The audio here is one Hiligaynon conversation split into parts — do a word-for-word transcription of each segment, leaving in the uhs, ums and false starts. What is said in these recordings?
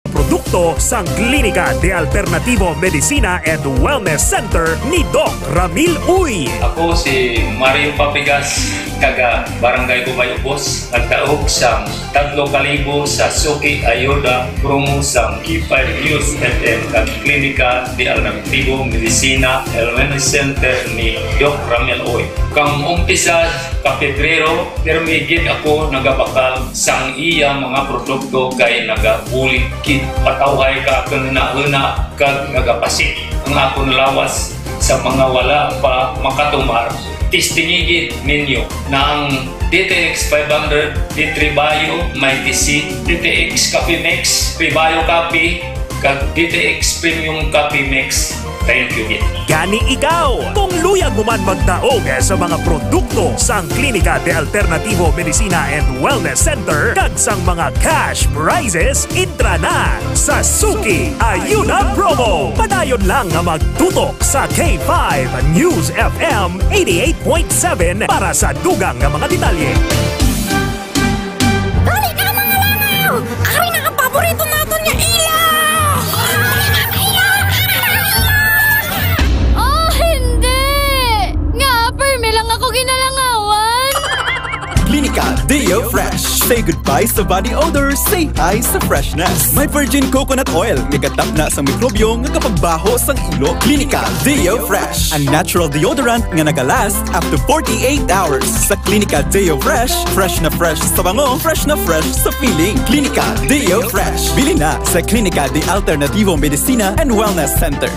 produkto sang Klinika de Alternativo Medicina and Wellness Center ni Doc Ramil Uy. Ako si Mario Papigas, taga Barangay Ubay Ubos, nagtaog sang tadlo ka libo sa Suki Ayuda promo sang K five News F M kag Klinika de Alternativo Medicina and Wellness Center ni Doc Ramil Uy. Kang umpisa ka Pebrero, pirmi gid ako nagabakal sang iya mga produkto kay nagabulig gid patawhay ka kang nahuna kag nagapasik ang akon lawas sa mga wala pa makatumar. Testingi gid ninyo na ang D T X five hundred, D three Bio, may D C, D T X Coffee Mix, Pre-Bio Coffee, kag D T X Premium Coffee Mix. Thank you gid. Gani ikaw, kung luyag mo man magdaog sa mga produkto sang Klinika de Alternativo Medicina and Wellness Center kag sang mga cash prizes, intra na sa Suki Ayuda Promo. Padayon lang nga magtutok sa K five News F M eighty-eight point seven para sa dugang nga mga detalye. Dali ka, mga langaw! Ari na ang paborito naton nga ilaw! Oh, hindi! Nga, permi lang ako ginalangawan! Klinika Deo Fresh. Say goodbye sa body odor, say hi sa freshness. May virgin coconut oil nga gatapna sa mikrobyo nga kapagbaho sang ilo. Klinika Deo Fresh, a natural deodorant nga nagalast up to forty-eight hours. Sa Klinika Deo Fresh, fresh na fresh sa bango, fresh na fresh sa feeling. Klinika Deo Fresh. Bili na sa Klinika de Alternativo Medicina and Wellness Center.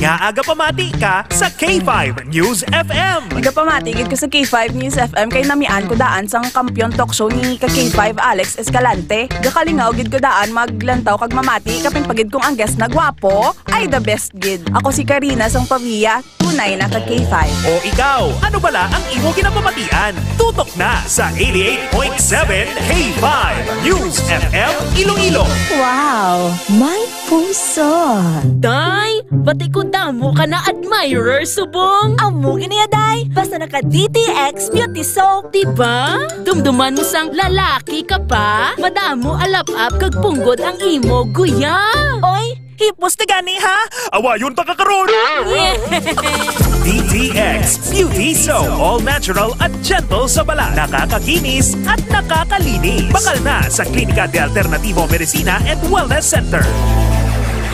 Nga aga pamati ka sa K five News F M. Nagapamati gid ko sa K five News F M kay namian ko daan sang kampiyon talk show ni ka K five Alex Escalante. Gakalingaw gid ko daan maglantaw kag mamati kapin pa gid kung ang guest na gwapo ay the best gid. Ako si Karina sang Pavia, tunay na ka K five. O ikaw, ano bala ang imo ginapamatian? Tutok na sa eighty-eight point seven K five News F M Iloilo. Wow, may puso. Day, bati ko damo ka na admirer subong. Amo gini ya, day. Basta naka D T X Beauty Soap. Diba? Dumduman mo sang lalaki ka pa. Madamo alap-ap kag punggod ang imo guya. Oy, hipos na gani, ha? Awayon ta ka karon. D T X Beauty Soap. All natural at gentle sa balat. Nakakakinis at nakakalinis. Bakal na sa Klinika de Alternativo Medicina and Wellness Center.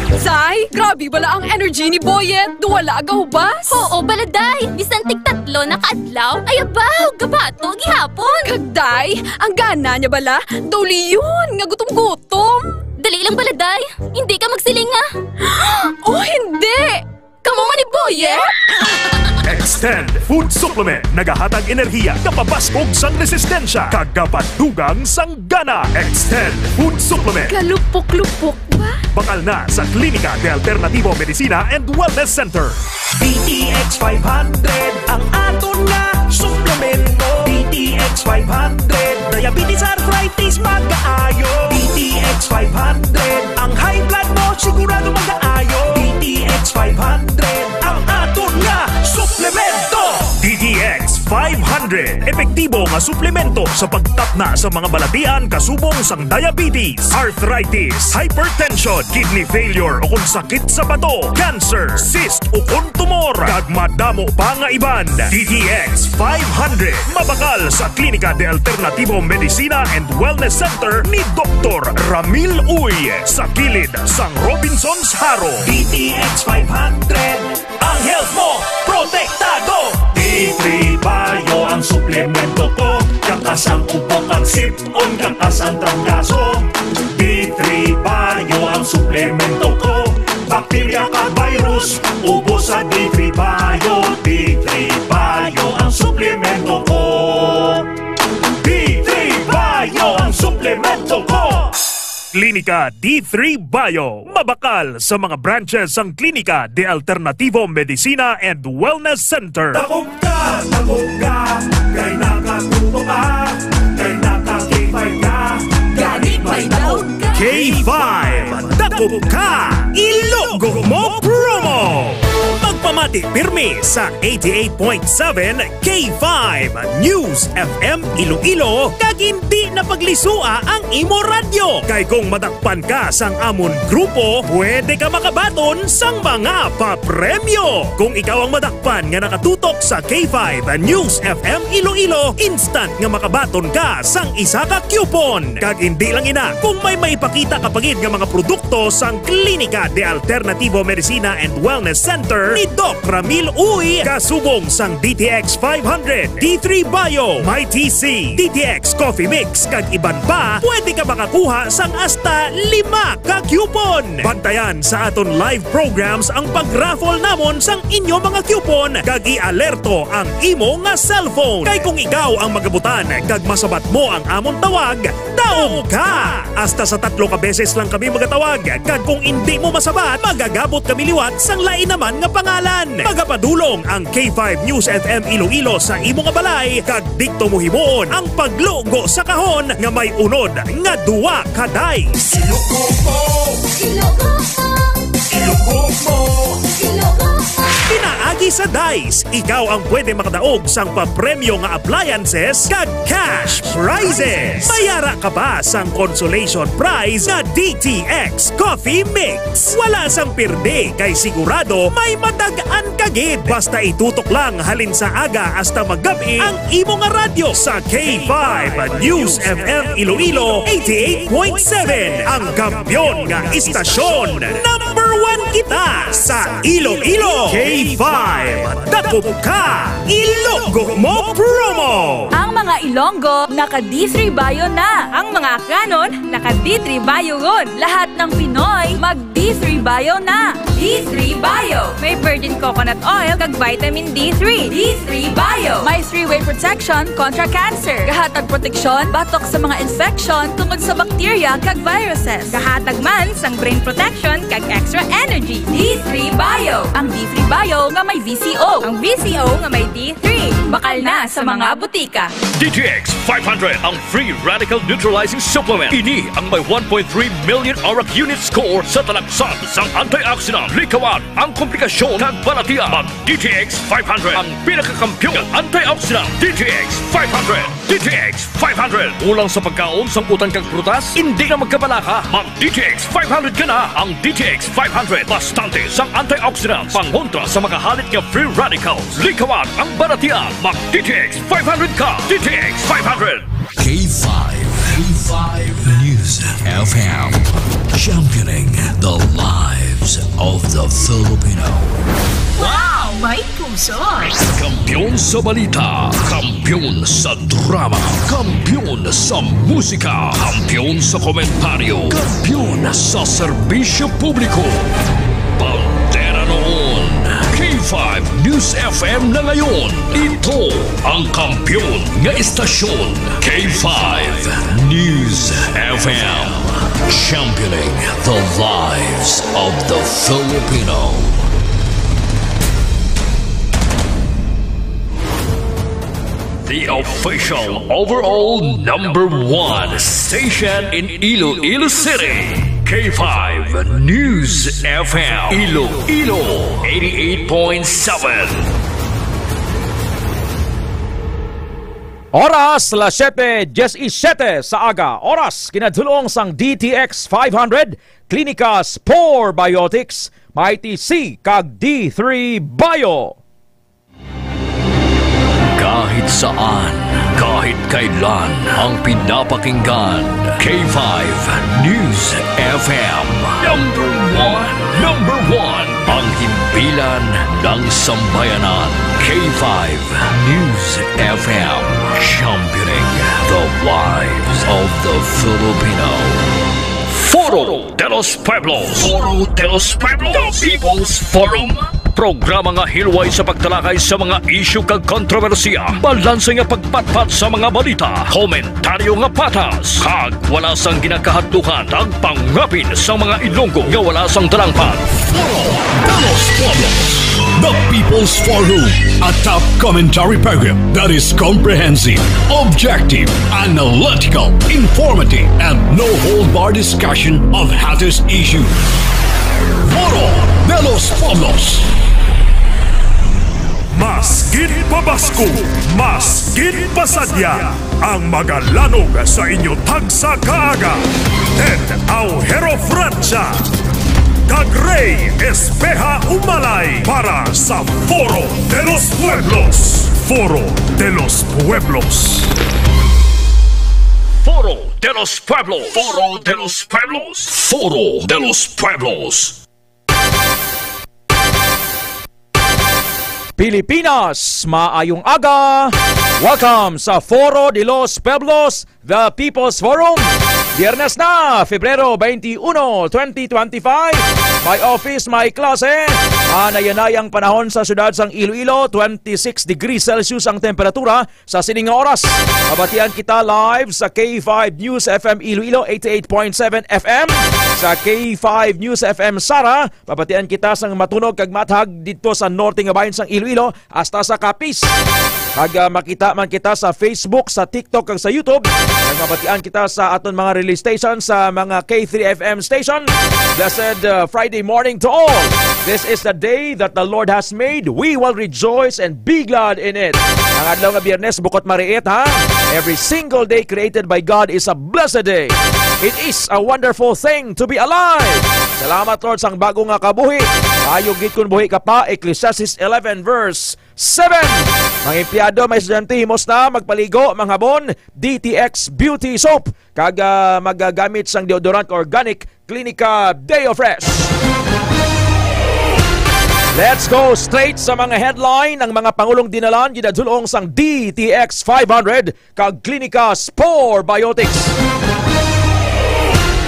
Say, grabe bala ang energy ni Boyet. Duwala gahubas. Oo, bala, day. Bisan tig tatlo na ka adlaw, ay abaw, gabato gihapon. Kag, day, ang gana niya bala, daw liyon nga gutom-gutom. Dali lang bala, day. Hindi ka magsiling, ah. Oh, hindi! Kamo man ni Boyet? Extend Food Supplement. Nagahatag enerhiya, kapabaskog sang resistensya, kag kapadugang sang gana. Extend Food Supplement. Kalupok-lupok ba? Bakal na sa Klinika de Alternativo Medicina and Wellness Center. D T X five hundred ang aton nga suplemento. D T X five hundred, diabetes, arthritis, magaayo. D T X five hundred, ang high blood mo sigurado magaayo. D T X five hundred ang aton nga suplemento. D T X five hundred, epektibo nga suplemento sa pagtapna sa mga balatian kasubong sang diabetes, arthritis, hypertension, kidney failure, o kung sakit sa bato, cancer, cyst, o kung tumor, kag madamo pa nga iban. D T X five hundred, mabakal sa Klinika de Alternativo Medicina and Wellness Center ni Doktor Ramil Uy, sa kilid sang Robinsons Jaro. D T X five hundred, ang health mo protektado. D three Bio ang suplemento ko, kang kasang ubo kag sip-on, kang kasang trangkaso. D three Bio ang suplemento ko, bakterya kag virus, ubo sa D three Bio. D three Bio ang suplemento ko. D three Bio ang suplemento ko. Klinika D three Bio, mabakal sa mga branches sang Klinika de Alternativo Medicina and Wellness Center. Takop ka, takop ka, kay nakatuto ka, kay naka K five ka, gani may daog ka. K five, takop ka, ilogo mo promo. Pamati pirmi sa eighty-eight point seven K five News F M Iloilo, kag hindi na paglisua ang imo radyo. Kay kung madakpan ka sang amon grupo, pwede ka makabaton sang mga papremyo. Kung ikaw ang madakpan nga nakatutok sa K five News F M Iloilo, instant nga makabaton ka sang isa ka coupon. Kag hindi lang ina, kung may maipakita ka pa gid nga mga produkto sang Klinika de Alternativo Medicina and Wellness Center ni Doc Ramil Uy, kasubong sang D T X five hundred, D three Bio, My T C, D T X Coffee Mix, kag iban pa, pwede ka makakuha sang hasta lima ka coupon. Bantayan sa aton live programs ang pag-raffle namon sang inyo mga coupon, kag i-alerto ang imo nga cellphone. Kay kung ikaw ang magabutan kag masabat mo ang amon tawag, daog ka! Hasta sa tatlo ka beses lang kami magatawag, kag kung indi mo masabat, magagabot kami liwat sang lain naman nga pangalan. Magapadulong ang K five News F M Iloilo sa imo nga balay, kag didto mo himuon ang paglugo sa kahon nga may unod nga duwa ka dice. Ilogo mo! Ilogo mo! Ilogo mo! Ilogo mo! Pinaagi sa dice, ikaw ang pwede makadaog sang papremyo nga appliances kag cash prizes. May ara ka pa sang consolation prize nga D T X Coffee Mix. Wala sang pirdi kay sigurado may matag-an ka gid. Basta itutok lang halin sa aga hasta maggab-i ang imo nga radyo sa K five News F M Iloilo eighty-eight point seven, ang kampiyon nga istasyon. Number one kita sa Iloilo. K five, dakop ka, ilogo mo promo. Ang mga Ilonggo, naka D three Bio na. Ang mga Akyanon, naka D three Bio ron. Lahat ng Pinoy, mag D three Bio na. D three Bio. May virgin coconut oil kag vitamin D three. D three Bio. May three-way protection kontra cancer. Gahatag proteksyon batok sa mga infection tungod sa bakterya kag viruses. Gahatag man sang brain protection kag extra energy. D three Bio. Ang D three Bio nga may V C O. Ang V C O nga may D three. Bakal na sa mga butika. D T X five hundred, ang free radical neutralizing supplement. Ini ang may one point three million arak unit score sa talaksan sang antioxidant. Likawan ang komplikasyon kag balatian. Mag D T X five hundred, ang pinakakampiyon nga antioxidant. D T X five hundred. D T X five hundred. Kulang sa pagkaon sang utan kag prutas? Hindi na magkabalaka. Mag D T X five hundred ka na. Ang D T X five hundred, bastante sang antioxidants, pangontra sa mga halit nga free radicals. Likawan ang balatian. Mag D T X five hundred ka. D T X five hundred. K five, K five News F M, championing the lives of the Filipino. Wow, may puso! Kampiyon sa balita, kampiyon sa drama, kampiyon sa musika, kampiyon sa komentaryo, kampiyon sa serbisyo publiko. Bandera noon, K five News F M na ngayon. Ito ang kampiyon nga istasyon, K five News F M. Championing the lives of the Filipino. The official overall number one station in Iloilo City, K five News F M, Iloilo eighty-eight point seven. Oras, las siete diecisiete sa aga. Oras, kinadulong sang D T X five hundred, Klinika Spore Biotics, Mighty C, kag D three Bio. Kahit saan, kahit kailan, ang pinapakinggan, K five News F M. Number one, number one, ang himpilan ng sambayanan. K five News F M, championing the lives of the Filipino. Foro de los Pueblos. Foro de los Pueblos. The People's Forum. Programa nga hilway sa pagtalakay sa mga isyu kag kontrobersiya, balanse nga pagpatpat sa mga balita, komentaryo nga patas, kag wala sang ginakahadlukan, nagpangapin sa mga Ilonggo nga wala sang dalangpan. Foro de los Pueblos, the People's Forum, a top commentary program that is comprehensive, objective, analytical, informative, and no-hold-bar discussion of hottest issues. Foro de los Pueblos. Mas gid pabasko, mas gid pasadya ang magalanog sa inyo tagsa kaaga. Ten Aujero Francia kag Rey Espeha Umalay para sa Foro de los Pueblos. Foro de los Pueblos. Foro de los Pueblos. Foro de los Pueblos. Foro de los Pueblos. Pilipinas, maayong aga. Welcome sa Foro de los Pueblos, the People's Forum. Biyernes na, Febrero twenty-one, twenty twenty-five. May office, may klase. Manayanay ang panahon sa siyudad sang Iloilo, twenty-six degrees Celsius ang temperatura. Sa sining nga oras, mabatian kita live sa K five News F M Iloilo, eighty-eight point seven F M, sa K five News F M Sara. Mabatian kita sang matunog kag maathag didto sa norte nga bahin sang Iloilo hasta sa Capiz. Kag, ah, makita man kita sa Facebook, sa TikTok, kag sa YouTube. Kag mabatian kita sa aton mga relay station, sa mga K three F M station. Blessed, uh, Friday morning to all. This is the day that the Lord has made. We will rejoice and be glad in it. Ang adlaw nga Biyernes, bukot mariit, ha? Every single day created by God is a blessed day. It is a wonderful thing to be alive. Salamat, Lord, sang bago nga kabuhi. Maayo gid kun buhi ka pa, Ecclesiastes eleven verse seven. Mga empleyado, mga estudyante, himos na magpaligo, manghapon, D T X Beauty Soap, kag, ah, magagamit sang deodorant organic, Clinica Deo Fresh. Let's go straight sa mga headline. Ang mga pangulong dinalan ginadulong sang D T X five hundred kag Clinica Spore Biotics.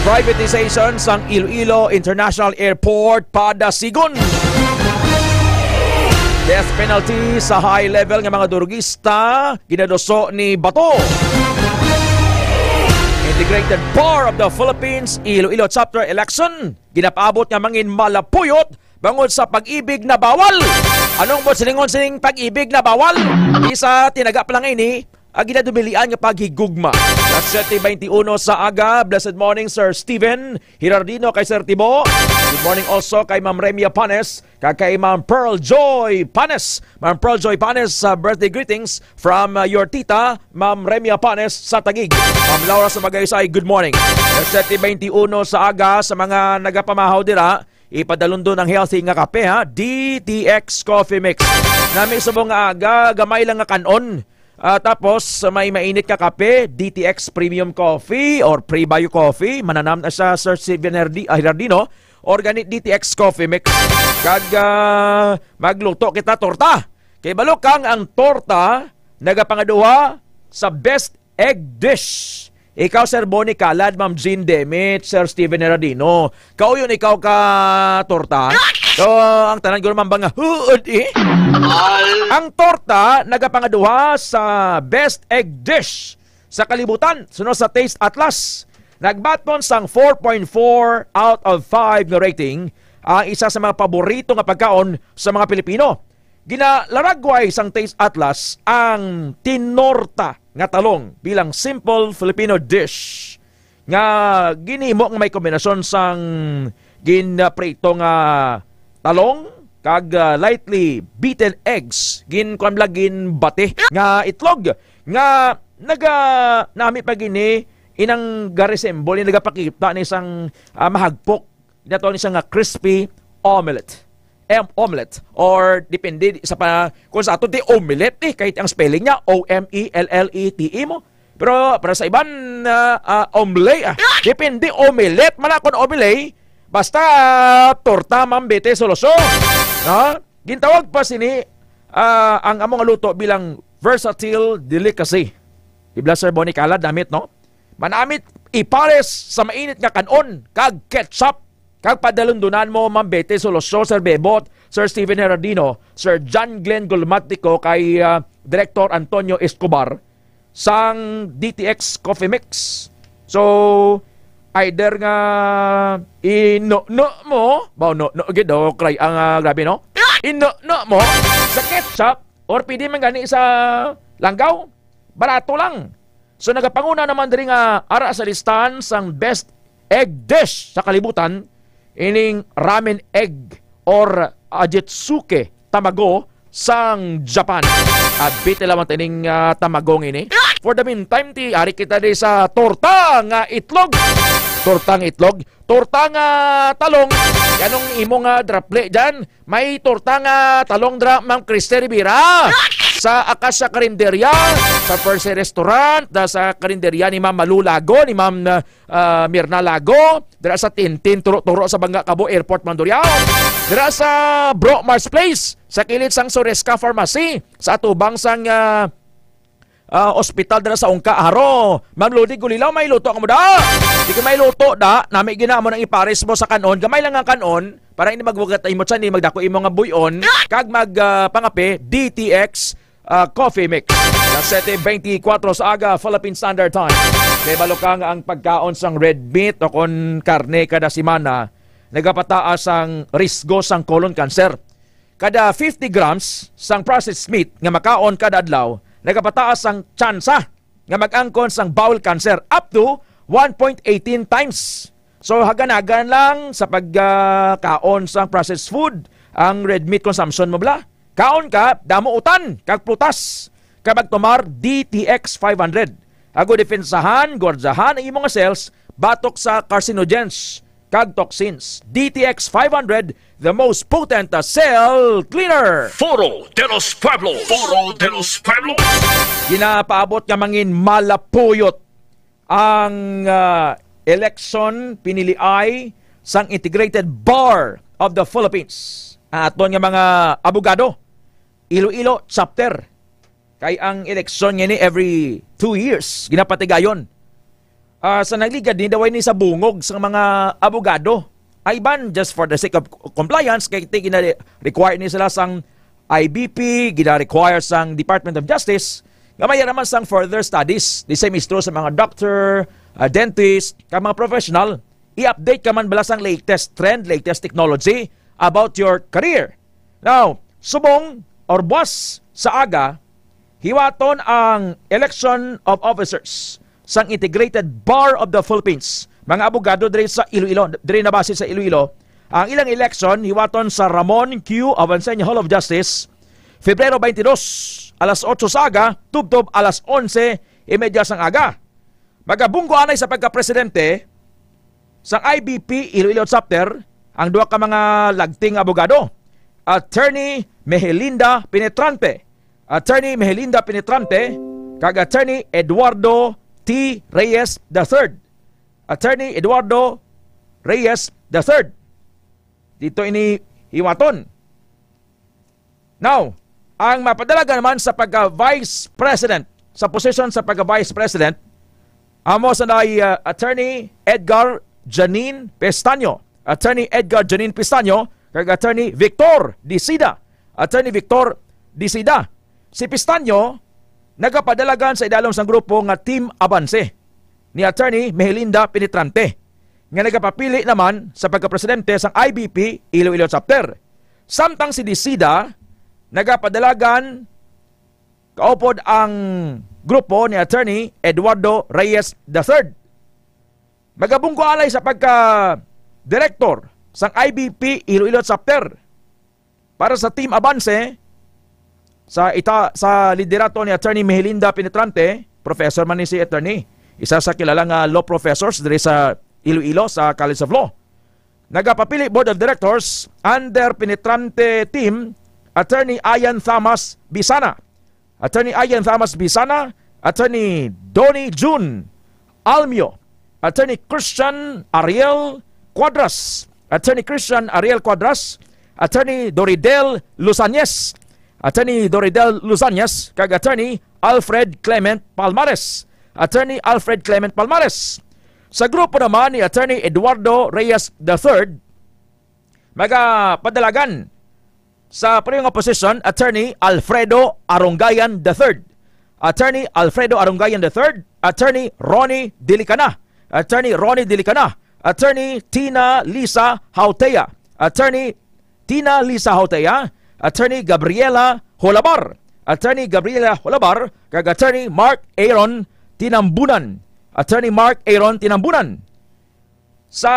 Privatization sang Iloilo International Airport padasigon. Death penalty sa high level nga mga durugista ginaduso ni Bato. Integrated Bar of the Philippines Iloilo Chapter election ginapaabot nga mangin malapuyot bangod sa pag-ibig na bawal. Anong mo silingon sining pag-ibig na bawal? Isa tinaga pa lang ini, ang ginadubilian nga paghigugma. Alas siyete beintiuno sa aga. Blessed morning, Sir Steven Hirardino, kay Sir Tibo. Good morning also kay Ma'am Remia Panes, kag kay Ma'am Pearl Joy Panes. Ma'am Pearl Joy Panes, sa birthday greetings from, uh, your tita, Ma'am Remia Panes sa Taguig. Ma'am Laura sa Magaysay, good morning. Alas siyete beintiuno sa aga. Sa mga nagapamahaw dira, ipadalundon ang healthy nga kape, ha. D T X Coffee Mix. Nami subong nga aga, gamay lang nga kan-on. Ah, tapos, may mainit nga kape, D T X Premium Coffee or Pre-Bio Coffee. Mananam na siya, Sir Steven Herdi-, ah, Herdino. Or gani, D T X Coffee Mix. Kag, ah, magluto kita torta. Kay balo kang ang torta nagapangaduha sa best egg dish. Ikaw, Sir Bonnie Calad, Ma'am Jean Demit, Sir Steven Heradino, kauyon ikaw ka torta? So, ang tanan ko naman ba nga, huod eh? Ang torta nagapangaduha sa best egg dish sa kalibutan, suno sa Taste Atlas. Nagbaton sang four point four out of five nga rating ang isa sa mga paborito nga pagkaon sa mga Pilipino. Ginalaragway sang Taste Atlas ang tinorta nga talong bilang simple Filipino dish nga ginhimo nga may kombinasyon sang ginprito nga talong kag, ah, lightly beaten eggs, gin-, kuwan bala, ginbati nga itlog nga naga-, nami pa gini inang garesemble, nagapakita ni sang, ah, mahagpok. Ginatawag ni siya nga crispy omelette. Em, omelette. Or depende sa pa, kung sa ato, di omelette eh. Kahit ang spelling niya, O M E L L E T E mo. Pero para sa iban, ah, ah, omelette, ah. Depende, omelette man ako ng omelette. Basta, ah, torta, mambete, soloso. No? Gintawag pa sini, ah, ang among luto bilang versatile delicacy. Di ba, Sir Bonnie Calad, namit, no? Manamit ipares sa mainit nga kanon kag ketchup, kag padalundunan mo, Ma'am Betty Soloso, Sir Bebot, Sir Steven Herardino, Sir John Glenn Gulmatico, kay, ah, Director Antonio Escobar, sang D T X Coffee Mix. So, either nga inuno mo, ba, no, no, gid, oh, cry, ang, ah, grabe, no? Inuno mo sa ketchup, or pwede man gani sa langgaw, barato lang. So, nagapanguna naman diri nga ara sa listahan sang best egg dish sa kalibutan, ining ramen egg or ajitsuke tamago sang Japan. Abi ti lawan tining, ah, tamagong ini. For the meantime, ti ari kita di sa torta nga itlog. Torta nga itlog. Torta nga talong. Anong imo nga drapli dyan? May torta nga talong dra, Ma'am Christy Rivera. Sa Acacia Carinderia, sa Percy Restaurant, da sa karinderya ni Ma'am Malu Lago, ni Ma'am, ah, ah, Mirna Lago, dira sa Tintin, turo-turo sa Banga Cabo Airport, Mandurriao. Dira sa Bro Mars Place, sa kilid sang Suresca Pharmacy, sa atubang sang, ah, ah, ospital dira sa Ungka, Jaro. Ma'am Lodi Gulilaw, may luto ka mo da? Di ka may luto da, nami gina mo nang ipares mo sa kanon, gamay lang ang kanon, para hindi magwagat imo tiyan, hindi magdako imo nga buyon, kag mag, ah, pangape, D T X, ah, Coffee Mix. Alas siyete beintikwatro sa aga, Philippine Standard Time. May balo ka nga ang pagkaon sang red meat o kon karne kada semana nagapataas ang risgo sang colon cancer. Kada fifty grams sang processed meat nga makaon kada adlaw nagapataas ang tsansa nga mag-angkon sang bowel cancer up to one point eighteen times. So, haganagan lang sa pagkaon sang processed food ang red meat consumption mo bala. Kaon ka, damo utan, kag prutas, kag magtumar D T X five hundred. Ago depensahan, gwardiyahan ang imong cells batok sa carcinogens kag toxins. D T X five hundred, the most potent, uh, cell cleaner. Foro de los Pueblos. Foro de los Pueblos. Ginapaabot nga mangin malapuyot ang, ah, election piniliay sang Integrated Bar of the Philippines. Ang aton nga mga abogado, Iloilo chapter. Kay ang eleksyon nga ni every two years, ginapatigayon. Ah, sa nagligad ni, daway ni sa bungog sang mga abogado. Ay ban, just for the sake of compliance, kay ti gina-require ni sila sang I B P, gina-require sang Department of Justice, nga may naman sang further studies, di sa mistro sa mga doctor, ah, dentist, kag mga professional, i-update ka man bala sang latest trend, latest technology about your career. Now, subong or buwas sa aga, hiwaton ang election of officers sang Integrated Bar of the Philippines, mga abogado diri sa Iloilo, diri na base sa Iloilo. Ang ilang election hiwaton sa Ramon Q. Avancenia Hall of Justice, Febrero twenty-two, alas otso sa aga, tubtob alas onse y media sang aga. Magabunggo anay sa pagkapresidente sang I B P Iloilo Chapter ang duha ka mga lagting abogado, Attorney Mehelinda Penetrante, Attorney Mehelinda Penetrante, kag Attorney Eduardo T. Reyes the third. Attorney Eduardo Reyes the third. Dito ini hiwaton. Now, ang mapadalagan naman sa pagka-vice president, sa posisyon sa pagka-vice president, amo sa nay, uh, Attorney Edgar Janine Pestaño, Attorney Edgar Janine Pestaño, kag Attorney Victor Dicida, Attorney Victor Dicida. Si Pestaño nagapadalagan sa idalom sang grupo nga Team Abanse ni Attorney Mehelinda Penetrante, nga nagapapili naman sa pagkapresidente sang I B P Iloilo Chapter. Samtang si Dicida nagapadalagan kaupod ang grupo ni Attorney Eduardo Reyes the third. Magabunggo anay sa pagka-director sang I B P Iloilo Chapter. Para sa Team Abanse, sa ita-, sa liderato ni Attorney Mehelinda Penetrante, professor man ni si attorney, isa sa kilala nga law professors diri sa Iloilo sa College of Law. Nagapapili Board of Directors under Penetrante team, Attorney Ian Thomas Bisana. Attorney Ian Thomas Bisana, Attorney Donnie June Almio, Attorney Christian Ariel Cuadras, Attorney Christian Ariel Cuadras, Attorney Doridel Lusanes, Attorney Doridel Lusanes, kag Attorney Alfred Clement Palmares. Attorney Alfred Clement Palmares. Sa grupo naman ni Attorney Eduardo Reyes the third, magapadalagan sa pareho nga posisyon, Attorney Alfredo Aronggayan the third. Attorney Alfredo Aronggayan the third, Attorney Ronnie Dilicana, Attorney Ronnie Dilicana, Attorney Tina Lisa Hautea, Attorney Tina Lisa Hautea, Attorney Gabriela Holabar, Attorney Gabriela Holabar, kag Attorney Mark Aaron Tinambunan, Attorney Mark Aaron Tinambunan. Sa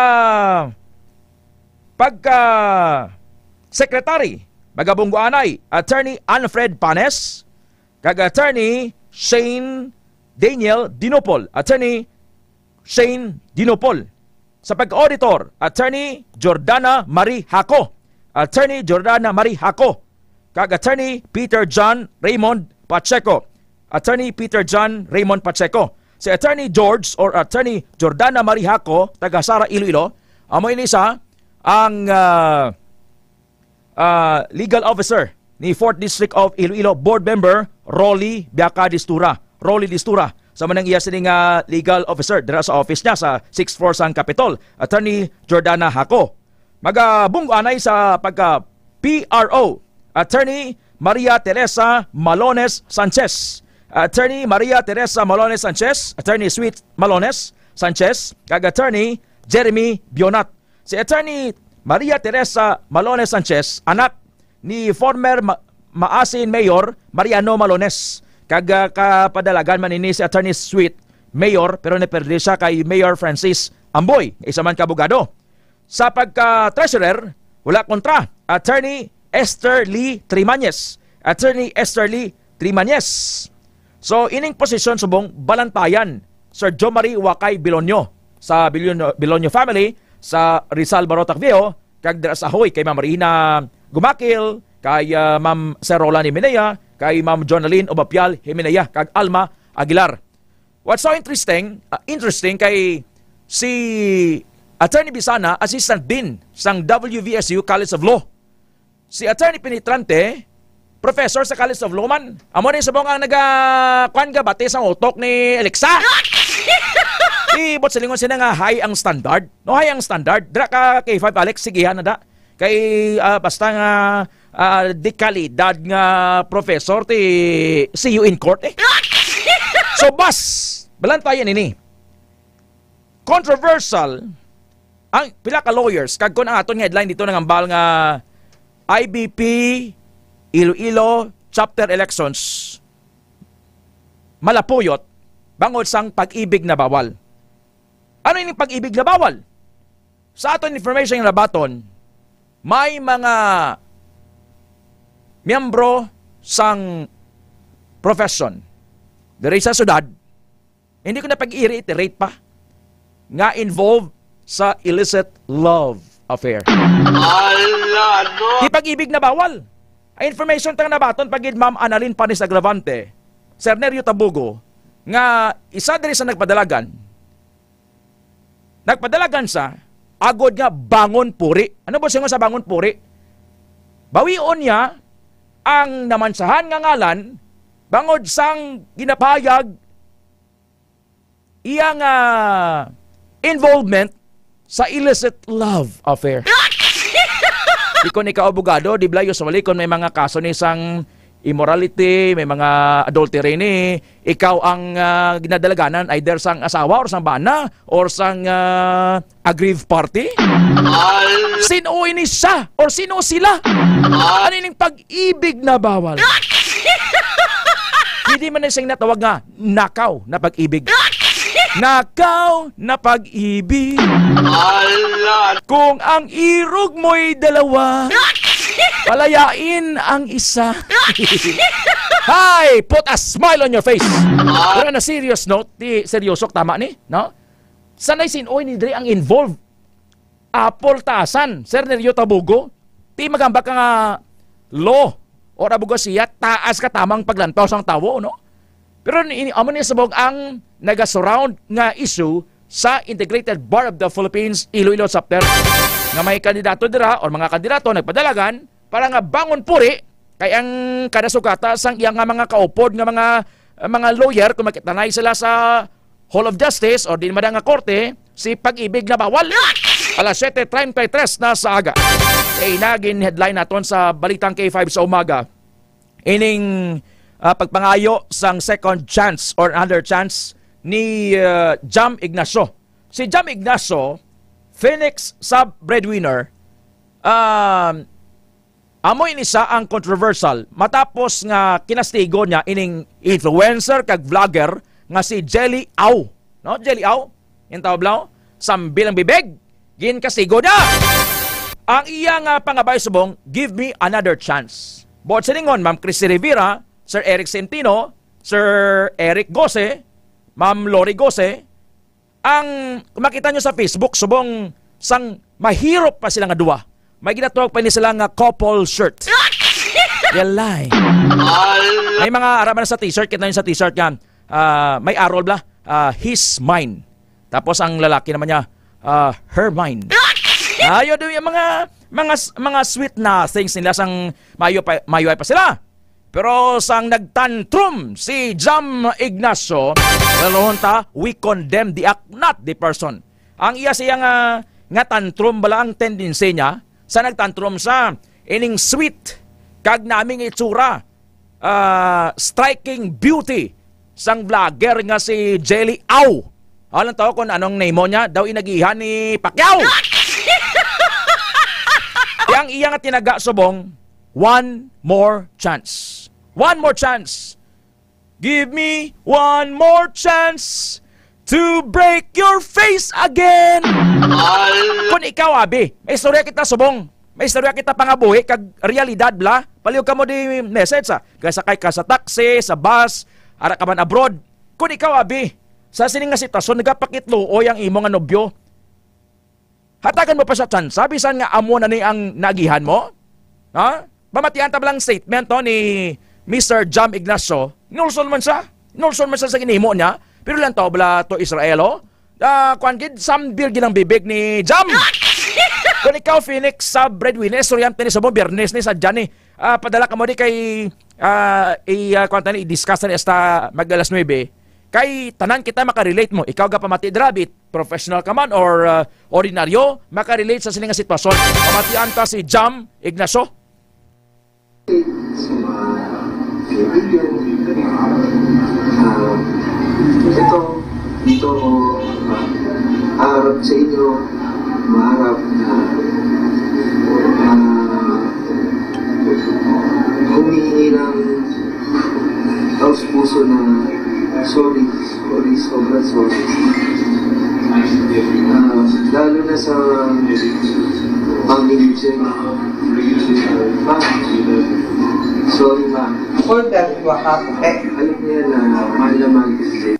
pagka-secretary Magabungguanay, Attorney Alfred Panes, kag Attorney Shane Daniel Dinopol. Attorney Shane Dinopol. Sa pagka-auditor, Attorney Jordana Marie Jaco. Attorney Jordana Marie Jaco. Kag Attorney Peter John Raymond Pacheco. Attorney Peter John Raymond Pacheco. Si Attorney George or Attorney Jordana Marie Jaco, taga Sara, Iloilo, amo ini sa ang, ah, ah, legal officer ni Fourth District of Iloilo Board Member Rolly Biaca Distura. Rolly Distura. Sa manang iya sini nga legal officer dira sa office niya sa sixth floor sang Capitol, Attorney Jordana Jaco. Magabungguanay sa pagka P R O, Attorney Maria Teresa Malones Sanchez. Attorney Maria Teresa Malones Sanchez, Attorney Sweet Malones Sanchez, kag Attorney Jeremy Bionat. Si Attorney Maria Teresa Malones Sanchez, anak ni former Ma-, Maasin Mayor Mariano Malones, kag, ah, kapadalagan man ini si Attorney Sweet Mayor, pero naperde siya kay Mayor Francis Amboy, isa man ka abogado. Sa pagka-treasurer, wala kontra, Attorney Esther Lee Trimañez. Attorney Esther Lee Trimañez. So, ining posisyon subong balantayan, Sir Jomari Wakay Bilonyo, sa Bilonyo, Bilonyo family, sa Rizal, Barotac Viejo, kag dira sa Ahoy kay Ma'am Rina Gumakil, kay, ah, Ma'am Sir Roland Himenea, kay Ma'am Jonalyn Obapial Himenea, kag Alma Aguilar. What's so interesting, ah, interesting kay si Attorney Bisana, Assistant Dean sang W V S U College of Law. Si Attorney Penetrante, professor sa College of Law man. Amo ni subong ang naga, kuwan, gabati sa utok ni Alexa. Di bot silingon sila nga high ang standard. No, high ang standard. Dira ka K five, Alex, sigihan na da. Kay, ah, basta nga, ah, dekalidad nga professor, ti see you in court, eh. So, bas, balantayan ini. Controversial ang pila ka lawyers, kag kun ang aton nga headline dito nangambal nga I B P Iloilo chapter elections malapuyot bangod sang pag-ibig na bawal. Ano ining pag-ibig na bawal? Sa aton information nga nabaton, may mga miyembro sang profession diri sa syudad, hindi ko na pag-i-reiterate pa, nga involved sa illicit love affair. Ala, no? Di pag-ibig na bawal. Ang information tang nabaton pa gid, Ma'am Annalyn Panis Agravante, Sir Nerio Tabugo, nga isa diri sa nagpadalagan, nagpadalagan sa agod nga bangon puri. Ano ba siya sa bangon puri? Bawion niya ang namansahan nga ngalan bangod sang ginapahayag iya nga involvement sa illicit love affair. Di kon ikaw abogado, di ba, usually kon may mga kaso ni sang immorality, may mga adultery ni, ikaw ang, ah, ginadalaganan either sang asawa or sang bana or sang, ah, aggrieved party. Sin-o ini siya or sino sila? Ano ining pag-ibig na bawal? Hindi man na siyang natawag nga nakaw na pag-ibig. Nakaw na pag-ibig. Ala! Kung ang irog mo'y dalawa, palayain ang isa. Hi! Put a smile on your face. Pero on a serious note, di seryoso, tama ni, no? Sanay sin-o ini diri ang involved. Apple taasan, Sir Nerio Tabugo. Ti magamba ka nga law or abogasiya, taas ka tamang paglantaw sang tawo, no? Pero ni, amo ni subong ang nagasurround nga issue sa Integrated Bar of the Philippines Iloilo Chapter, nga may kandidato dira or mga kandidato nagpadalagan para nga bangon puri kay ang kada sugata sang iya nga mga kaupod nga mga, mga lawyer, kung makitanay sila sa Hall of Justice o di man nga korte, si pag-ibig na bawal. Alas siyete treinta y tres na sa aga. Kay nagin headline naton sa Balitang K five sa umaga, ining, ah, pagpangayo sang second chance or another chance ni, ah, Jam Ignacio. Si Jam Ignacio, Phoenix sub breadwinner, um, amo ini sa ang controversial matapos nga kinastigo niya ining influencer kag vlogger nga si Jelly Au. No, Jelly Au, yung tawag lang, sambil ang bibig, ginkastigo niya. Ang iya nga pangabay subong, "Give me another chance." Buot silingon, Ma'am Chrissy Rivera, Sir Eric Centino, Sir Eric Gose, Ma'am Lori Gose, ang makita nyo sa Facebook, subong sang mahirop pa sila nga duwa. May ginatawag pa ni sila nga couple shirt. Yalay. May mga araman sa t-shirt, kita nyo sa t-shirt nga, ah, may arol bla, ah, "His mine." Tapos ang lalaki naman niya, ah, "Her mine." Ayo, do yung mga, mga, mga sweet nothings nila sang mayo pa, mayo pa sila. Pero sang nagtantrum si Jam Ignacio, laluhon ta, we condemn the act, not the person. Ang iya siya nga, nga tantrum bala ang tendency niya, sa nagtantrum sa ining sweet kag naming itsura, ah, striking beauty sang vlogger nga si Jelly Au. Alam tao kung anong name niya, daw inagihan ni Pacquiao. Yang iya nga tinaga subong, "One more chance. One more chance. Give me one more chance to break your face again." Kung ikaw, abi, may istorya kita subong. May istorya kita pangabuhi kag realidad bla. Palihog kamo di message, ah. Kaya sakay ka sa taxi, sa bus, ara ka man abroad. Kung ikaw, abi, sa sining nga sitwasyon, nagapakitluoy ang imo nga nobyo. Hatagan mo pa sa tsansa, bisan nga amo na ni ang naagihan mo? Ha? Pamatian ta ba lang statement to ni Mister Jam Ignacio? Nulson man siya. Nulson man siya sa ginhimo niya. Pero lang tao bala to Israel, oh. Ah, kwan gid, sambil gid ang bibig ni Jam. Kung ikaw, Phoenix, sa breadwinner, estudyante ni sa mo, Biyernes ni sa dyan, eh. Ah, padala ka mo di kay, ah, i, ah, kwan tani, i-discuss tani hasta mag alas nuebe. Kay tanan kita makarelate mo. Ikaw ga pamati dira, bit professional ka man or, ah, ordinaryo, makarelate sa sini nga sitwasyon. Pamatian ta si Jam Ignacio. Sa mga kaibigan, ah, ito, ito, ah, harap sa inyo, maharap na, ah, humingi ng taos puso na sorry, sorry, sobra sorry. Ah, lalo na sa family, Jen. Ma, sorry, ma. Order, wakape. Alam niya na mahal na mahal ko si Jen.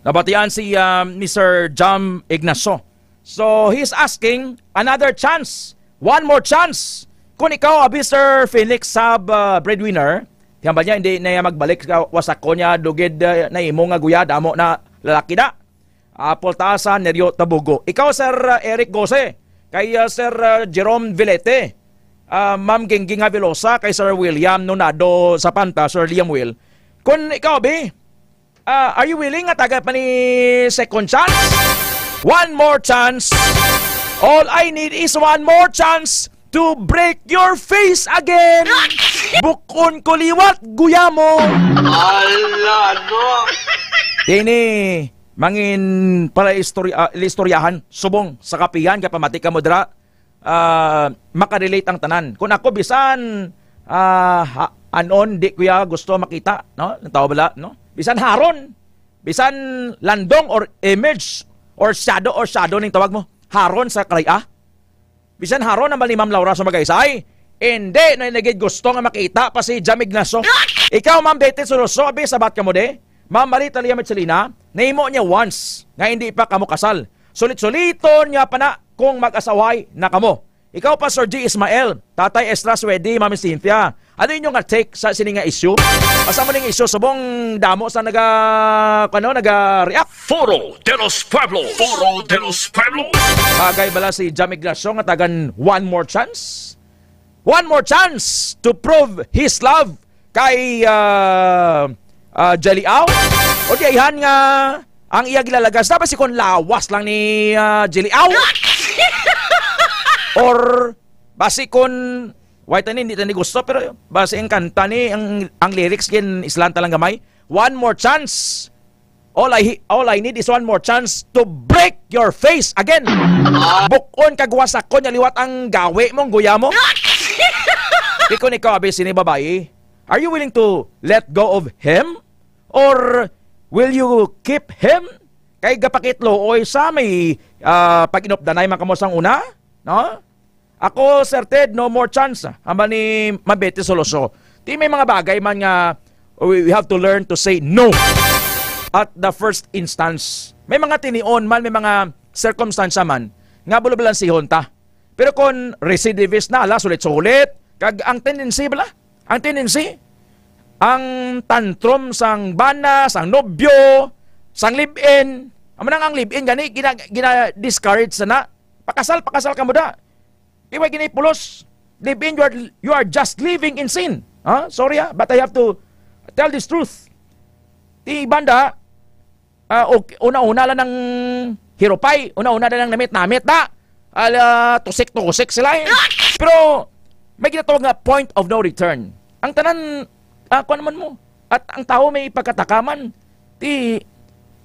Nabatian si, ah, Mister Jam Ignacio. So, he's asking another chance. One more chance. Kung ikaw, abi, Sir Phoenix, sab, ah, breadwinner, tiyan ba niya, hindi na iya magbalik sa wasakon niya, dugid, ah, na imo nga guya, damo na lalaki na. Apple Tasa, Nerio Tabugo. Ikaw, Sir, ah, Eric Gose, kay, ah, Sir, ah, Jerome Vilete, ah, Ma'am Gingging Havelosa, kay Sir William Nonado Sapanta, Sir Liam Will. Kung ikaw, abi, ah, are you willing nga taga pa ni second chance? One more chance. All I need is one more chance to break your face again. Bukon ko liwat, guyamo. Ala, no? Kini, mangin pala istorya, ah, istoryahan, subong sa kapihan, kay pamati ka mo dira. Ah, makarelate ang tanan. Kung ako, bisan, ah, ha-, anon, di ko ya gusto makita, no? Ang tao bala, no? Bisan haron, bisan landong or image or shadow or shadow ning tawag mo, haron sa kalay-a. Bisan haron naman ni Ma'am Laura sa magaysay, hindi na nagid gusto nga makita pa si Jam Ignacio. Ikaw, Ma'am Betty Soloso, abi, sabat ka mo, de? Ma'am Marie Talia Michelina, nahimo niya once nga hindi pa kamo kasal. Sulit-suliton niya pa na kung mag-asaway na kamo. Ikaw pa, Sir G Ismael, Tatay Estra Swedi, Ma'am Cynthia, ano inyo nga take sa sini nga issue? Asa mo ning issue? Subong damo sa naga, ano, naga-react. Foro de los Pueblos. Foro de los Pueblos. Bagay bala si Jam Ignacio nga tagan one more chance? One more chance to prove his love kay, ah, ah, Jelly Au? O di ayhan nga ang iya gilalagas na basi kon lawas lang ni, ah, Jelly Au? Or basi kon, why tani, hindi tani gusto, pero basi ang kanta ni, ang, ang lyrics gin islan talang gamay. One more chance. All I, all I need is one more chance to break your face again. Bukon kag wasakon niya liwat ang gawi mong guya mo. Di ko ni kabi sini babayi. Are you willing to let go of him? Or will you keep him? Kay gapakitlo, oy, sa may, ah, pag-inupdanay man kamo sang una, no? Ako, Sir Ted, no more chance, ah, hamba ni Ma'am Betty Soloso. Di may mga bagay man nga we, we have to learn to say no at the first instance. May mga tinion man, may mga sirkumstansya man nga bulabalansihon ta. Pero kung recidivist na, ala, sulit-sulit, kag ang tendency bala, ang tendency, ang tantrum sang bana, sang nobyo, sang live-in, amo nang ang live-in gani gina, gina-discourage na. Pakasal, pakasal ka mo da. Di ba gini pulos? Live-in, you are, you are just living in sin. Ha? Sorry, ha, but I have to tell this truth. Ti banda, ah, og una-una lang ng hirupay, una-una lang namit-namit da. Ala, tusik-tusik sila, eh. Pero may ginatawag nga point of no return. Ang tanan, ah, kuwan naman mo. At ang tao may pagkatakaman. Ti,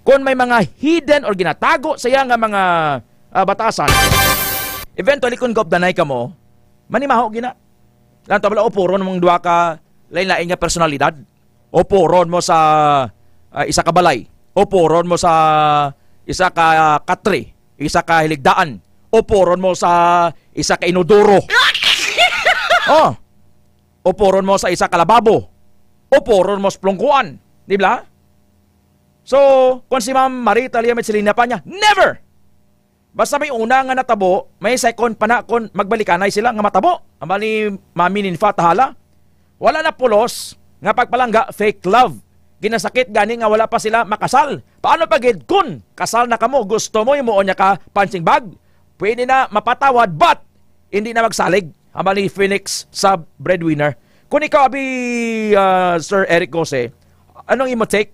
kung may mga hidden or ginatago sa iya nga mga, ah, batasan, eventually, kung gobdanay ka mo, manimaho gina. Lang tabla, o puro namang duha ka lain-lain nga personalidad. O puron mo sa, ah, isa ka balay. O puron mo sa isa ka katre, isa ka hiligdaan. O puron mo sa isa ka inodoro. Oh. O puron mo sa isa ka lababo. O puron mo sa plungkuan. Di ba? So, kung si Ma'am Marie Talia Michelina pa niya, never! Basta may una nga natabo, may second pa na kon magbalikanay sila nga matabo. Ang ni Mami Ninfa Tahala, wala na pulos nga pagpalangga fake love. Ginasakit gani nga wala pa sila makasal. Paano pa gid kun kasal na kamo, gusto mo himuon niya ka punching bag? Pwede na mapatawad, but hindi na magsalig. Ang ni Phoenix sa breadwinner. Kung ikaw, abi, ah, Sir Eric Gose, anong imo take?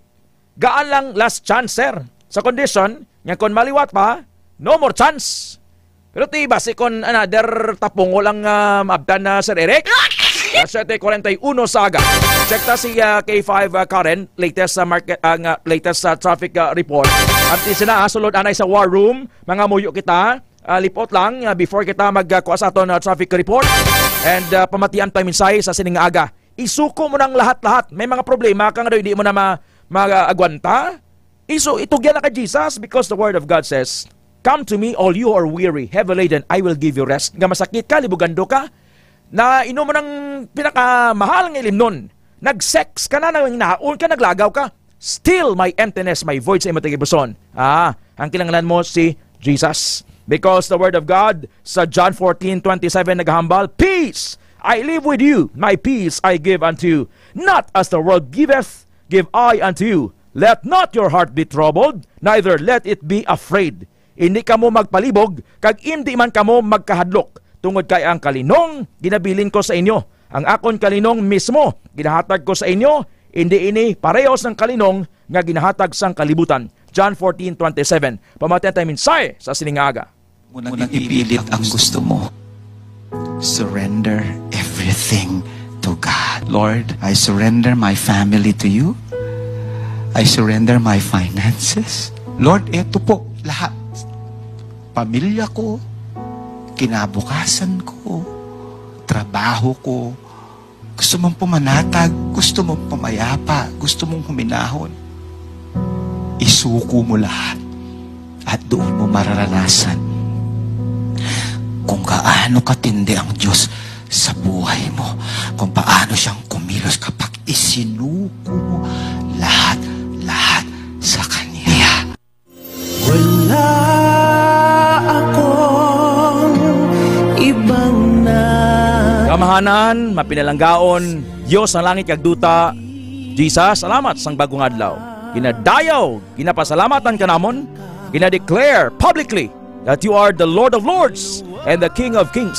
Gaan lang last chance, sir. Sa condition nga kon maliwat pa, no more chance. Pero ti basi kon another tapungol ang, ah, maabtan na, Sir Eric. Alas siyete kuwarenta y uno sa aga. Check ta si, ah, K five, ah, Karen, latest sa market, ah, nga, latest sa traffic, ah, report. At di sina, ah, sulod anay sa war room, mga muyo kita, ah, lipot lang, ah, before kita magkuha sa aton, ah, traffic report. And, ah, pamatian pa mensahe sa sining aga. Isuko mo nang lahat-lahat. May mga problema ka nga daw hindi mo na ma-, maagwanta. Iso, itugyan na kay Jesus, because the word of God says, "Come to me, all you who are weary, heavy laden, I will give you rest." Nga masakit ka, libugando ka, na inom mo ng pinakamahal nga ilimnon. Nag-sex ka na, nanginaon ka, naglagaw ka. Still my emptiness, my void sa imo tagipuson. Ah, ang kinahanglan mo si Jesus. Because the word of God sa John fourteen twenty-seven nagahambal, "Peace I leave with you, my peace I give unto you. Not as the world giveth, give I unto you. Let not your heart be troubled, neither let it be afraid." Indi kamo magpalibog, kag indi man kamo magkahadlok, tungod kay ang kalinong ginabilin ko sa inyo, ang akon kalinong mismo ginahatag ko sa inyo, indi ini parehos sang kalinong nga ginahatag sang kalibutan. John fourteen twenty-seven. Pamatian tayo mensahe sa sining nga aga. Mo nang ipilit ang gusto mo. Surrender everything to God. Lord, I surrender my family to you. I surrender my finances. Lord, eto po lahat. Pamilya ko, kinabukasan ko, trabaho ko, gusto mong pumanatag, gusto mong pumayapa, gusto mong huminahon. Isuko mo lahat at doon mo mararanasan kung gaano katindi ang Diyos sa buhay mo, kung paano siyang kumilos kapag isinuko mo lahat, lahat sa Kanya. Wala akong ibang na- Kamahanan, mapinalanggaon, Dios ng langit kag duta, Jesus, salamat sang bagong adlaw. Ginadayaw, ginapasalamatan ka namon, ginadeclare publicly that you are the Lord of Lords and the King of Kings.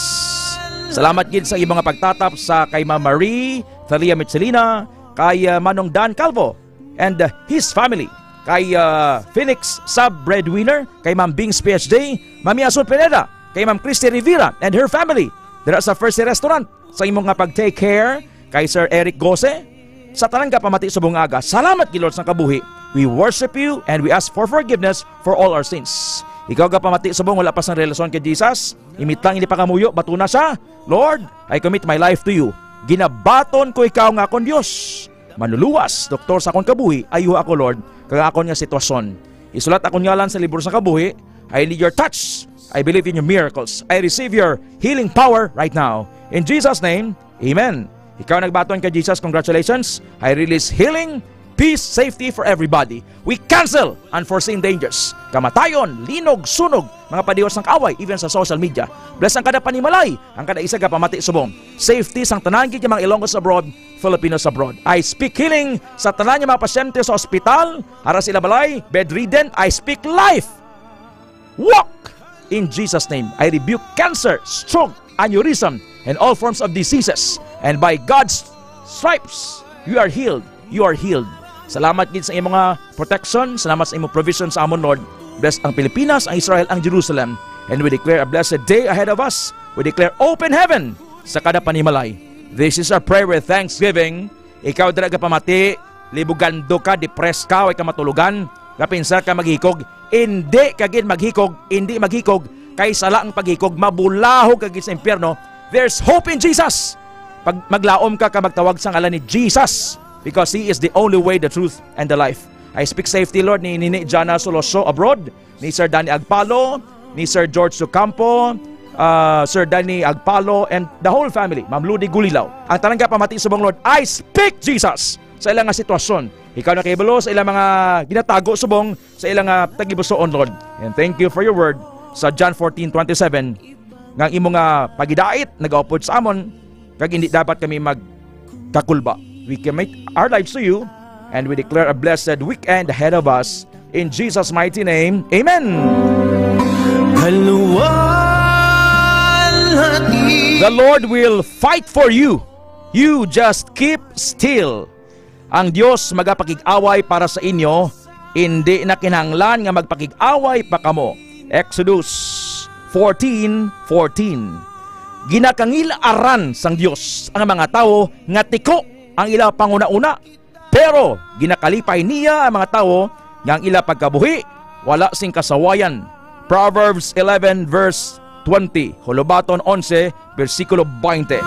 Salamat gid sa imo nga pagtatap sa kay Ma'am Marie Thalia Mitchelina, kay, uh, Manong Dan Calvo, and, uh, his family, kay, uh, Phoenix Sub Breadwinner, kay Ma'am Bings P H D, Mami Asun Pineda, kay Ma'am Christy Rivera and her family, dira sa First Restaurant, sa imo nga pag-take care kay Sir Eric Gose, sa tanan ka pamati subong nga aga. Salamat gid, Lord, sa kabuhi. We worship you and we ask for forgiveness for all our sins. Ikaw ka pamati subong wala pa sang relasyon kay Jesus, imit lang ini pangamuyo, bato na siya. Lord, I commit my life to you. Ginabaton ko ikaw nga akon Dios. Manluluwas, doktor sa akon kabuhi, ayuha ako, Lord, kag akon nga sitwasyon. Isulat akon ngalan sa libro sa kabuhi. I need your touch. I believe in your miracles. I receive your healing power right now. In Jesus' name, amen. Ikaw nagbaton kay Jesus, congratulations. I release healing, peace, safety for everybody. We cancel unforeseen dangers. Kamatayon, linog, sunog, mga padiwas sang kaaway, even sa social media. Bless ang kada panimalay, ang kada isa gapamati subong. Safety sang tanan gid nga mga Ilonggos abroad, Filipinos abroad. I speak healing sa tanan nga mga pasyente sa ospital, ara sa ila balay, bedridden. I speak life. Walk in Jesus' name. I rebuke cancer, stroke, aneurysm, and all forms of diseases. And by God's stripes, you are healed. You are healed. Salamat gid sa imong, ah, protection. Salamat sa imong provision sa amon, Lord. Bless ang Pilipinas, ang Israel, ang Jerusalem. And we declare a blessed day ahead of us. We declare open heaven sa kada panimalay. This is our prayer with thanksgiving. Ikaw dira gapamati, libugando ka, depressed ka, way ka matulogan, gapinsar ka maghikog, indi ka gid maghikog, indi maghikog, kay sala ang paghikog, mabulahog ka gid sa impyerno. There's hope in Jesus. Pag maglaom ka, ka magtawag sa ngalan ni Jesus, because He is the only way, the truth, and the life. I speak safety, Lord, ni Nini Jana Soloso abroad, ni Sir Danny Agpalo, ni Sir George Sucampo, ah, Sir Danny Agpalo, and the whole family, Ma'am Ludi Gulilaw. Ang tanan nga pamati subong, Lord, I speak, Jesus, sa ilang nga sitwasyon. Ikaw na kay sa ilang mga ginatago subong sa ilang nga tagibusoon, Lord. And thank you for your word sa John fourteen twenty-seven, nga ang imo nga pagidait nagaupod sa amon, kag hindi dapat kami magkakulba. We commit our lives to you, and we declare a blessed weekend ahead of us. In Jesus' mighty name, amen. Kaluwalhati. The Lord will fight for you. You just keep still. Ang Dios magapakig-away para sa inyo, indi na kinahanglan nga magpakig-away pa kamo. Exodus fourteen fourteen. Ginakangil-aran sang Dios ang mga tawo nga tiko ang ila panghunahuna, pero ginakalipay niya ang mga tawo nga ang ila pagkabuhi wala sing kasawayan. Proverbs eleven verse twenty, Hulubaton onse, bersikulo twenty.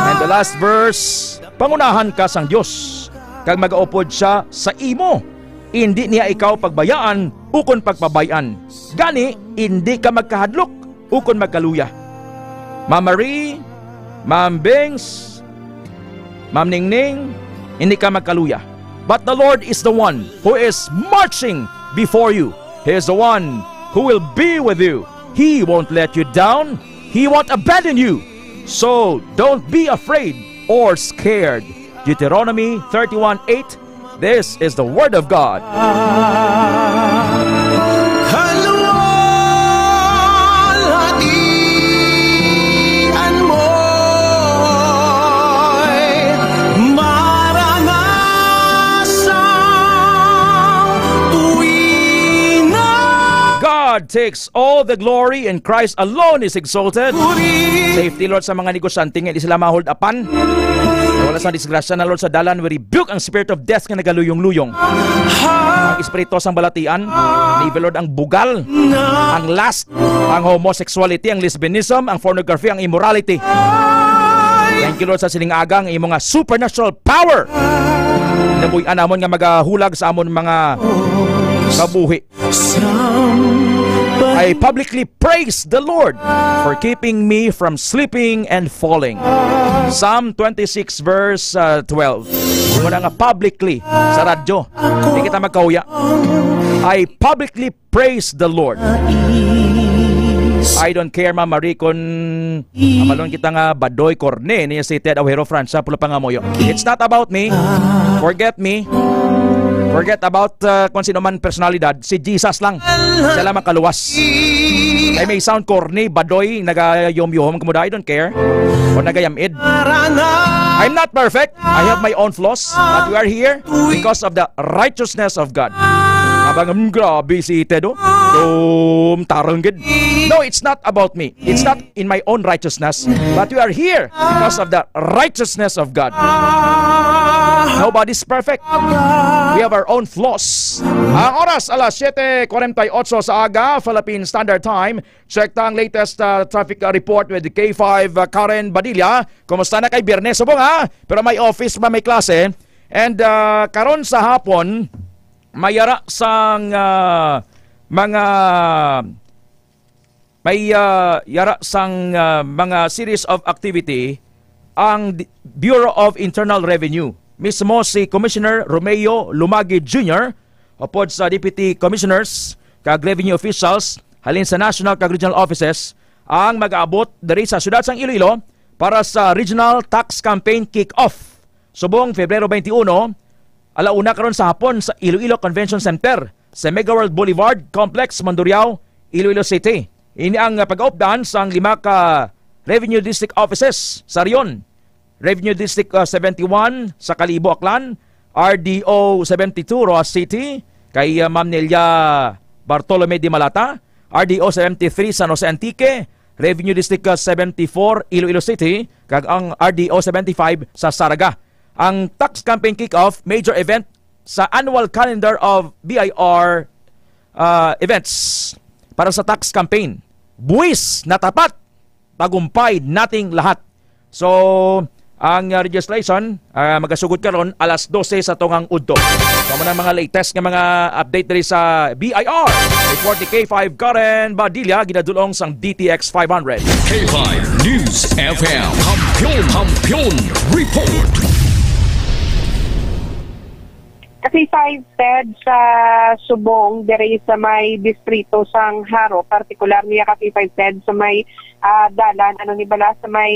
And the last verse, pangunahan ka sang Dios, kag magaupod sia sa imo. Indi niya ikaw pagbayaan ukon pagpabay-an. Gani, indi ka magkahadlok ukon magkaluya. Ma'am Marie, Ma'am Bings, Ma'am Ningning, hindi ka magkaluya. But the Lord is the one who is marching before you. He is the one who will be with you. He won't let you down. He won't abandon you. So don't be afraid or scared. Deuteronomy thirty-one eight. This is the word of God. Kaluwalhatian mo'y marangasang tuwina. God takes all the glory and Christ alone is exalted. Safety, Lord, sa mga negosyante nga hindi sila ma-hold upan. Wala sa disgrasya na, Lord, sa dalan. We rebuke ang spirit of death nga nagaluyong-luyong. Ang espiritu sang balatian, level, Lord, ang bugal, ang lust, ang homosexuality, ang lesbianism, ang pornography, ang immorality. Thank you, Lord, sa sining aga nga imo nga supernatural power. Nabuy-an namon nga magahulag sa amon mga kabuhi. I publicly praise the Lord for keeping me from sleeping and falling. Psalm twenty-six verse, uh, twelve. Muna nga publicly sa radyo. Hindi kita magkahuya. I publicly praise the Lord. I don't care, Ma'am Marie, kung Amalon kita nga Badoy, Corny, niya si Ted Awero, Francia, Pulo Pangamuyo. It's not about me. Forget me. Forget about, uh, kung sino man personalidad. Si Jesus lang. Siya lang makaluwas. I may sound corny, badoy, nagayom-yom kamo, I don't care. O nagayam-id. I'm not perfect. I have my own flaws. But we are here because of the righteousness of God. Abang, mm, grabe si Ted, oh. Dum, tarang gid. No, it's not about me. It's not in my own righteousness, but we are here because of the righteousness of God. Nobody's perfect. We have our own flaws. Ang oras, alas siyete kuwarenta y otso sa aga, Philippine Standard Time. Check ta ang latest, uh, traffic, uh, report with K five, uh, Karen Badilla. Kumusta na kay Biyernes? Subong, ha? Pero may office pa, may klase. And, uh, karon sa hapon, may ara sang, uh, mga ay, ah, yara sang, ah, mga series of activity ang D-, Bureau of Internal Revenue. Mismo si Commissioner Romeo Lumagi Junior upod sa Deputy Commissioners kag Revenue Officials halin sa National kag Regional Offices ang mag-aabot diri sa siyudad sang Iloilo para sa Regional Tax Campaign Kick-Off subong Febrero twenty-one, ala una karon sa hapon sa Iloilo Convention Center, sa Mega World Boulevard Complex, Mandurriao, Iloilo City. Ini ang, ah, pag-updan sang lima ka Revenue District Offices sa rehiyon. Revenue District, ah, seventy-one sa Kalibo, Aklan, R D O seventy-two, Roxas City, kay, ah, Ma'am Nelia Bartolome de Malata, R D O seventy-three, San Jose Antique, Revenue District, ah, seventy-four, Iloilo City, kag ang R D O seventy-five sa Zarraga. Ang tax campaign kick-off, major event sa annual calendar of B I R, ah, events para sa tax campaign. Buwis na tapat, tagumpay nating lahat. So, ang, ah, registration, ah, magasugod karon alas dose sa tungang udto. So, amo na ang mga latest nga mga update diri sa B I R. Report ni K five Karen Badilla, ginadulong sang D T X five hundred. K five News F M. Kampiyon, Kampiyon Report. Kasi five Ted, sa subong diri sa may distrito sang Jaro, partikular niya ka K five Ted sa may, ah, dalan, ano ni bala, sa may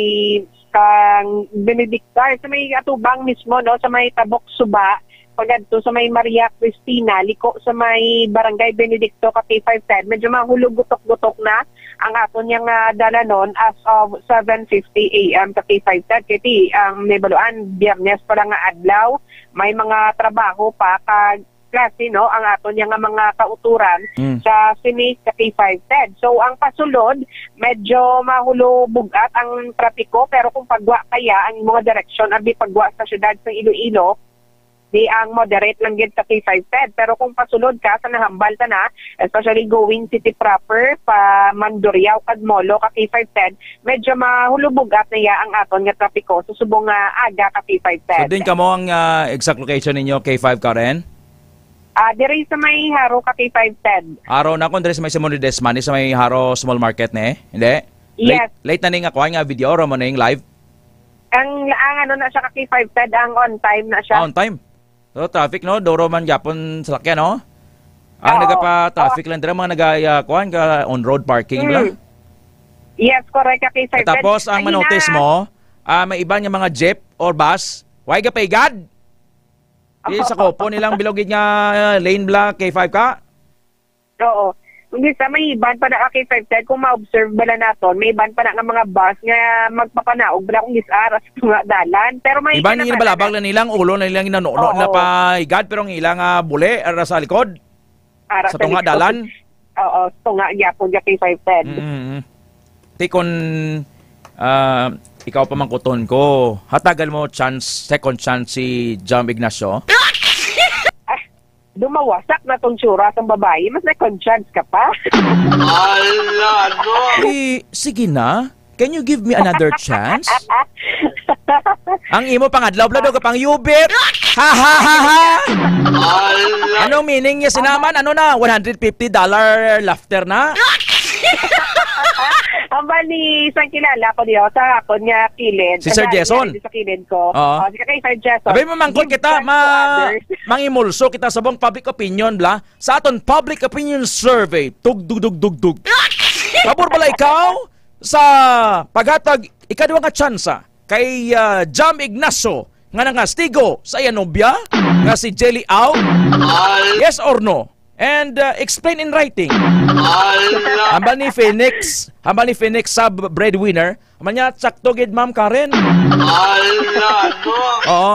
kang Benedictar, sa may atubang mismo, no, sa may Tabok Suba, pagkadto sa may Maria Cristina, liko sa may Barangay Benedicto ka K five Ted. Medyo mahulog gutok-gutok na ang aton yang, ah, dalanon as of seven fifty A M ka K five Ted. Kay ti, ang nabaluan, Biyernes pa lang nga adlaw, may mga trabaho pa kag klase, no, ang aton yang mga kauturan Mm. sa sini ka K five Ted. So, ang pasulod, medyo mahulubog-at ang trapiko, pero kung pagwa kaya ang mga direksyon, abi pagwa sa siyudad sa Iloilo, di ang moderate lang gid sa K five Ted. Pero kung pasulod ka sa nahambal ta na, especially going city proper, pa Mandurriao kag Molo ka K five Ted, medyo mahulubog-at na ya ang aton nga trapiko sa subong nga aga ka K five Ted. So, din kamo ang, ah, exact location ninyo, K five Karen? Ah, diri sa may Jaro ka K five Ted. Jaro na kung diri sa may Simon Ledesma, ni sa may Jaro Small Market, ne? Hindi? Yes. Late, late na ning kuan nga video, oro mo na yung live? Ang, ang ano na siya ka K five Ted, ang on time na siya. Ah, on time. So, traffic, no? Duro man gyapon salakyan, no? Ang Oo. nagapa-traffic Oo. lang dira, mga naga, ah, kuan ka, on-road parking Mm. lang. Yes, correct ka, K five Ted. Tapos, ang Kanina manotis mo, ah, may iban nga mga jeep or bus, why ka paigad? Di sa kopo nilang bilog gid nga, ah, lane bla, K five ka? Oo. Hindi sa may iban pa na, okay, Sir Ted, kung ma-observe bala naton, may iban pa na nga mga bus nga magpapanaog bala kung gis-ara sa tunga dalan. Pero may Iban iba na yung balabag pala lang nilang ulo na nilang inanuno Oo. nila pa igad, pero ang ilang, ah, buli, ara sa likod, Ara sa sa tunga likod. dalan. Oo, sa tunga gyapon ka, K five Ted. Mm-mm. Ti kun, ah, ikaw pamangkuton ko, hatagan mo chance, second chance si Jam Ignacio? Ah, dumawasak na tong tsura sang babayi, mas may chance ka pa. Ala, no? Eh, sige na. Can you give me another chance? Ang imo pangadlaw, bla, daw ka pang yubit. Ha, ha, ha, ha. Ala. Anong meaning niya, sinaman? Ano na? One hundred fifty dollar laughter na? Amba ni isang kilala ko diyo sa akon nga kilid. Si Sir Ano, Jason? Sa kilid ko. Oo. Oh, si kay Sir Jason. Sabi mo, mangkot Give kita, chance ma-, to others. mangimulso kita sa buong public opinion, bla. Sa aton public opinion survey, tug, dug, dug, dug, dug. Pabor bala ikaw sa paghatag ikaduha nga tsansa kay, ah, Jam Ignacio nga nangastigo sa iya nobya nga si Jelly Au? Yes or no? And, uh, explain in writing. Ala. Hambal ni Phoenix, hambal ni Phoenix sa b-, breadwinner, hambal niya, "Sakto gid, Ma'am Karen." Ala, no? Oo.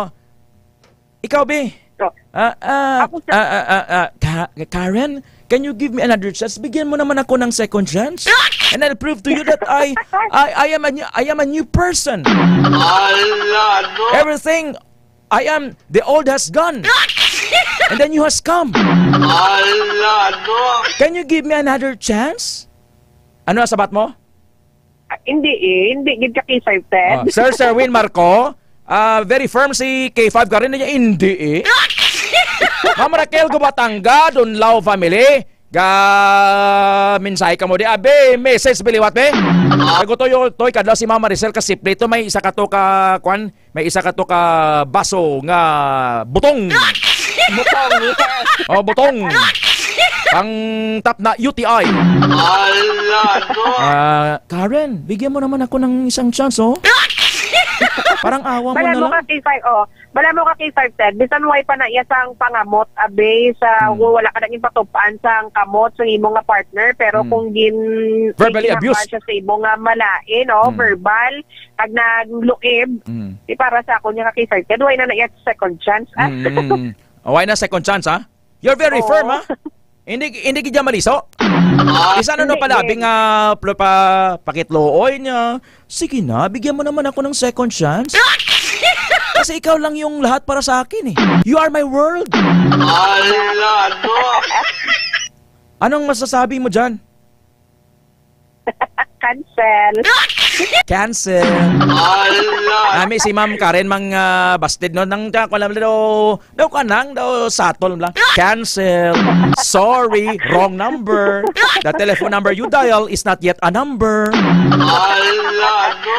Ikaw, Bi? Oh. Ah, ah, Ako, sir. ah, ah, ah, ah, Ka-, Karen, can you give me another chance? Bigyan mo naman ako ng second chance. And I'll prove to you that I, I, I am a new, I am a new person. Ala, no? Everything I am, the old has gone. And the new has come. Ala, no? Can you give me another chance? Ano ang sabat mo? Ah, hindi eh. Hindi gid ka K five Ted. Oh, Sir Sherwin Marco, ah, very firm si K five Karen niya, hindi eh. Ma'am Raquel Gubatanga, Dunlao family, Ga mensahe ka mo di, abi, message biliwat, be. Sagot to, yo, to, kadlaw si Mama Maricel ka siple to, may isa ka to ka, kwan, may isa ka to ka baso nga butong. Butong, yes. Oh, butong. Pang tap na U T I. Ala, no. Ah, Karen, bigyan mo naman ako ng isang chance, oh. Parang awa mo Bala na mo lang. Ka, K five, oh. Bala mo ka, K five, Ted. Bisan way pa na iya sang pangamot, abe, sa Hmm. wala ka nang ipatupan sang kamot sa imo nga partner, pero Hmm. kung gin-, Verbally gin-, abuse. Siya sa imo nga malain, oh, Hmm. verbal, kag nagluib, Hmm. di para sa ako niya ka, K five, Ted. Way na na iya second chance, ah. Hmm. Oh, way na second chance, ha? You're very Oo. firm, ha? Hindi, hindi gid niya maliso. Isa na no Hindi, palabi hindi. nga plo-, pa, pakitluoy niya. "Sige na, bigyan mo naman ako ng second chance. Kasi ikaw lang yung lahat para sa akin, eh. You are my world." Ala, no. Anong masasabi mo dyan? Cancel. Cancel. Ala. Nami si Ma'am Karen mang, ah, busted, no? Nang, ah, kuwan lang daw, daw ka nang, daw satol lang. Cancel. Sorry, wrong number. The telephone number you dial is not yet a number. Ala, no.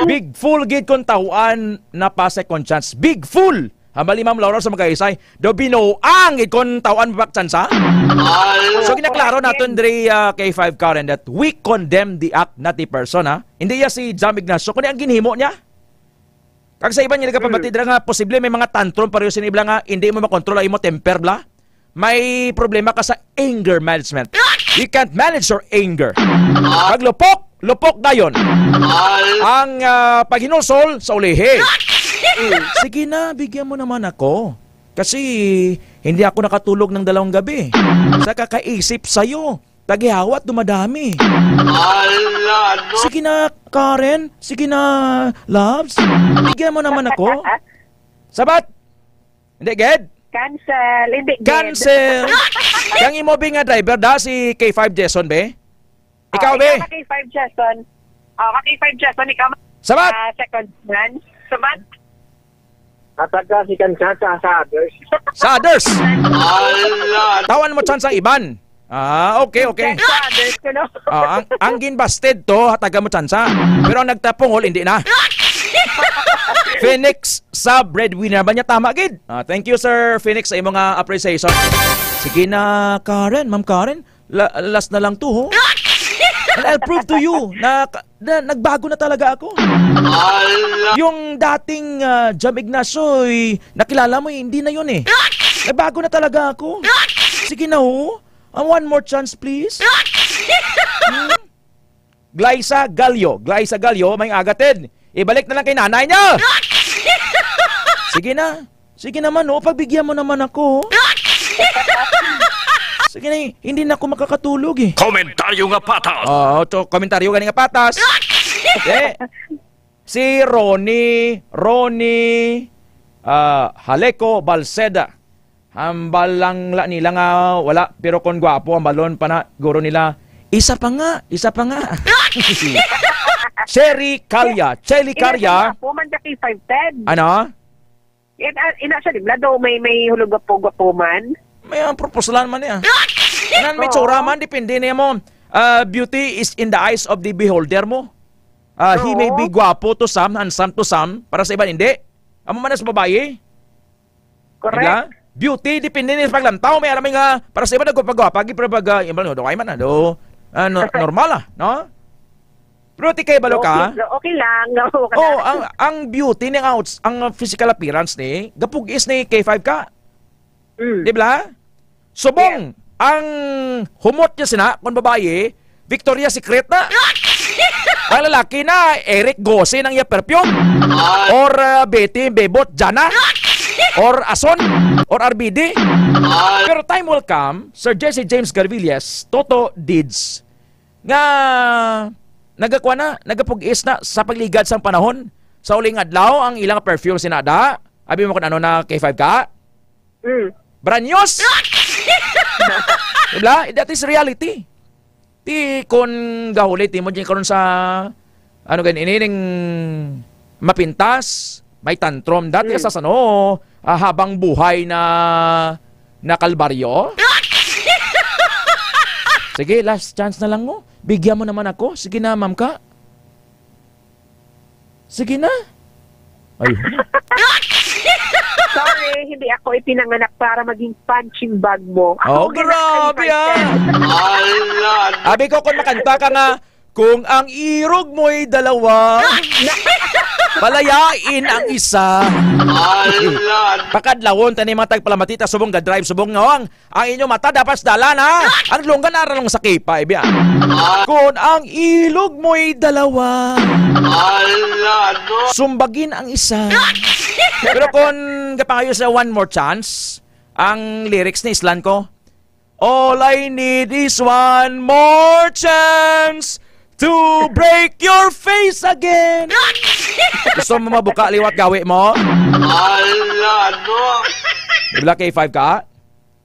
Big fool gid kung tawaan na pa second chance. Big fool! Hambal ni Ma'am Laura sa Magaysay, daw binuang gid kon tawaan mo back chance, ha? So, ginaklaro naton diri, ah, K five Karen, that we condemn the act, not the person, ha? Hindi ya si Jam Ignacio, kundi ang ginhimo niya. Kag sa iban nga nagapamati dira nga posible may mga tantrum pareho sini bla nga hindi mo makontrol ang imo temper bla. May problema ka sa anger management. You can't manage your anger. Pag lupok, lupok dayon. Ang, ah, paghinulsol sa ulihi. Sige na, bigyan mo naman ako. Kasi hindi ako nakatulog ng dalawang gabi sa kakaisip sa'yo. Tagihawat dumadami. Ala, no. Sige na, Karen. Sige na, loves. Bigyan mo naman ako. Sabat? Hindi, gid? Cancel. Hindi, gid. Cancel. Yang imo bi nga driver da si K five Jason, be? Ikaw, Oh, be? Ikaw ka K five Jason. Oh, ka K five Jason, ikaw ma-, Sabat? Ah, second man. Sabat? Ataga si Kansasa sa others. Sa others. Ala. Tawan mo chance ang iban. Ah, okay, okay. Sa others, kuno. Ah, ang, ang ginbasted to, hatagan mo tsansa. Pero ang nagtapungol, hindi na. Phoenix sa breadwinner ba niya? Tama gid. Ah, thank you, Sir Phoenix, sa imong, ah, appreciation. Sige na, Karen, Ma'am Karen. La-, last na lang to, ho. And I'll prove to you na, na nagbago na talaga ako. Ala. Yung dating, ah, Jam Ignacio, eh, nakilala mo, eh, hindi na yun, eh. Nagbago na talaga ako. Sige na, ho. Ah, one more chance, please. Hmm? Glyza Gallo. Glyza Gallo, may agatin. Ibalik na lang kay nanay niya. Sige na. Sige naman, oh. Pagbigyan mo naman ako, oh. Sige na, eh. Hindi na ako makakatulog, eh. Komentaryo nga patas. Oo, to, komentaryo gani nga patas. Eh, si Ronnie, Ronnie, ah, Haleco Balceda. Hambal lang la nila nga wala, pero kon gwapo, hambalon pa na, guro nila, "Isa pa nga, isa pa nga." Sherry Calya, Shelly Ina siya Calya. Gwapo man ka kay five ten. Ano? Ina, ina siya, di ba? Daw may, may hulog gwapo, gwapo man. May ang proposalan man niya. Nan may Oo. tsura man, depende niya mo. Ah, beauty is in the eyes of the beholder mo. Ah, he may Oo. be gwapo to some, handsome to some, para sa iban hindi. Amo man na sa babayi. Correct. Diba? Beauty, depende ni sa paglantaw. May alam nga, para sa iba, nagpagwapa, gi-, pero pag, ah, yung, ano, okay man, ano, ah, no-, normal, ah, no? Pero ti kay balo ka? Okay, okay lang. Oo, Oh, kanang ang, ang beauty ni outs-, ang physical appearance ni, gapugis ni K five ka. Mm. Di ba? Subong, Yeah. ang humot niya sina, kung babayi, Victoria's Secret na. Ang lalaki na, Eric Gossi nang iya perfume. Or, uh, Betty Bebot, Jana. Or Ason. Or R B D. Pero time will come, Sir Jesse James Garvillas, Toto Deeds, nga nagakuha na, nagapugis na sa pagligad sang panahon. Sa uling adlaw, ang ilang perfume sinada. Abi mo kung ano na K five ka? Mm. Brand news! Diba? That is reality. Ti, kon gahuli, ti mo dyan karon sa, ano gani, ini ning mapintas, may tantrum. Dati Mm. sa sano, ah, habang buhay na, na kalbaryo? Sige, last chance na lang mo. Bigyan mo naman ako. Sige na, ma'am ka. Sige na. Ay. Sorry, hindi ako ipinanganak para maging punching bag mo. Oh, ako grabe, ah. Abi ko, kung makanta ka nga, "Kung ang irog mo'y dalawa, palayain ang isa." Pakadlawon tani mga tagpalamati ta subong ga-drive, subong nga ang, ang inyo mata dapat sa dalan, ha? Ang lunggan ara lang sa kipa, ibya. "Kung ang ilog mo'y dalawa, sumbagin ang isa." Pero kung gapangayo sa "One More Chance," ang lyrics ni Islan ko, "All I need is one more chance to break your face again." Gusto mo mabuka liwat gawi mo? Ala, no. Di ba, K five ka?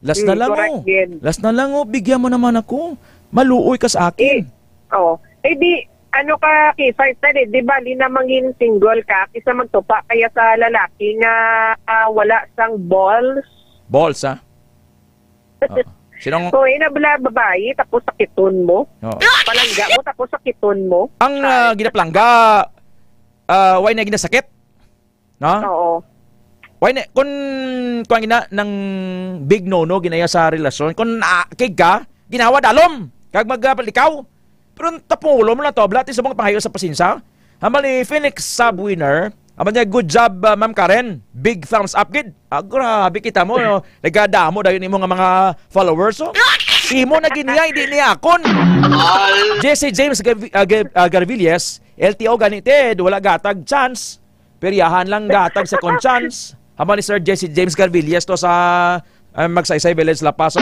Last na Mm, lang, correct, oh. Gid. Last na lang, oh. Bigyan mo naman ako. Maluoy ka sa akin. Eh, oh. Eh, di, ano ka, K five, tali, di ba, di na mangin single ka, kisa magtupa kaya sa lalaki nga, ah, wala sang balls? Balls, ah? Oo. Sinong Kung ina bala babayi, tapos sakiton mo. Oo. Palangga mo, tapos sakiton mo. Ang, ah, Ay. ginapalangga, ah, why na ginasakit? No? Oo. Why na, kung, kung ina, nang big no-no, ginaya sa relasyon, kung naakig ka, ginawa dalom, kag maglikaw. Pero tapulo mo lang to, blati sa mga pangayo sa pasinsa. Hambal ni Felix Subwinner, hambal niya, "Good job, uh, Ma'am Karen. Big thumbs up, gid." Ah, grabe kita mo, no? Nagadamo dayon imo nga mga followers, oh. Imo na gid niya, hindi niya akon. Jesse James Gavi-, ah, Gav-, ah, Garvilles, "L T O gani, Ted, wala gatag chance. Peryahan lang gatag second chance." Hambal ni Sir Jesse James Garvilles to sa, ah, Magsaysay Village, La Paz.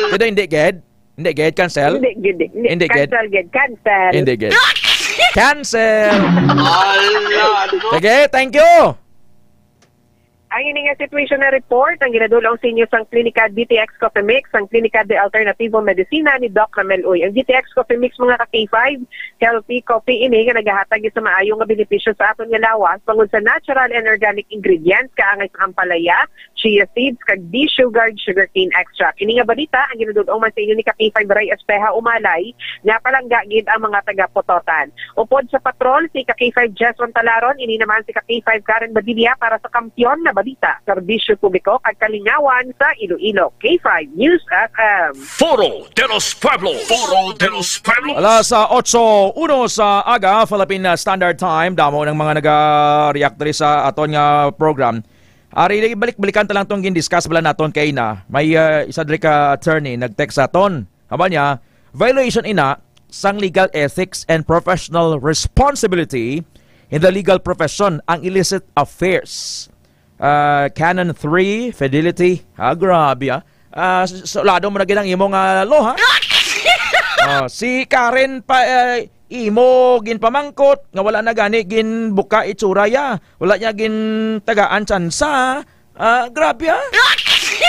Pero hindi, gid. Hindi, gid, cancel? Hindi, gid, hindi. Hindi, gid. Cancel, gid. Cancel. Hindi, gid. Cancel. Ala, no. Sige, thank you. Ang ini nga situation na report ang ginadulong sa inyo sang Klinika D T X Coffee Mix, ang Klinika de Alternativo Medicina ni Doc Ramel Uy. Ang D T X Coffee Mix, mga ka-K five, healthy coffee ini nga nagahatag sa maayo nga benepisyo sa aton nga lawas tungod sa natural and organic ingredients, kaangay sa ampalaya, chia seeds, kag desugared sugarcane extract. Ini nga balita ang ginadul-ong man sa inyo ni ka-K five Ray Espeha Umalay, nga palangga gid ang mga taga-Pototan. Upod sa patrol, si ka-K five Jess Montalaron, ini naman si ka-K five Karen Badilla para sa Kampiyon na Balita, Serbisyo Publiko kag Kalingawan sa Iloilo. K five News F M. Foro de los Pueblos. Foro de los Pueblos. Alas, ah, otso uno sa aga, Philippine, ah, Standard Time. Damo ng mga naga-react diri sa aton nga program. Ari, balik-balikan ta lang tong gin-discuss bala naton kay na. May, ah, isa diri ka attorney nag-text sa aton. Haba niya, violation ina sang legal ethics and professional responsibility in the legal profession ang illicit affairs. Ah, Canon three, fidelity. Ah, grabe, ah. Ah, s-, sulado mo na gid ang imo nga law, ha? Ah, si Karen pa, eh, imo ginpamangkot nga wala na gani ginbuka itsura ya. Wala niya gintagaan tsansa. Ah, grabe, ah.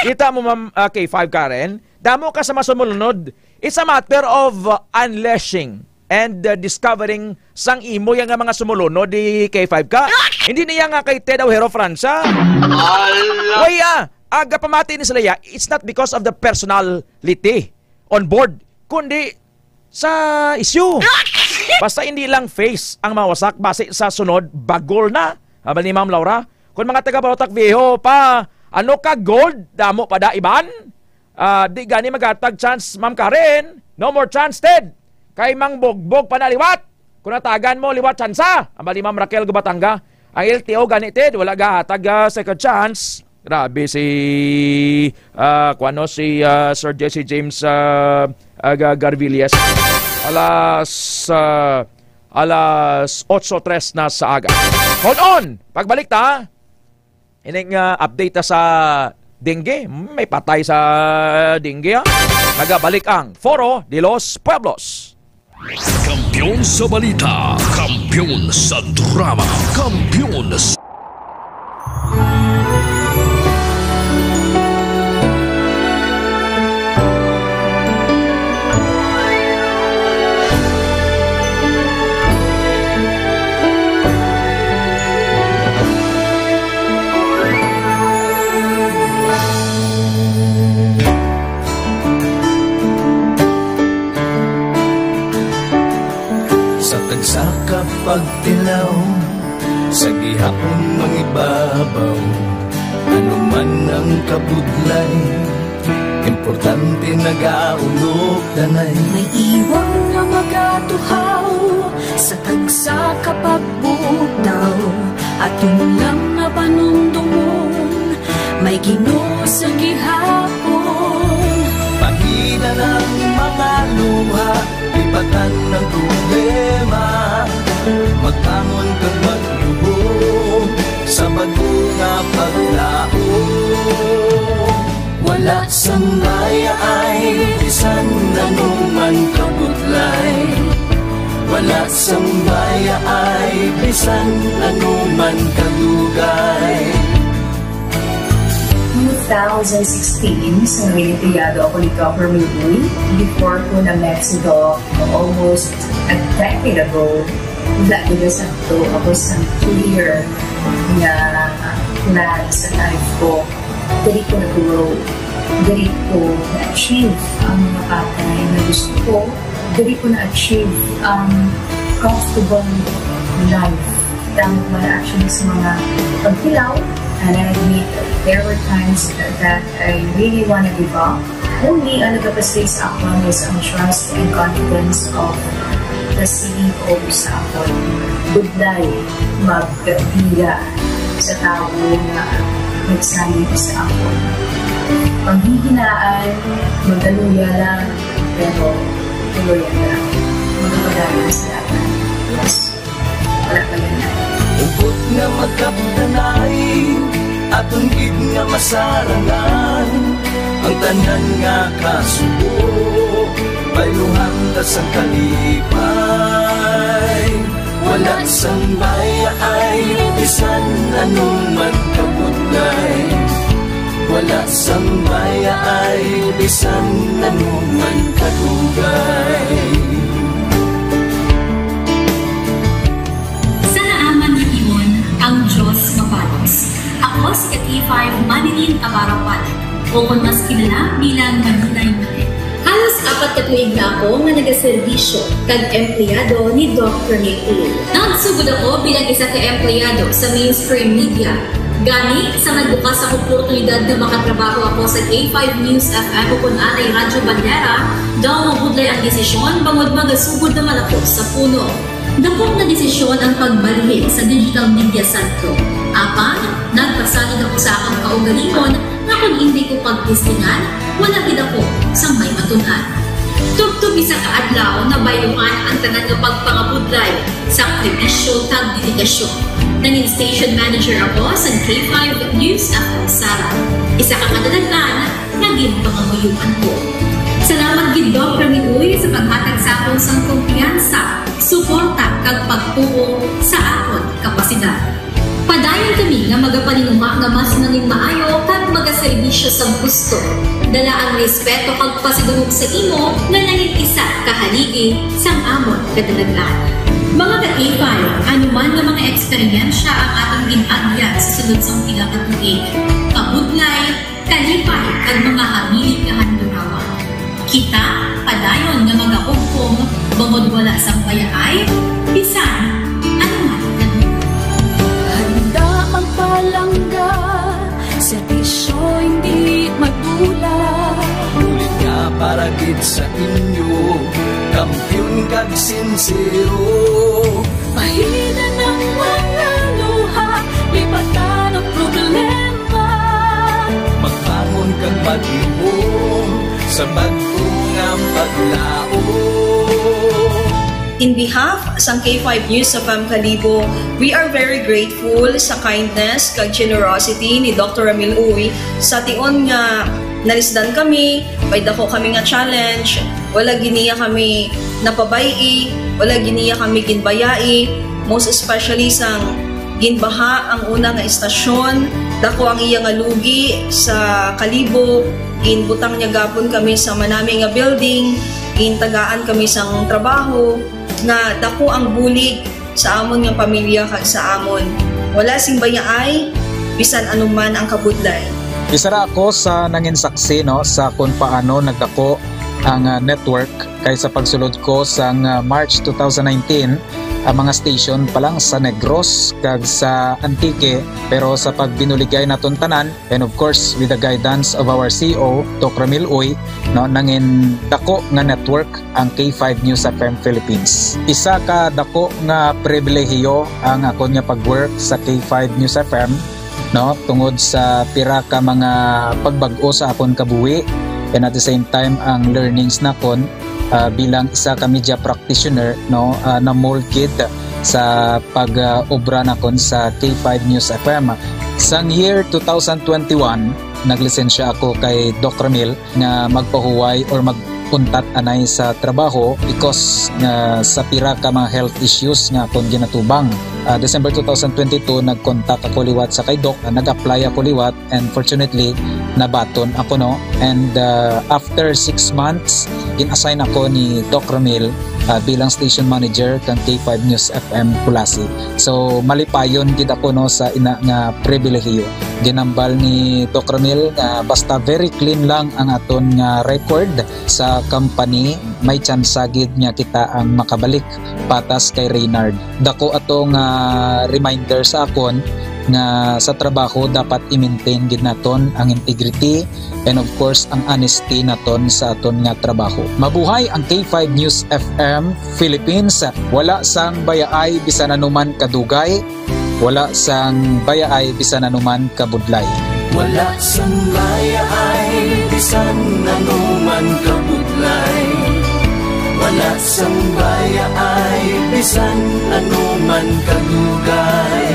Kita mo, ma'am, ah, K five Karen, damo ka sa masumulunod. It's a matter of, uh, unleashing and, uh, discovering sang imo yang nga mga sumulunod di K five ka. Hindi niya nga kay Ted Aujero Francia. Ala. Why, ah? Aga pamati ni sila, ya, it's not because of the personality on board, kundi sa issue. Basta hindi lang face ang mawasak, basi sa sunod, bagol na. Haba ni Ma'am Laura, kung mga taga Barotac Viejo pa, ano ka gold, damo pa da iban? Ah, di gani maghatag chance, Ma'am Karen. No more chance, Ted. Kay mangbugbog pa na liwat. Kung natagan mo, liwat tsansa. Ang bali, Ma'am Raquel Gubatanga. Ang L T O gani, Ted, wala gahatag, ah, second chance. Grabe si, ah, kuwano, si, ah, Sir Jesse James, ah, ah, Ga-, Garvillas. Alas, ah, alas otso tres na sa aga. Hold on! Pagbalik ta, Ining, ah, update ta sa dengue. Hmm, may patay sa dengue, ha? Nagabalik ang Foro de los Pueblos. Kampiyon sa balita, kampiyon sa drama, kampiyon sa Tilaw sa gihapon mangibabaw, ano man ang kabudlay, importante nagaulog tanay. May iwang nga magatuhaw sa tagsa ka pagbugtaw, aton lang nga panumdumon, may Ginoo sa gihapon. Pahina ng mga luha, lipatan ng problema, magbangon kag magluhom sa bag-o nga paglaom. Wala sang bayaay bisan ano man kabudlay. Wala sang bayaay bisan ano man kadugay. Two thousand sixteen, sa nangin empleyado ako ni Doc Ramil Uy, before ko na-met si Doc almost a decade ago, wala gid sakto ako sa clear nga plan sa life ko. Diri ko nag-grow. Diri ko na-achieve ang mga bagay na gusto ko. Diri ko na-achieve ang comfortable life. Damo ko na-achieve sa mga pagtilaw. And I admit, there were times that I really wanna give up. Only ang nagapastig sa akon is ang trust and confidence of the C E O sa akon. Budlay, magkabila sa tawo nga nagsalig sa akon. Panghihinaan, magaluya lang, pero tuloy lang. Magpadayon sa lahat. Yes. Wala pa yun. Hugot nga magkapdanay, aton gid nga masarangan ang tanan nga kasubo, bayluhan ta sang kalipay. Wala sang bayaay, bisan ano man kabudlay. Wala sang bayaay, bisan ano man kadugay. Sa naaman nga imon, ang Dios mabalos. Ako si ka K five Marilyn Abarapan, o kon mas kilala bilang Marilay Manet. Halos apat ka tuig na ako nga nagaserbisyo kag empleyado ni Doc Ramil Uy. Nagsugod ako bilang isa ka empleyado sa mainstream media. Gani, sa nagbukas ang oportunidad nga makatrabaho ako sa K five News F M o kon anay Radyo Bandera, daw mabudlay ang desisyon bangod magasugod naman ako sa puno. Dako nga desisyon ang pagbalhin sa Digital Media Centro. Apan, nagpasalig ako sa akon kaugalingon nga kon indi ko pagtistingan, wala gid ako sang may matun-an. Tubtob isa ka adlaw, nabayluhan ang tanan nga pagpangabudlay, sakripisyo, kag dedikasyon. Nangin station manager ako sa K five News F M Sara, isa ka kadalagan nga ginpangamuyoan ko. Salamat gid, Doc Ramil Uy, sa paghatag sa akon sang kumpiyansa, suporta, kag pagtuo sa akon kapasidad. Padayon kami nga magapaninguha nga mas nangin maayo kag magaserbisyo sa gusto. Dala ang respeto kag pasidungog sa imo nga nangin isa ka haligi sang amon kadalagan. Mga ka-K five, ano man nga mga eksperyensya ang atong gin-agyan sa sulod sang pila ka tuig, kabudlay, kalipay, kag mga hamili nga handurawa. Kita, padayon nga magahugpong, bangod wala sang bayaay, bisan ano man. Handa magpalangga, serbisyo hindi madula. Bulig nga para gid sa inyo, kampiyon kag sinsero. Pahina ng mga luha, lipatan ang problema. Magbangon kag magluhom sa bag-o nga paglaom. In behalf sang K five News F M Kalibo, we are very grateful sa kindness kag generosity ni Doctor Ramil Uy sa tion nga nalisdan kami, may dako kami nga challenge, wala gid niya kami napabay-i, wala gid niya kami ginbayai, most especially sang ginbaha ang una nga istasyon, dako ang iya nga lugi sa Kalibo, ginbutang niya gapon kami sa manami nga building, gintagaan kami sang trabaho, nga dako ang bulig sa amon nga pamilya kag sa amon. Wala sing bayaay, bisan ano man ang kabudlay. Isa ra ako sa nangin saksi, no, sa kung paano nagdako ang, ah, network, kay sa pagsulod ko sang, ah, March two thousand nineteen, ang mga station pa lang sa Negros kag sa Antique, pero sa pagbinuligay naton tanan, and of course, with the guidance of our C E O, Doc Ramil Uy, no, nangin dako nga network ang K five News F M Philippines. Isa ka dako nga pribilehiyo ang akon nga pag-work sa K five News F M, no, tungod sa pira ka mga pagbag-o sa akon kabuhi, and at the same time, ang learnings nakon, ah, bilang isa ka media practitioner, no, ah, na-mold gid sa pag, ah, obra nakon sa K five News F M. Sang year two thousand twenty-one, naglisensya ako kay Doc Ramil nga magpahuway or mag-untat anay sa trabaho because nga sa pira ka mga health issues nga akon ginatubang. Ah, December two thousand twenty-two, nag-contact ako liwat sa kay Doc, ah, nag-apply ako liwat, and fortunately, nabaton ako, no? And, ah, after six months, gin-assign ako ni Doc Ramil, ah, bilang station manager kang K five News F M Culasi. So, malipayon gid ako, no, sa ina nga pribilehiyo. Ginambal ni Doc Ramil nga basta very clean lang ang aton nga record sa company, may tsansa gid nga kita ang makabalik patas kay Reynard. Dako ato nga reminder sa akon nga sa trabaho dapat i-maintain gid naton ang integrity and of course ang honesty naton sa aton nga trabaho. Mabuhay ang K five News F M Philippines. Wala sang bayaay bisan anuman kadugay, wala sang bayaay bisan anuman kabudlay. Wala sang bayaay bisan anuman kabudlay. Wala sang bayaay bisan anuman kadugay.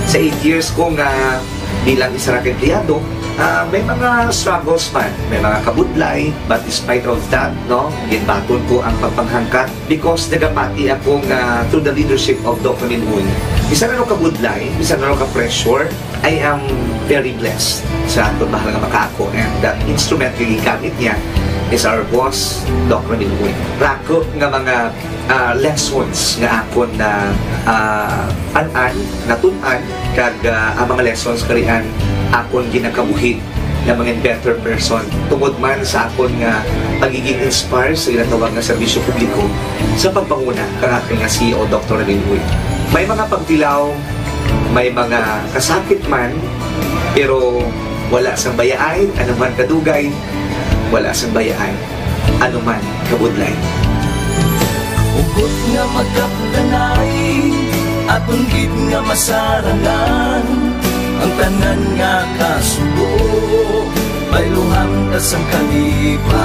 Sa eight years ko nga bilang isa ra ka empleyado, ah, may mga struggles man, may mga kabudlay, but despite of that, no, ginbaton ko ang pagpanghangkat because nagapati ako nga through the leadership of Doc Ramil Uy, bisan ano ka budlay, bisan ano ka pressure, I am very blessed sa aton mahal nga makaako, and the instrument nga gigamit niya is our boss, Doc Ramil Uy. Rako nga mga, ah, lessons nga akon na, ah, an-an, natun-an, kag, ah, ang mga lessons karian akon ginakabuhi nga mangin better person tungod man sa akon nga pagiging inspired sa ginatawag nga serbisyo publiko sa pagpanguna kang akon nga C E O, Doctor Ramil Uy. May mga pagtilaw, may mga kasakit man, pero wala sang bayaay, anuman kadugay, wala sang bayaay, anuman kabudlay. Hugot nga magkapdanay, aton gid nga masarangan ang tanan nga kasubo, bayluhan ta sang kalipay.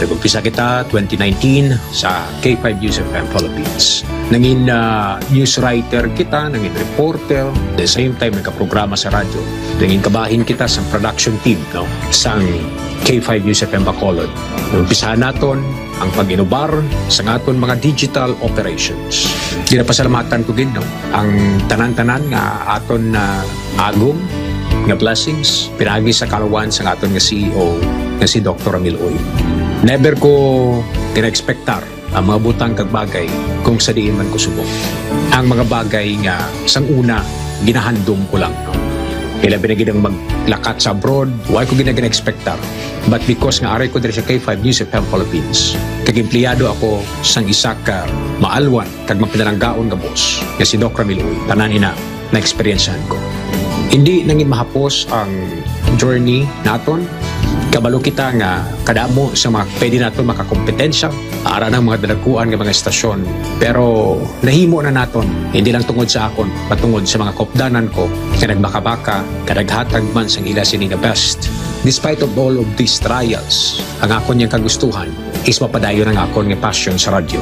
Nag-umpisa kita twenty nineteen sa K five News F M Philippines. Nangin, ah, news writer kita, nangin reporter, the same time nagkaprograma sa radyo. Nangin kabahin kita sa production team, no, sang K five News F M Bacolod. Umpisahan naton ang pag-inubar sa aton mga digital operations. Ginapasalamatan ko gid, no, ang tanan-tanan nga aton na agom nga blessings pinaagi sa kaluwan sa aton nga C E O nga si Doctor Ramil Uy. Never ko gina-expectar ang mga butang kag bagay kung sa diin man ko subong. Ang mga bagay nga sang una ginahandom ko lang, no? Ilabi na gid ang maglakat sa abroad, wala ko gina-, gina-expectar. But because nga aray ko diri sa K five News F M Philippines, kag empleyado ako sang isa ka maalwan kag mapinalanggaon nga boss nga si Doc Ramil Uy, tanan ina na-eksperyensyahan ko. Hindi nangin mahapos ang journey naton. Kabalo kita nga kadamo sa mga pwede naton makakompetensya, ara ng mga dalaguan nga mga estasyon. Pero nahimo na naton, hindi lang tungod sa akon, patungod sa mga kopdanan ko nga nagbakabaka, kadaghatag man sang ila sini nga best. Despite of all of these trials, ang akon yang kagustuhan is mapadayon ang akon nga passion sa radyo.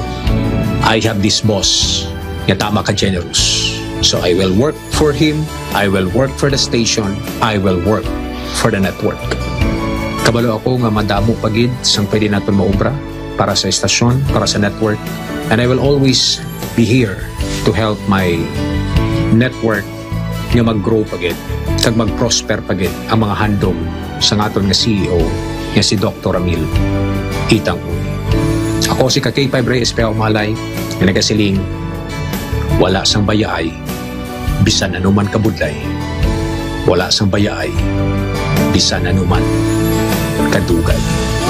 I have this boss nga tama ka generous. So I will work for him, I will work for the station, I will work for the network. Kabalo ako nga madamo pa gid sang pwede naton maobra para sa estasyon, para sa network, and I will always be here to help my network nga mag-grow pa gid kag mag-prosper pa gid ang mga handom sang aton nga C E O nga si Doctor Ramil Itang Uy. Ako si ka K five Reyes Pea Umalay nga nagasiling, wala sang bayaay bisan anuman kabudlay, wala sang bayaay bisan anuman kadugay.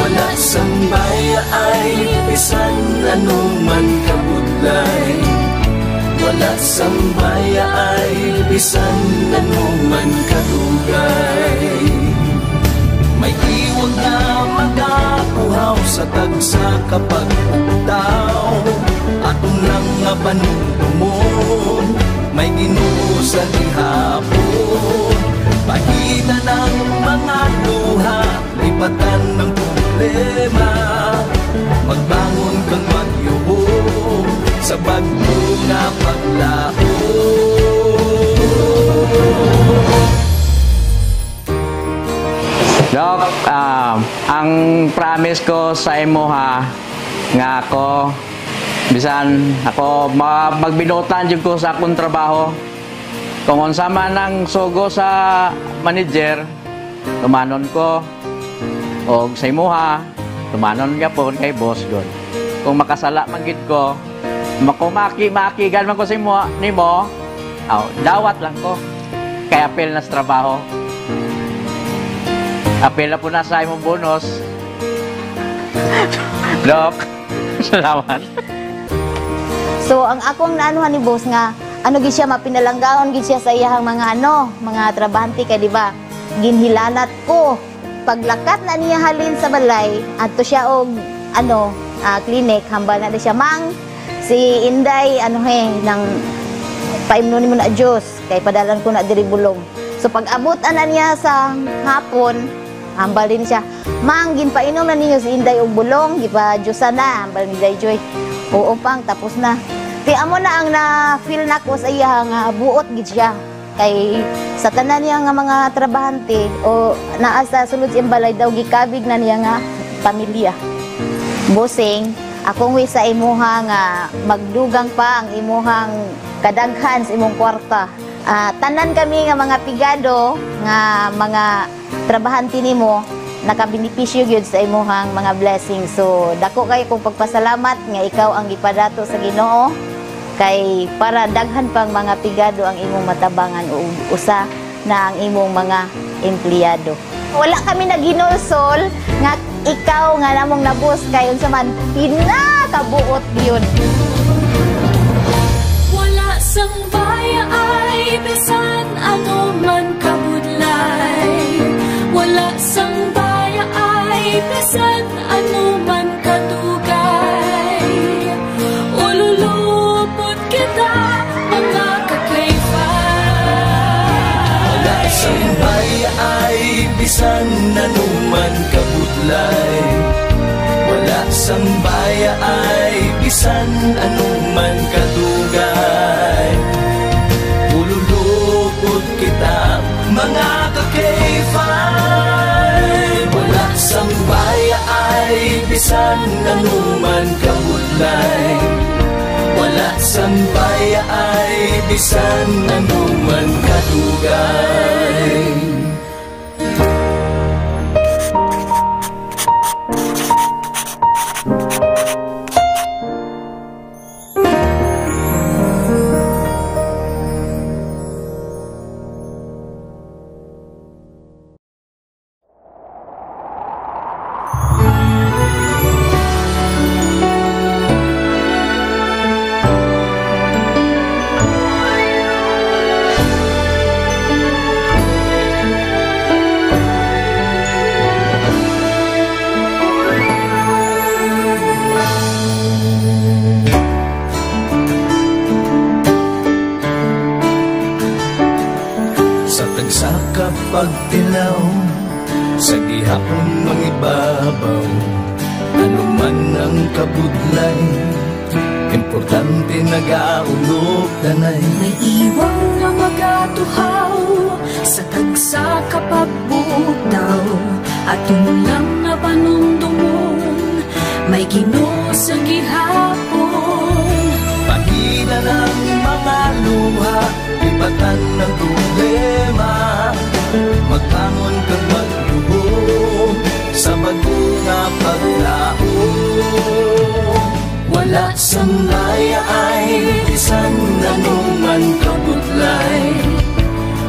Wala sang bayaay bisan ano man kabudlay. Wala sang bayaay bisan ano man kadugay. May iwag na magakuhaw sa tagsa ka pagpugtaw. Aton lang nga panumdumon, may Ginoo sa gihapon. Pahina ng mga luha, lipatan ng problema. Magbangon kang magyuhong sa bagyo nga paglaom. Doc, ah, ang promise ko sa imo ha, nga ako, bisan ako, ma-, magbinuotan jud ko sa akong trabaho. Kung unsa man ang sugo sa manager, tumanon ko. Og sa imuha, tumanon gyapon kay boss gud. Kung makasala man gid ko, makumaki-makigan man ko sa imo, nimo, aw, dawat lang ko. Kay apil na sa trabaho. Apil na po na sa imong bonus. Doc, salamat. So, ang akong naanuhan ni boss nga, ano gid siya, mapinalanggaon gid siya sa iyahang mga, ano, mga trabahante kay, di ba, ginhilanat ko. Paglakat na niya halin sa balay, adto siya og, ano, ah, clinic, hambal na siya, "Mang, si Inday, ano he, nang paimnon nimo na juice, kay padalan ko na diri bulong." So, pag-abot ana niya sa hapon, hambal din siya, "Mang, ginpainom na ninyo si Inday og bulong, gipa-juice na," hambal ni Day Joy. "Oo, Pang, tapos na." Kay amo na ang na-feel nako sa iya nga buot gid siya. Kay sa tanan niya nga mga trabahante o naa sa sulod sa iyang balay daw, gikabig na niya nga pamilya. Bossing, akong wish sa imuha nga magdugang pa ang imuhang kadaghan sa imong kwarta. Ah, tanan kami nga mga pigado nga mga trabahante nimo, nakabenepisyo gyud sa imuhang mga blessings. So, dako kayo kong pagpasalamat nga ikaw ang gipadato sa Ginoo, kay para daghan pang mga pigado ang imong matabangan, ug usa na ang imong mga empleyado. Wala kami naghinulsol nga ikaw nga namong nabos kay unsa man pinakabuot yun. Wala sang bayaay bisan ano man kabudlay. Wala sang bayaay bisan ano man kadugay. Ululupot kita, mga kakayfa. Wala sang bayaay bisan ano man kabudlay. Wala sang bayaay bisan ano man kadugay. Ululupot kita, mga kakayfa. Wala sang bayaay bisan ano man kabudlay. Wala sang bayaay bisan ano man kadugay. Sa tagsa ka pagtilaw, sa gihapon mangibabaw, ano man ang kabudlay, importante nagaulog danay. May iwang nga magatuhaw sa tagsa ka pagbuot daw, aton lang nga panumdumon, may Ginoo sa gihapon. Pahina ng mga luha, lipatan ng problema. Magbangon kag magluhod sa bag-o nga paglaom. Wala sang bayaay bisan ano man kabudlay.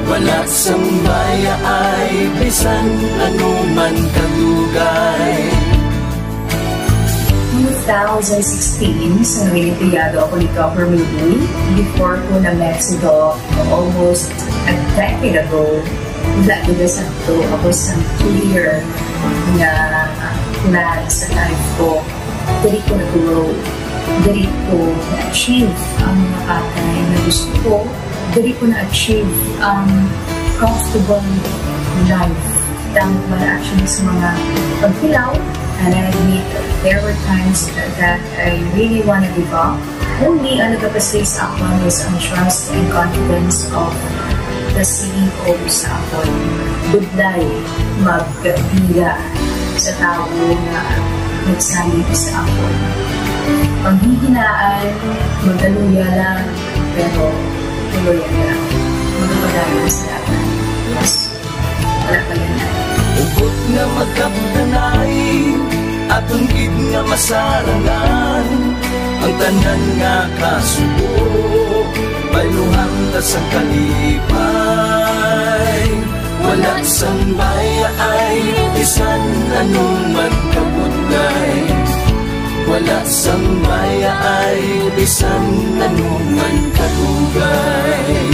Wala sang bayaay bisan ano man kadugay. two thousand sixteen, sa naging empleyado ako ni Doc Ramil Uy, before ko na-met si Doc almost a decade ago, wala gid sakto ako sa clear nga plan sa life ko. Diri ko na-grow, diri ko na-achieve ang mga bagay na gusto ko, diri ko na-achieve ang comfortable life. Damo ko na-achieve sa mga paghilaw, and I admit there were times that I really wanna give up. Only ang nagapasig sa akon was ang trust and confidence of the C E O sa akon. Budlay magpila sa tawo nga nagsalig sa akon. Panghihinaan, magkaluya lang, pero tuloy lang. Magpadayon sa laban. Yes. Wala pa yan. Hugot nga magkapdanay, aton gid nga masarangan ang tanan nga kasubo, bayluhan ta sang kalipay. Wala sang bayaay, bisan ano man kabudlay. Wala sang bayaay, bisan ano man kadugay.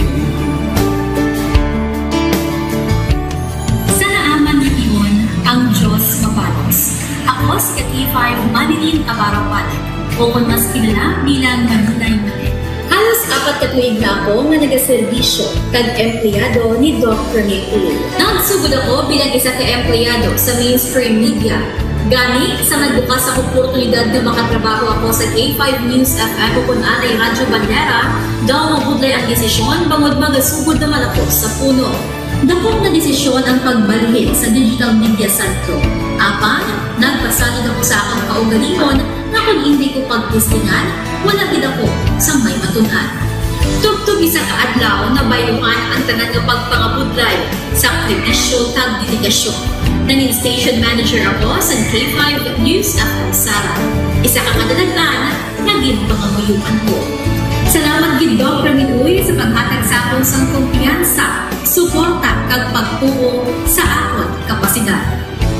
Sa naaman nga tion, ang Dios mabalos. Ako si ka K five Manilin Abarawan, o kon mas kilala bilang Manilay Manil. Halos apat ka tuig na ako nga nagaserbisyo kag empleyado ni Doc Ramil Uy. Nagsugod ako bilang isa ka empleyado sa mainstream media. Gani, sa nagbukas ang oportunidad nga makatrabaho ako sa K five News F M o kon anay Radyo Bandera, daw mabudlay ang desisyon bangod magasugod naman ako sa puno. Dako nga desisyon ang pagbalhin sa digital media sentro. Apan, nagpasalig ako sa akon kaugalingon nga kon indi ko pagtistingan, wala gid ako sang may matun-an. Tubtob isa ka adlaw, nabayluhan ang tanan nga pagpangabudlay, sakripisyo, kag dedikasyon. Nangin station manager ako sa K five News F M Sara. Isa ka kadalag-an nga ginpangamuyoan ko. Salamat gid, Doc Ramil Uy, sa paghatag sa akon sang kumpiyansa, suporta, kag pagtuo sa akon kapasidad.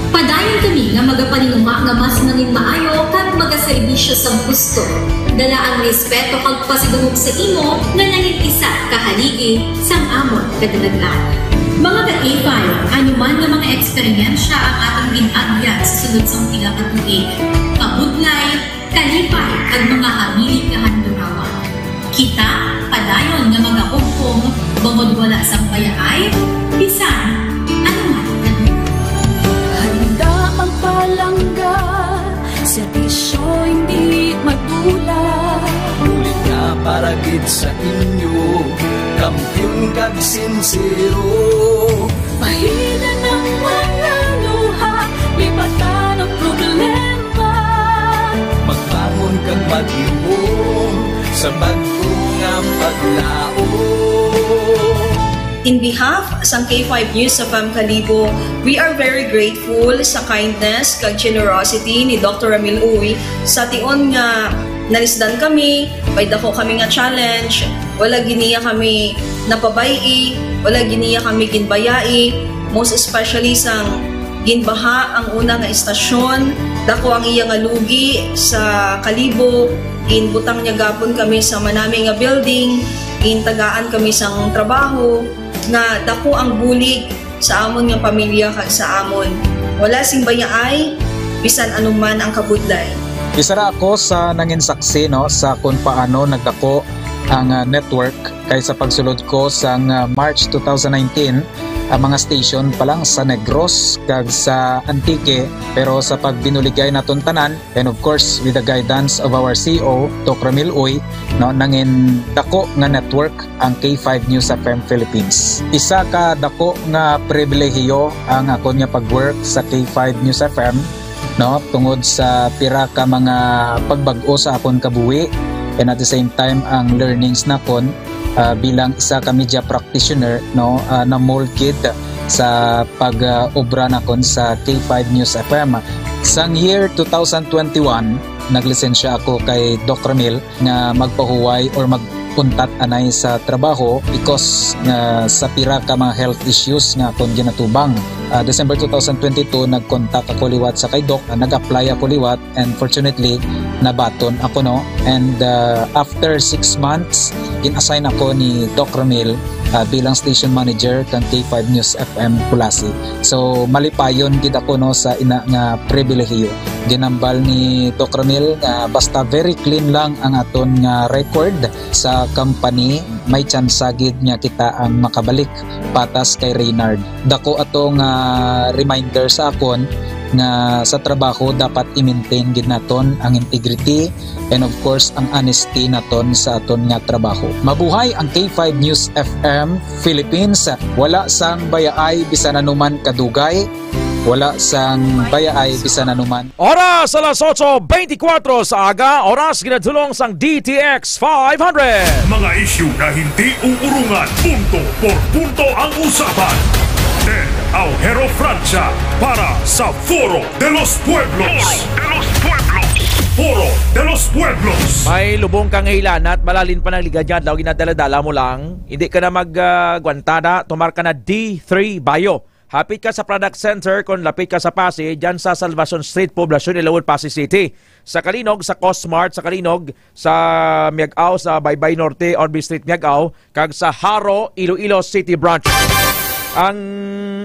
Padayon kami nga magapaninguha nga mas nangin maayo kag magaserbisyo sang husto. Dala ang respeto kag pasidungog sa imo nga nangin isa ka haligi sang amon kadalag-an. Mga ka-K five, ano man nga mga eksperyensya ang atong gin-agyan sa sulod sang pila ka tuig, kabudlay, kalipay, kag mga hamili kahandurawan. Kita padayon nga magahugpong bangod wala sang bayaay, bisan ano man. Handa magpalangga, serbisyo hindi madula. Bulig nga para gid sa inyo, kampiyon kag sinsero. Bahinan ang mga luha, lipatan ang problema. Magbangon kag magluom sa bag-o nga paglaom. In behalf sang K five News F M Kalibo, we are very grateful sa kindness kag generosity ni Doctor Ramil Uy sa tion nga nalisdan kami, may dako kami nga challenge, wala gid niya kami napabay-i, wala gid niya kami ginbayai, most especially sang ginbaha ang una nga istasyon. Dako ang iya nga lugi sa Kalibo. Ginbutang niya gapon kami sa manami nga building. Gintagaan kami sang trabaho nga dako ang bulig sa amon nga pamilya kag sa amon. Wala sing bayaay, bisan ano man ang kabudlay. Isa ra ako sa nangin saksi, no, sa kung paano nagdako ang, ah, network, kay sa pagsulod ko sang, ah, March two thousand nineteen, ang mga station pa lang sa Negros kag sa Antique, pero sa pagbinuligay naton tanan, and of course, with the guidance of our C E O, Doc Ramil Uy, no, nangin dako nga network ang K five News F M Philippines. Isa ka dako nga pribilehiyo ang akon nga pag-work sa K five News F M, no, tungod sa pira ka mga pagbag-o sa akon kabuhi, and at the same time ang learnings nakon, ah, bilang isa ka media practitioner, no, ah, na-mold gid sa pag-obra nakon sa K five News F M. Sang year two thousand twenty-one, naglisensya ako kay Doc Ramil nga magpahuway or mag puntat anay sa trabaho because nga sa pira ka mga health issues nga akon ginatubang. Ah, December two thousand twenty-two, nag-contact ako liwat sa kay Doc, ah, nag-apply ako liwat, and fortunately, nabaton ako, no? And, ah, after six months, gin-assign ako ni Doc Ramil, ah, bilang station manager kang K five News F M Culasi. So, malipayon gid ako, no, sa ina nga pribilehiyo. Ginambal ni Doc Ramil nga basta very clean lang ang aton nga record sa company, may tsansa gid nga kita ang makabalik patas kay Reynard. Dako ato nga reminder sa akon nga sa trabaho dapat i-maintain gid naton ang integrity and, of course, ang honesty naton sa aton nga trabaho. Mabuhay ang K five News F M Philippines. Wala sang bayaay bisan anuman kadugay. Wala sang bayaay bisan anuman. Oras alas otso beintikwatro sa aga, oras ginadulong sang D T X five hundred. Mga isyu na hindi uurungan, punto por punto ang usapan. Ted Aujero Francia para sa Foro de los Pueblos. Foro de los Pueblos. Foro de los Pueblos. May lubong kang hilanat, malalin pa ng ligad nga adlaw, ginadala-dala mo lang. Hindi ka na mag, ah, gwanta na, tumar ka na D three Bio. Hapit ka sa Product Center kon lapit ka sa Passi, dyan sa Salvacion Street, Poblacion, Ilawan, Passi City. Sa Calinog, sa Cosmart, sa Calinog, sa Miag-ao, sa Baybay Norte, Orbe Street, Miag-ao, kag sa Jaro, Iloilo City Branch. Ang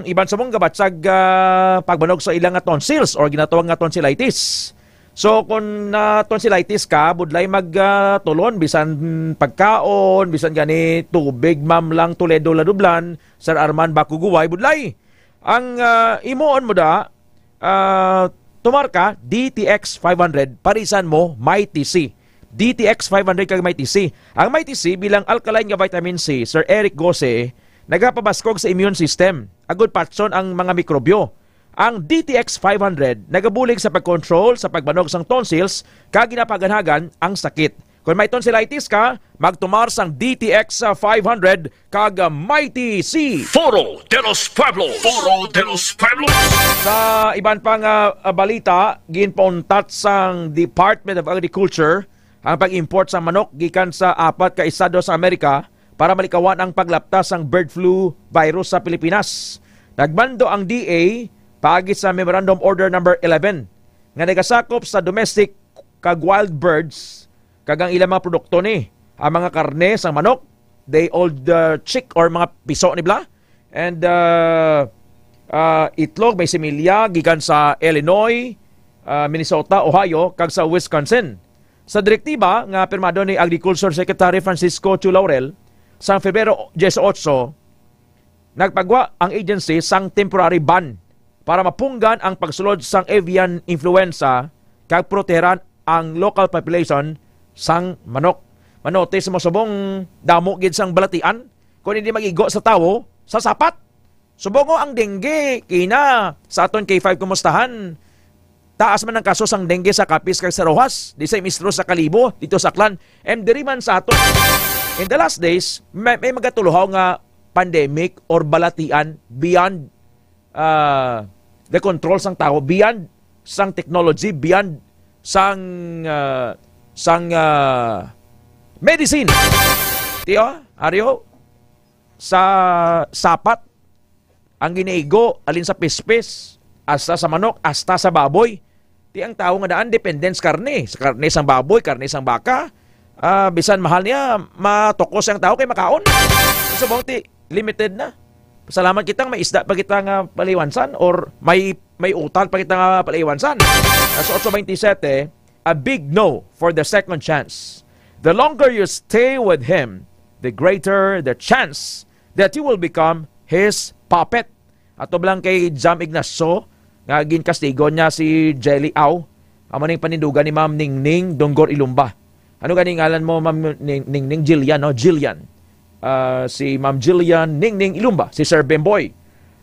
iban sa mong gabatsag, ah, pagbanog sa ilang nga tonsils or ginatawag nga tonsillitis. So, kung na tonsillitis ka, budlay mag, ah, tulon, bisan pagkaon, bisan gani tubig, Ma'am Lang Toledo Ladublan, Sir Arman Baco Guway, budlay. Ang, ah, imuon mo da, ah, tumar ka, D T X five hundred, parisan mo, Mighty C. D T X five hundred kag Mighty C. Ang Mighty C bilang alkaline nga vitamin C, Sir Eric Gose, nagapabaskog sa immune system, agud patson ang mga mikrobyo. Ang D T X five hundred nagabulig sa pag-control sa pagbanog sang tonsils kag ginapaganhagan ang sakit. Kung may tonsillitis ka, magtumar sang D T X five hundred kag Mighty C. Foro de los Pueblos. Foro de los Pueblos. Sa iban pa nga, ah, balita, ginpauntat sang Department of Agriculture ang pag-import sa manok gikan sa apat ka estado sa Amerika para malikawan ang paglapta sang bird flu virus sa Pilipinas. Nagmando ang D A paagi sa Memorandum Order Number eleven nga nagasakop sa domestic kag wild birds kag ang ilang mga produkto ni, ang mga karne sang manok, day old, uh, chick or mga piso ni bla, and, uh, uh, itlog, may similya gikan sa Illinois, uh, Minnesota, Ohio, kag sa Wisconsin. Sa direktiba nga pirmado ni Agriculture Secretary Francisco Chu Laurel, sang Febrero dieciocho, nagpagwa ang agency sang temporary ban para mapunggan ang pagsulod sang avian influenza kag proteheran ang local population sang manok. Manotis mo subong damo gid sang balatian, kung hindi mag-igo sa tawo, sa sapat. Subong, oh, ang dengue, kina, sa aton K five Kumustahan, taas man ang kaso sang dengue sa Capiz kag sa Roxas, di sa Isidro, sa Kalibo, dito sa Aklan, and diri man sa aton. In the last days, may, may magatulohaw nga pandemic or balatian beyond, ah, the control sang tawo, beyond sang technology, beyond sang, ah, sang, ah, medicine. Tiyo, Aryo, sa sapat, ang ginaigo, alin sa pispis, hasta sa manok, hasta sa baboy. Ti ang tawo nga daan, dependent sa karne. Sa karne sang baboy, karne sang baka, ah, bisan mahal niya, matukos ang tawo kay makaon. Sa bawang ti, limited na. Salamat kita nga may isda pa kita nga paliwansan or may, may utan pa kita nga paliwansan. Sa otso twenty-seven, a big no for the second chance. The longer you stay with him, the greater the chance that you will become his puppet. Ato lang kay Jam Ignacio, nga ginkastigo niya si Jelly Au. Amo ning panindugan ni Ma'am Ningning Donggor Ilumba. Ano gani ngalan mo, Ma'am Ning-, Ningning? Jillian, no? Jillian. Ah, si Ma'am Jillian Ningning Ilumba, si Sir Bemboy.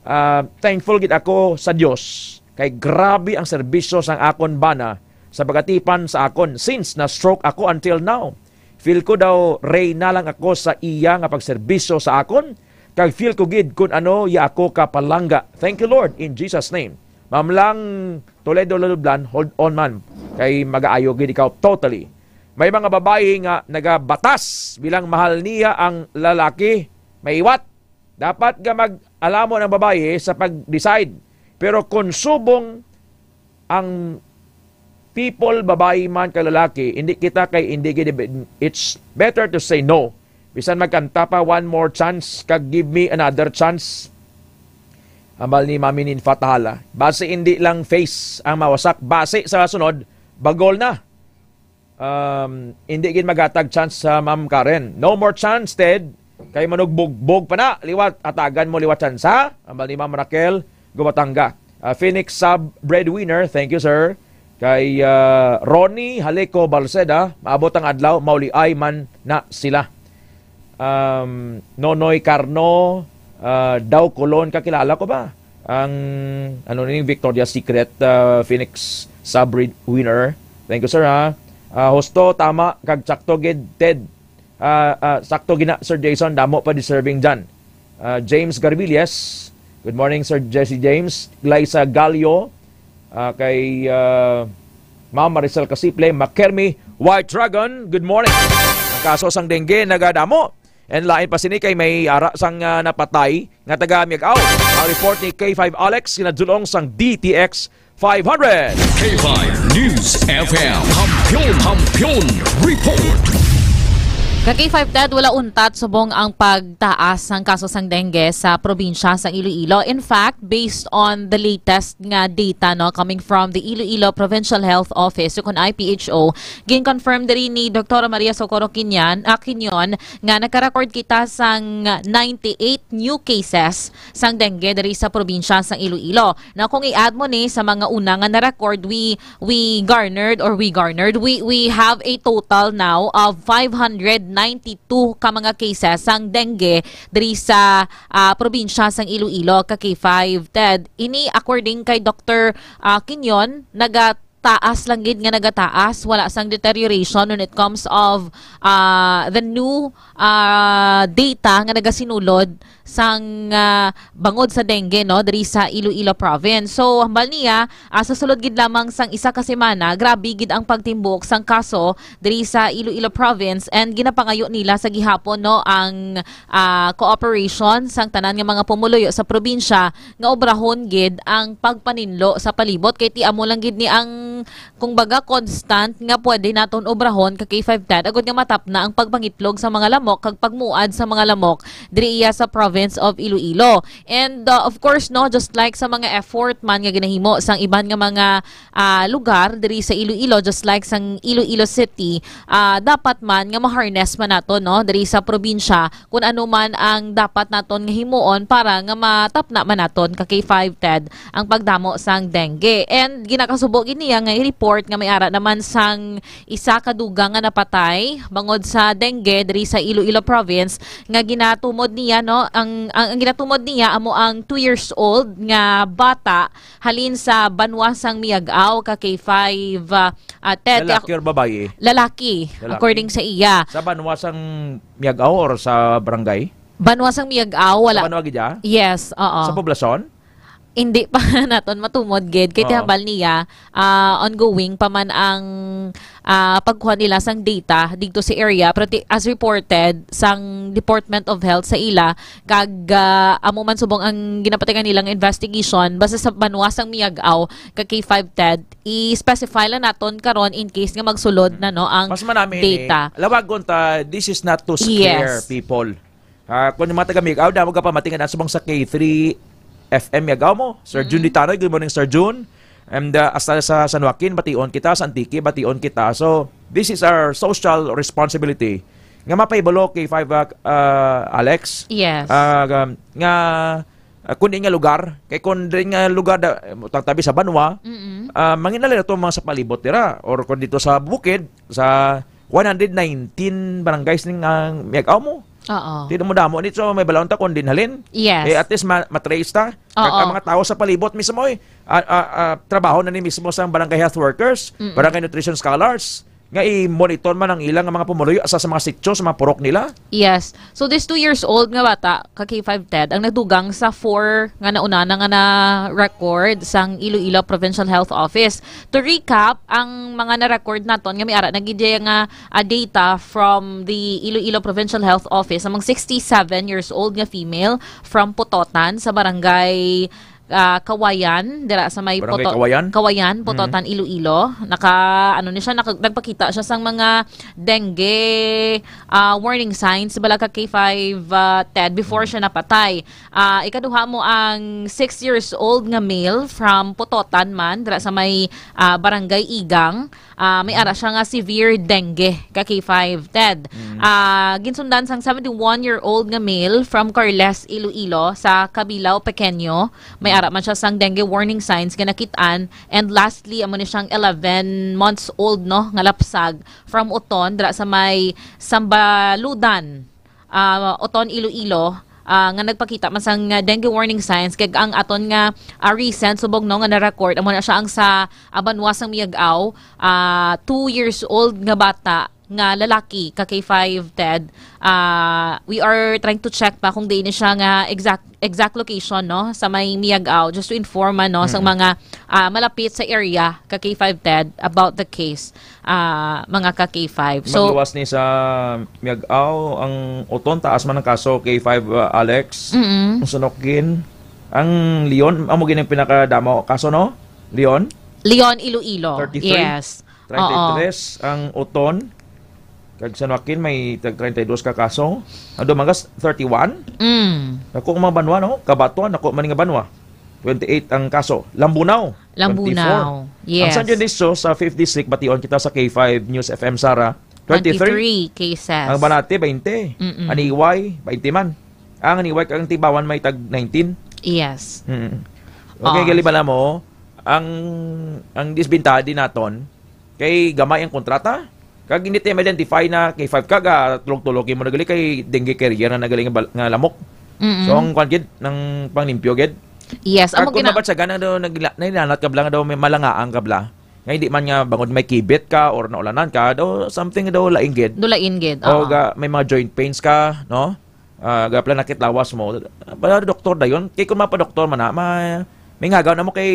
Ah, thankful gid ako sa Dios kay grabe ang serbisyo sang akon bana sa pagatipan sa akon since na-stroke ako until now. Feel ko daw reyna lang ako sa iya nga pagserbisyo sa akon, kag feel ko gid kun ano iya ako kapalangga. Thank you, Lord, in Jesus' name. Ma'am Lang Toledo Ladublan, hold on man. Kay magaayo gid ikaw totally. May mga babayi nga nagabatas bilang mahal niya ang lalaki, maiwat. Dapat nga mag-alamon ang babayi sa pag-decide. Pero kung subong ang people, babayi man kag lalaki, hindi kita kay hindi gid, it's better to say no. Bisan magkanta pa, "One more chance," kag, "Give me another chance." Hambal ni Mami Ninfa Tahala. Basi hindi lang face ang mawasak, basi sa sunod, bagol na. Um, hindi gid magatag chance sa Ma'am Karen. "No more chance, Ted. Kay manugbugbog pa na. Liwat, atagan mo liwat chance, ha?" Hambal ni Ma'am Raquel Gubatanga. Ah, Phoenix sub breadwinner, thank you, sir. Kay, ah, Ronnie Haleco Balceda, maabot ang adlaw, mauliay man na sila. Um, Nonoy Carno, ah, Daw Colon, kakilala ko ba? Ang, ano ni, Victoria's Secret, ah, Phoenix sub breadwinner. Thank you, sir, ha. Ah, husto, tama, kag sakto gid, Ted. Ah, ah, sakto gina, Sir Jason, damo pa deserving dyan. Ah, James Garvillas, good morning, Sir Jesse James. Glyza Gallo, ah, kay, ah, Ma'am Maricel Casiple, Makermi White Dragon, good morning. Ang kaso sang dengue nagadamo. And lain pa sini kay may ara sang, ah, napatay nga taga Miag-ao. Ang report ni K five Alex, ginadulong sang D T X five hundred. K five News F M. Kampiyon, Kampiyon Report. Ka K five Ted, wala untat subong ang pagtaas sang kaso sang dengue sa probinsya sang Iloilo. In fact, based on the latest nga data, no, coming from the Iloilo Provincial Health Office, ukon I P H O, gin-confirm diri ni Doktora Maria Socorro Quinyan, ah, Quinion, nga nagka-record kita sang ninety-eight new cases sang dengue diri sa probinsya sang Iloilo. Now, kung i-add mo ni sa mga una nga na-record, we, we garnered, or we garnered, we, we have a total now of five hundred ninety-two ka mga cases sang dengue diri sa, ah, probinsya sang Iloilo, ka K five Ted. Ini according kay Doktor, ah, Quinyon, nagataas lang gid nga nagataas, wala sang deterioration when it comes of, ah, the new, ah, data nga nagasinulod sang, ah, bangod sa dengue, no, diri sa Iloilo Province. So, hambal niya, ah, sa sulod gid lamang sang isa ka semana, grabe gid ang pagtimbuk sang kaso diri sa Iloilo Province, and ginapangayo nila sa gihapon, no, ang, ah, cooperation sang tanan nga mga pumuluyo sa probinsya nga obrahon gid ang pagpaninlo sa palibot, kay ti amo lang gid ni ang, kung baga, constant nga pwede naton obrahon ka K five Ted, agud nga matapna ang pagpangitlog sa mga lamok kag pagmuad sa mga lamok diri iya sa province of Iloilo. And, uh, of course, no, just like sa mga effort man nga ginahimo sang iban nga mga, ah, lugar diri sa Iloilo, just like sang Iloilo City, ah, dapat man nga ma-harness man nato, no, diri sa probinsya, kung ano man ang dapat naton nga himuon para nga matapna man naton ka K five Ted ang pagdamo sang dengue. And ginakasubo gid niya nga i-report nga may ara naman sang isa ka dugang nga napatay bangod sa dengue diri sa Iloilo Province, nga ginatumod niya, no, ang, ang, ang ginatumod niya amo ang two years old nga bata halin sa banwa sang Miag-ao ka K five, ah, ah, Ted, Lalaki or babayi? Lalaki, Lalaki. According sa iya. Sa banwa sang Miag-ao or sa barangay? Banwa sang Miag-ao, wala. Sa banwa gid, ah? Yes, oo. Sa poblasyon? Hindi pa naton matumod gid kay Oo. tihambal niya, ah, ongoing pa man ang, ah, pagkuha nila sang data dito sa area, pero ti-, as reported sang Department of Health sa ila, kag, ah, amo man subong ang ginapatigan nilang investigation, basta sa banwa sang Miag-ao, ka K five Ted, i-specify lang naton karon in case nga magsulod na, no, ang Mas manami ini. data. Lawagon ta, this is not to scare Yes. people. Ah, kung yung mga taga Miag-ao, damo ka pamatingan subong sa K three F M Miag-ao mo. Sir Jun Mm. Ditanoy, good morning, Sir Jun. And, ah, hasta sa San Joaquin, bation kita. Sa Antique, bation kita. So, this is our social responsibility. Nga mapahibalo K five, ah, ah, Alex. Yes. Ah, um, nga, ah, kung di nga lugar, kay kung di nga lugar da, tang tabi sa banwa, Mm-mm. ah, manginali na to mga sa palibot nira. Or kung dito sa bukid, sa one hundred nineteen barangays ning, ah, Miag-ao mo. Oo. Di na mo damo ni, so may balaon ta kung din halin. Yes. Eh, at least ma-, matrace ta. Kag Oo. ang mga tao sa palibot mismo, eh, ah, ah, ah, trabaho na ni mismo sa barangay health workers, Mm-mm. barangay nutrition scholars, nga i-monitor man ang ilang mga pumuluyo asa sa mga sityo, sa mga purok nila. Yes. So, this two years old nga bata, ka K five Ted, ang nagdugang sa four nga nauna na nga na-record sang Iloilo Provincial Health Office. To recap, ang mga na-record naton nga may ara na gid nga, ah, data from the Iloilo Provincial Health Office, among sixty-seven years old nga female from Pototan sa barangay, ah, Kawayan, dira sa may Barangay Poto-, Kawayan? Kawayan, Mm. Pototan, Iloilo. Naka, ano ni siya, naka-, nagpakita siya sang mga dengue, ah, warning signs, bala ka K five, ah, Ted, before Mm. siya napatay. Ah, ikaduha mo ang six years old nga male from Pototan man, dira sa may, ah, Barangay Igang. Ah, may ara siya nga severe dengue ka K five Ted. Mm. Ah, ginsundan sang seventy-one-year-old nga male from Carles, Iloilo, sa Kabilao Pequeño. May ara man siya sang dengue warning signs nga nakit-an. And lastly, amo ni siyang eleven months old, no, nga lapsag from Oton, dira sa may Sambaludan, ah, Oton, Iloilo, ah, nga nagpakita man sang, ah, dengue warning signs. Kag ang aton nga, ah, recent subong, no, nga na-record, amo na siya ang sa, ah, banwa sang Miag-ao, ah, two years old nga bata nga lalaki ka K five Ted. Ah, we are trying to check pa kung diin ni siya nga exact, exact location, no, sa may Miag-ao, just to inform man, no, sa Mm. mga, ah, malapit sa area ka K five Ted about the case. Ah, mga ka K five. So, Magluwas ni sa Miag-ao, ang Oton, taas man ang kaso, K five, uh, Alex. Mm-mm. Ang Sunokin, ang Leon, amo gid ang pinakadamo kaso, no? Leon? Leon, Iloilo. Thirty-three? Yes. Treinta y tres Oo. ang Oton. Kag San Joaquin may tag treinta y dos ka kaso. Ang Dumangas, thirty-one. Mm. Ako ang mga banwa, no? Cabatuan, ako man nga banwa. Twenty-eight ang kaso. Lambunao, Lambunao, twenty-four. Yes. Ang San Dionisio sa fifth District, bation kita sa K five News F M, Sarah, twenty-three. Twenty-three cases. Ang Banate, twenty. Mm-mm. Aniway, twenty man. Ang Aniway kag Tibawan may tag nineteen. Yes. Mm. Okay, Oo. gali bala mo, ang, ang disbentaha din naton, kay gamay ang kontrata. Kag hindi tayo ma-identify na K five ka, ga tulog-tulog mo na gali kay dengue carrier na nagaling nga bal-, nga lamok. Mm-mm. So, ang kwan gid, nang panglimpyo gid. Yes, Kag amo kung gina- nabatyagan na daw, nagla-, nainanat ka bala nga daw may malangaang ka bala. Nga hindi man nga bangod may kibit ka or naulanan ka, daw something daw lain gid. Dulain gid, O oo. ga, may mga joint pains ka, no? Ah, ga pala nakit lawas mo. Para doktor dayon. Kay kung mapadoktor man na, ma-, may ngagaw na mo kay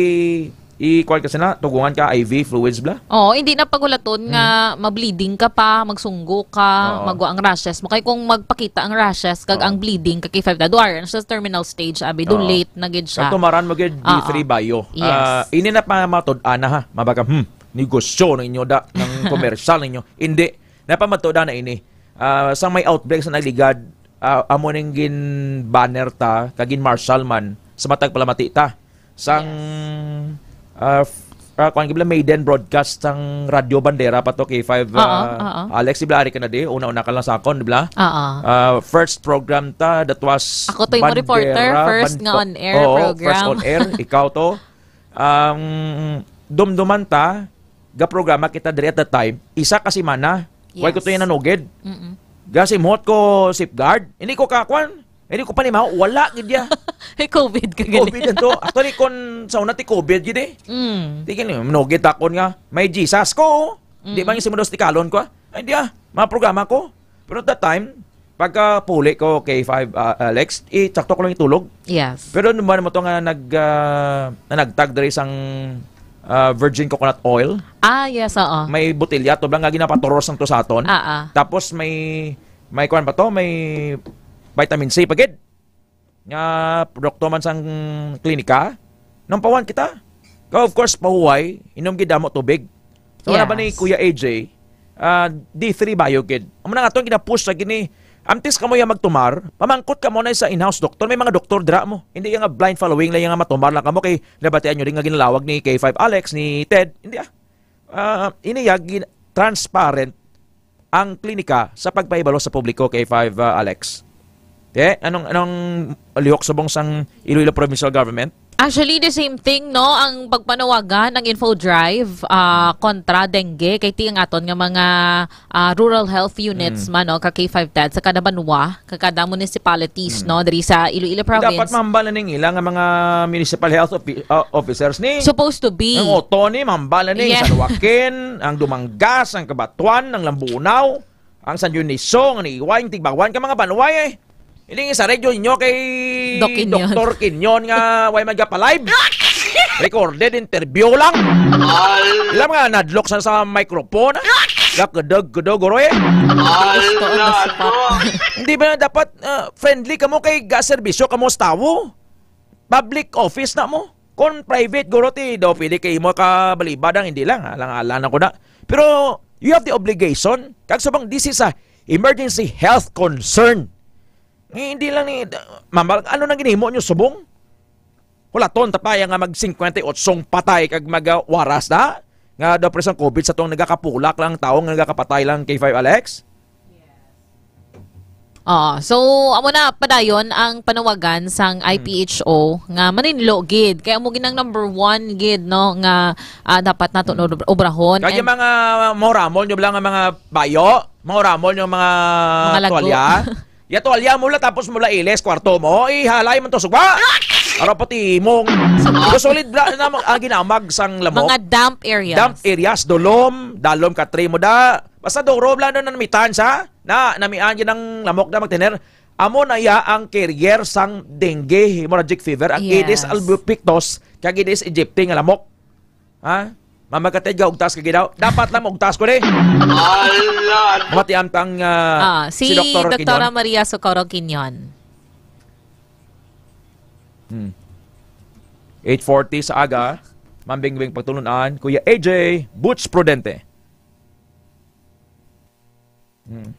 i-, kuwan ka sina, tugungan ka, I V fluids bla. Oo, hindi na pagulaton nga Mm. ma-bleeding ka pa, magsunggo ka, Oo. magwa ang rashes mo. Kay kung magpakita ang rashes, kag Oo. ang bleeding, kag K five na, duwara na siya sa terminal stage, abi, do Oo. late na gid siya. Kag tumaran mo gid, Oo. D three bio. Yes. Ah, ini na pa matud-an na, ha. Mabaga, hmm, negosyo ninyo da, ng komersyal ninyo. Hindi. Napamatud-an na ini. Ah, sang may outbreak sa nagligad, ah, amo ning gin-banner ta, kag gin-marshal man, sa matag palamati ta. Sang, Yes. ah, f-, ah, kuwan, gibla maiden broadcast sang Radyo Bandera pa to, K five, Oo, ah, oo. Alex, di ba, ari ka na di? Una-una ka lang sa akon, di ba? Oo. Ah, first program ta, that was Ako to yung Bandera, reporter, first Ban-, nga on-air oo, program. first on-air, ikaw to. Um, dumduman ta, ga programa kita diri at that time, isa ka semana. Wala ko Yes. to yung nanugid. Mm-mm. Gasimhot ko safeguard. Hindi ko kakwan. Hindi ko panimaw. Wala gid ya. May covid ka gani. Covid yan to. Actually, kung sa una ti covid gid eh. Mm. Tingin niyo, manugid takon nga. May Jesus ko. Di Mm. ba yung simulos ti kalon ko? Ay, di ah. Mga programa ko. Pero at that time, pagka puli ko kay five, ah, Alex, eh, sakto ko lang itulog. Yes. Pero ano ba naman to nga nag, ah, na nagtag diri sang, ah, virgin coconut oil? Ah, yes, oo. May botelya to, blang nga ginapaturos ang to sa aton. Ah, ah. Tapos may, may kuwan pa to, may vitamin C pa gid. Nga produkto man sang klinika, nang pawan kita. Ka, of course, pahuway, inom gid damo tubig. So, wala ba ni Yes. Kuya A J, ah, D three bio gid? Amo na nga to, ginapush sa gini. Antes kamo ya magtumar, pamangkot kamo na sa in-house doktor. May mga doktor dira mo. Hindi yung nga blind following lang yung nga matumar lang kamo kay nabatian nyo rin nga ginalawag ni K five Alex, ni Ted. Hindi ah. Ah, ini ya, gin-, transparent ang klinika sa pagpahibalo sa publiko, K five, ah, Alex. Eh, anong, anong lihok subong sang Iloilo Provincial Government? Actually, the same thing, no? Ang pagpanawagan, ang info drive, ah, kontra dengue, kay ti ang aton nga mga, ah, rural health units Mm. man, no? Ka K five TED, sa kada banwa, ka kada municipalities, Mm. no? Diri sa Iloilo Province. Dapat mahambal na ning ila nga mga municipal health offi-, ah, officers ni. Supposed to be. Ang oto ni, mahambal na ni. Yes. San Joaquin, ang Dumangas, ang Cabatuan, ang Lambunao, ang San Dionisio, ang Iway, ang Tigbawan, ka mga banwa, eh. Hindi nga sa radyo ninyo kay Doc Quinion. Doktor Quinion nga way magapalive. Recorded interview lang. Ilang mga nadlok sa, sa microphone. Gakudog-kudog, guro, eh. Gusto ang nasupak. Hindi ba dapat, ah, friendly kamo kay ga-serbisyo kamo sa tawo? Public office na mo. Kung private, guro, ti, daw pili kay mo ka balibad ang hindi lang, alang-alang ako na. Pero you have the obligation. Kag subong, this is a emergency health concern. Eh, hindi lang ni, mambal, ano nang ginhimo nyo subong? Hulaton ta pa ya nga mag singkwenta y otsong patay kag magawaras na? Nga daw presang covid sa tong nagakapulak lang tao nga nagakapatay lang K five Alex? Oo. So, amo na padayon ang panawagan sang Mm. I P H O nga maninlo gid. Kay amo ginang number one gid, no, nga, ah, dapat nato Mm. no obrahon. Kaya And mga mauramol nyo lang ang mga bayo, mauramol nyo mga Mga lago. tuwalya. Ya tuwalya mo lang tapos mo lang ilis kwarto mo, ihalay man to sugba. Araw pati imong. Sugba. Solid bla na mag-, ang ginamag sang lamok. Mga damp areas. Damp areas, dulom, dalom ka tray mo da. Basta duro bla na namitan sa, na, namian yun ang lamok na magtiner. Amo na iya ang carrier sang dengue, hemorrhagic fever, ang Aedes Yes. albopictus, kag Aedes aegypti nga lamok. Ha? Mamagatid ka, ugtas ka ginaw. Dapat lang maugtas ko ni. Ala! Mamatian pang, ah, Ah, si si Doktora Doktora Quinyon. Maria Socorro Quinyon. Hmm. Eight forty sa aga, Mambingbing Pagtulunan, Kuya A J, Butch Prudente. Hmm.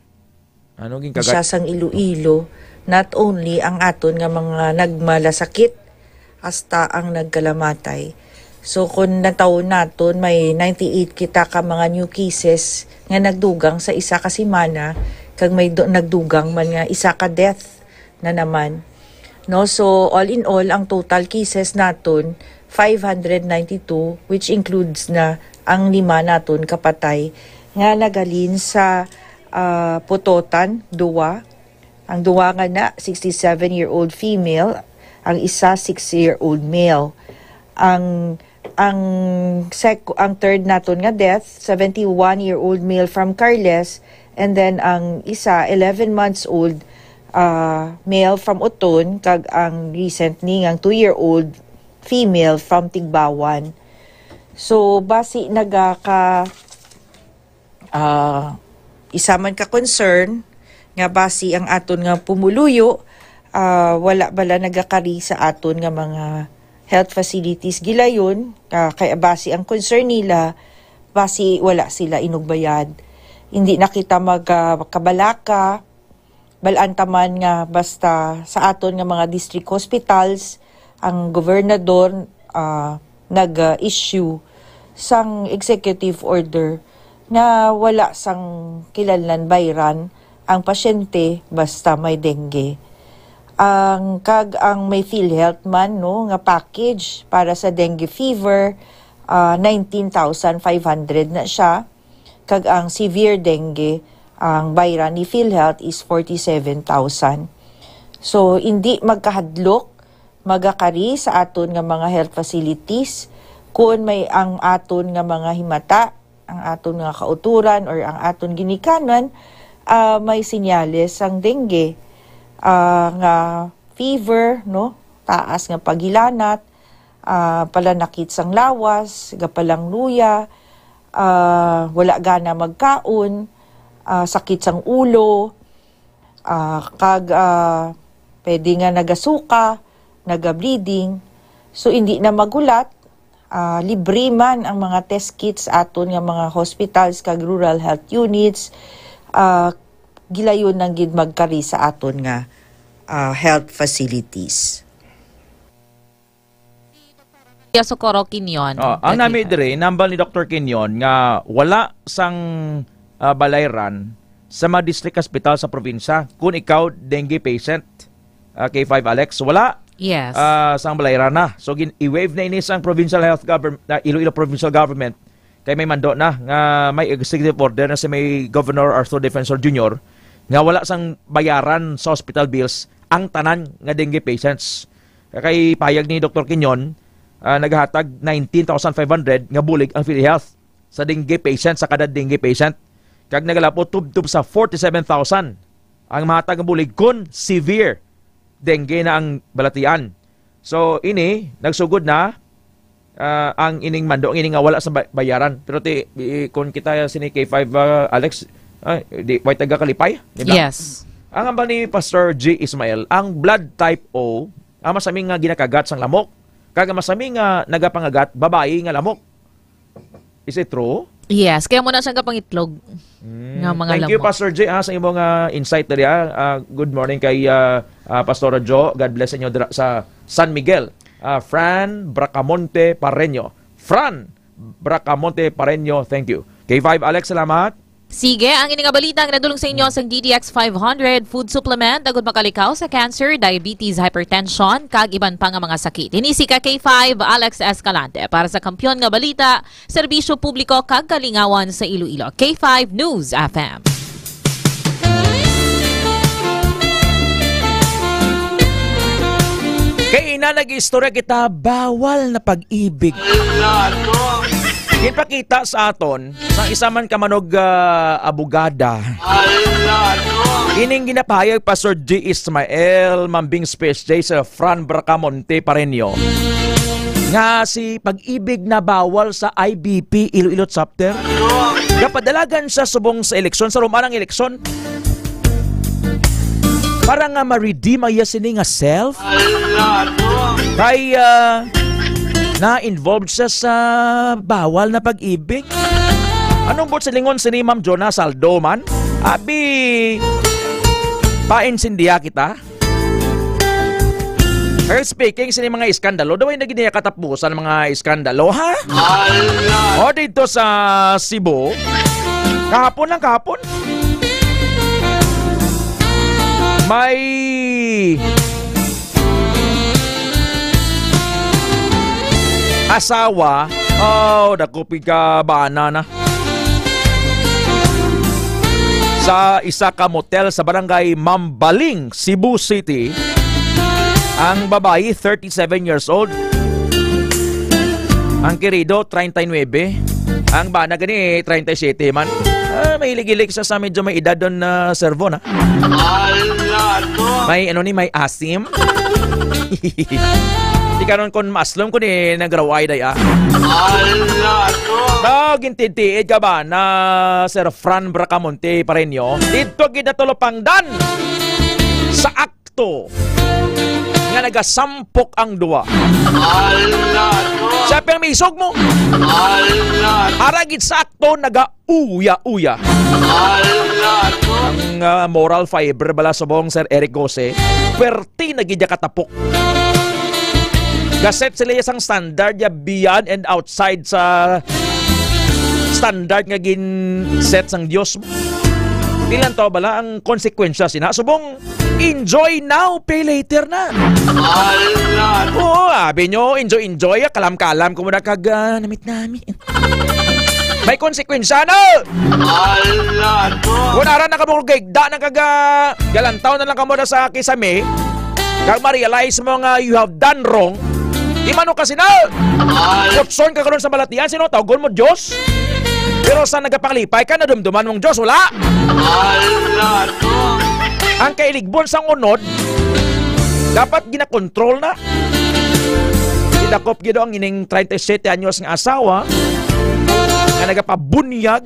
Ano ging siya kagat? Sang Iloilo, not only ang aton nga mga nagmalasakit, hasta ang nagkalamatay. So, kung natawon naton, may ninety-eight kita ka mga new cases nga nagdugang sa isa ka semana, kag may du-, nagdugang man nga isa ka death na naman. No? So, all in all, ang total cases naton, five hundred ninety-two, which includes na ang lima naton kapatay nga naghalin sa, ah, Pototan, duwa. Ang duwa nga na, sixty-seven-year-old female, ang isa, six-year-old male. Ang, ang sec-, ang third naton nga death, seventy-one-year-old male from Carles, and then ang isa, eleven months old, ah, male from Oton, kag ang recently nga two-year-old female from Tigbawan. So, basi nagaka-, ah, isa man ka concern nga basi ang aton nga pumuluyo, ah, wala bala nagakari sa aton nga mga health facilities gilayon, ah, kay basi ang concern nila, basi wala sila inugbayad. Hindi na kita magkabalaka, bal-an ta man nga basta sa aton nga mga district hospitals, ang gobernador, ah, nag-issue sang executive order nga wala sang kinahanglan bayran ang pasyente basta may dengue. Ang, kag ang may PhilHealth man, no, nga package para sa dengue fever, ah, nineteen thousand five hundred na siya. Kag ang severe dengue, ang bayran ni PhilHealth is forty-seven thousand. So, hindi magkahadlok, magakari sa aton nga mga health facilities, kung may ang aton nga mga himata, ang aton nga kauturan, or ang aton ginikanan, ah, may senyales sang dengue, ah, nga fever, no? Taas nga paghilanat, ah, palanakit sang lawas, gapalangluya, ah, wala gana magkaon, ah, sakit sang ulo, ah, kag, ah, pwede nga nagasuka, naga-bleeding. So, hindi na magulat, ah, libre man ang mga test kits aton nga mga hospitals kag rural health units, ah, gilayon lang gid magkari sa aton nga, ah, health facilities. Maria Socorro Quinyon. Oh, ang nami Kapitan. Dire, nambal ni Doktor Quinyon nga wala sang, ah, balayran sa mga district hospital sa probinsya. Kung ikaw, dengue patient, ah, K five Alex, wala. Yes. Ah, sang Balayran na. So, gin-, i-waive na ini sang provincial health government, Iloilo Provincial Government, kay may mando na nga may executive order na si may Governor Arthur Defensor Junior nga wala sang bayaran sa hospital bills ang tanan nga dengue patients. Kay payag ni Doktor Quinyon, ah, nagahatag nineteen thousand five hundred nga bulig ang PhilHealth sa dengue patient, sa kada dengue patient. Kag nagalab-ot tubtob sa forty-seven thousand ang mahatag nga bulig kon severe dengue na ang balatian. So, ini, nagsugod na, ah, ang ining mando, ang ining nga wala sa ba-, bayaran. Pero ti, i-, kung kita sini K five, ah, Alex, ay, di, way taga kalipay, di ba? Yes. Ang hambal ni Pastor G Ismael, ang blood type O, ang masami nga ginakagat sang lamok. Kag ang masami nga nagapangagat, babayi nga lamok. Is it true? Yes, kaya mo na siyang kapangitlog Mm, nga mga thank you, lamok. Pastor J, ha, sa imong, ah, insight diri, ha. Ah, good morning kay, ah, ah, Pastora Jo. God bless inyo dira sa San Miguel. Ah, Fran Bracamonte Pareño. Fran Bracamonte Pareño, thank you. K five Alex, salamat. Sige, ang ini nga balita ang nadulong sa inyo sang D T X five hundred food supplement agud makalikaw sa cancer, diabetes, hypertension, kag iban pa nga mga sakit. Ini si ka K five, Alex Escalante. Para sa Kampiyon nga Balita, Serbisyo Publiko kag Kalingawan sa Iloilo, K five News F M. Kay ina, nag-istorya kita, bawal na pag-ibig. Ginpakita sa aton sa isa man ka manog, ah, abogada. Ining ginapahayag Pastor G Ismael, Mambing Space J sa Fran Bracamonte Pareño, nga si pag-ibig na bawal sa I B P Iloilo Chapter. Gapadalagan siya subong sa eleksyon, sa rumanang eleksyon. Para nga ma-redeem ang iya sini nga self. Kay, ah, na-involved siya sa bawal na pag-ibig. Anong buot silingon sini, Ma'am Jonah Saldo man? Abi, painsindiya kita. Her speaking sini mga iskandalo, daw ay naging niya katapusan mga iskandalo, ha? O dito sa Cebu, kahapon lang, kahapon. May asawa, oh, dako pigkabana na. Sa isa ka motel sa barangay Mambaling, Cebu City, ang babayi, thirty-seven years old. Ang kirido, treinta y nuebe. Ang bana gani, treinta y siete man. Ah, mahilig-hilig siya sa medyo may edad doon na servo na. Ala to! May ano ni, may asim. Di karon kon maaslom ko ni nagraway day, ah. Ala to! Daw, gintitiid ka ba na Sir Fran Bracamonte Pareño? Dito gid na tulopangdan sa akto nga nagasampok ang duwa. Ala to! Siya pa ang misog mo. Ala to! Ara gid sa akto, naga-uya-uya. Ala to! Ang, ah, moral fiber bala subong Sir Eric Gose, perti na gid niya katapok. Gaset sila sang standard niya beyond and outside sa standard nga gin-set sang Dios. Di lang to bala ang konsekwensya sina. Subong, enjoy now, pay later na. Ala! Oo, abi nyo, enjoy, enjoy. Kalam-kalam ko muna kag, ah, namit-namit. May konsekwensya na! Ala to! Kung ara na kamo gigda na kag, ah, galantaw na lang kamo na sa kisame, kag ma-realize mo nga you have done wrong, di man kasi na! Ala! Kutson ka karon sa balatian, sino tawgon mo, Diyos? Pero sa nagapanglipay ka, nadumduman mong Diyos, wala! Ala to! Ang kailigbon sang unod, dapat ginakontrol na. Gidakop gid ang ining treinta y siete anyos nga asawa nga nagapabunyag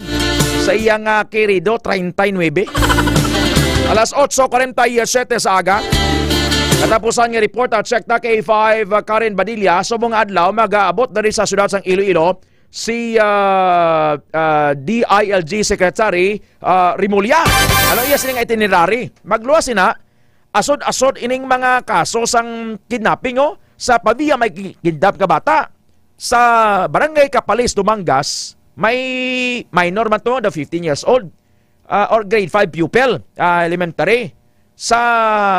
sa iya nga kirido, treinta y nuebe. Alas otso cuarenta y siete sa aga. Katapusan nga report, ah, check ta, K five, ah, Karen Badilla, subong nga adlaw, mag-aabot diri sa siyudad sang Iloilo si, ah, ah, D I L G Secretary, ah, Remulla. Ano iya sining itinerary? Magluwas sina, asod-asod ining mga kaso sang kidnapping, oh, sa Pavia may ki-, kidnap nga bata. Sa Barangay Capalis, Dumangas, may minor man to, the fifteen years old, ah, or grade five pupil, ah, elementary. sa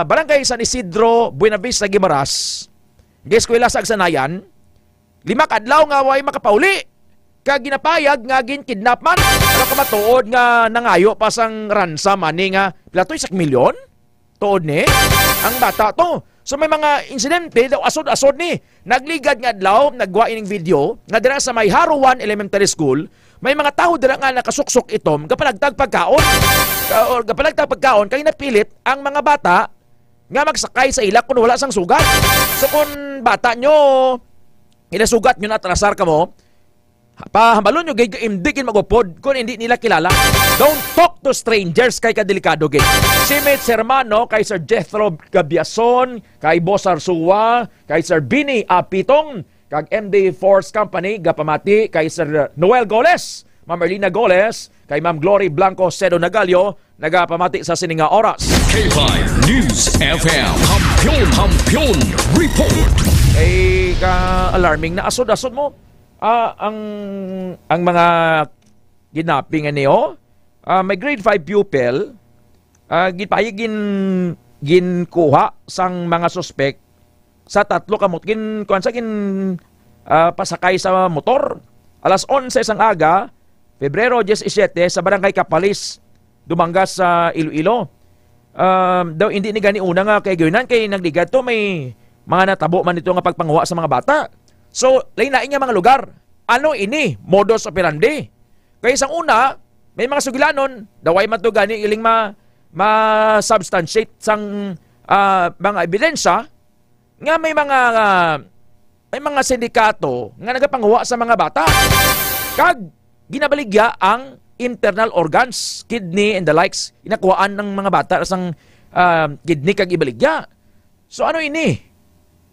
Barangay San Isidro, Buenavista, Guimaras, nga eskwela sa Agsanayan, lima ka adlaw nga way makapauli, kag ginapayag nga ginkidnap man. Ano ka matuod nga nangayo pa sang ransom ani nga pila to, isa ka milyon? Tuod ni? Ang bata to. So may mga insidente daw asod-asod ni. Nagligad nga adlaw, nagwa ining video nga dira sa may Haruan Elementary School, may mga tawo dira nga nakasuksok itom, gapanagtag pagkaon. Ka-, or gapanagtag pagkaon kay napilit ang mga bata nga magsakay sa ila kung wala sang sugat. So kung bata nyo, inasugat nyo na, atrasar ka mo, pahambalon nyo gid, hindi gid magupod kung hindi nila kilala. Don't talk to strangers kay kadelikado gid. Si Mitch Hermano, kay Sir Jethro Gabiason, kay Boss Arsua, kay Sir Bini Apitong, kag M D Force Company, gapamati kay Sir Noel Goles, Ma'am Erlina Goles, kay Ma'am Glory Blanco Sedo Nagalio, nagapamati sa sini nga oras. K five News F M. Kampiyon, Kampiyon Report. Ay, ka-alarming na asod-asod mo. Ah, ang, ang mga kidnapping ani, oh. Ah, may grade five pupil, ah, gin-, gin-, ginkuha sang mga suspek sa tatlo ka mot-, gin-, kuwan sa gin-, ah, pasakay sa motor. Alas onse sang aga, Pebrero diyesisiyete, sa Barangay Capalis, Dumangas sa Iloilo. Um, daw hindi ni gani una nga kay Guinan, kay nagligad to, may mga natabo man dito nga pagpanguha sa mga bata. So, lain-lain nga mga lugar. Ano ini? Modus operandi. Kay sang una, may mga sugilanon, daway man to gani iling ma-, ma-substantiate sang, ah, mga ebidensya nga may mga, ah, may mga sindikato nga nagapanguha sa mga bata. Kag ginabaligya ang internal organs, kidney and the likes, inakuhaan ng mga bata sang, ah, kidney kag ibaligya. So ano ini?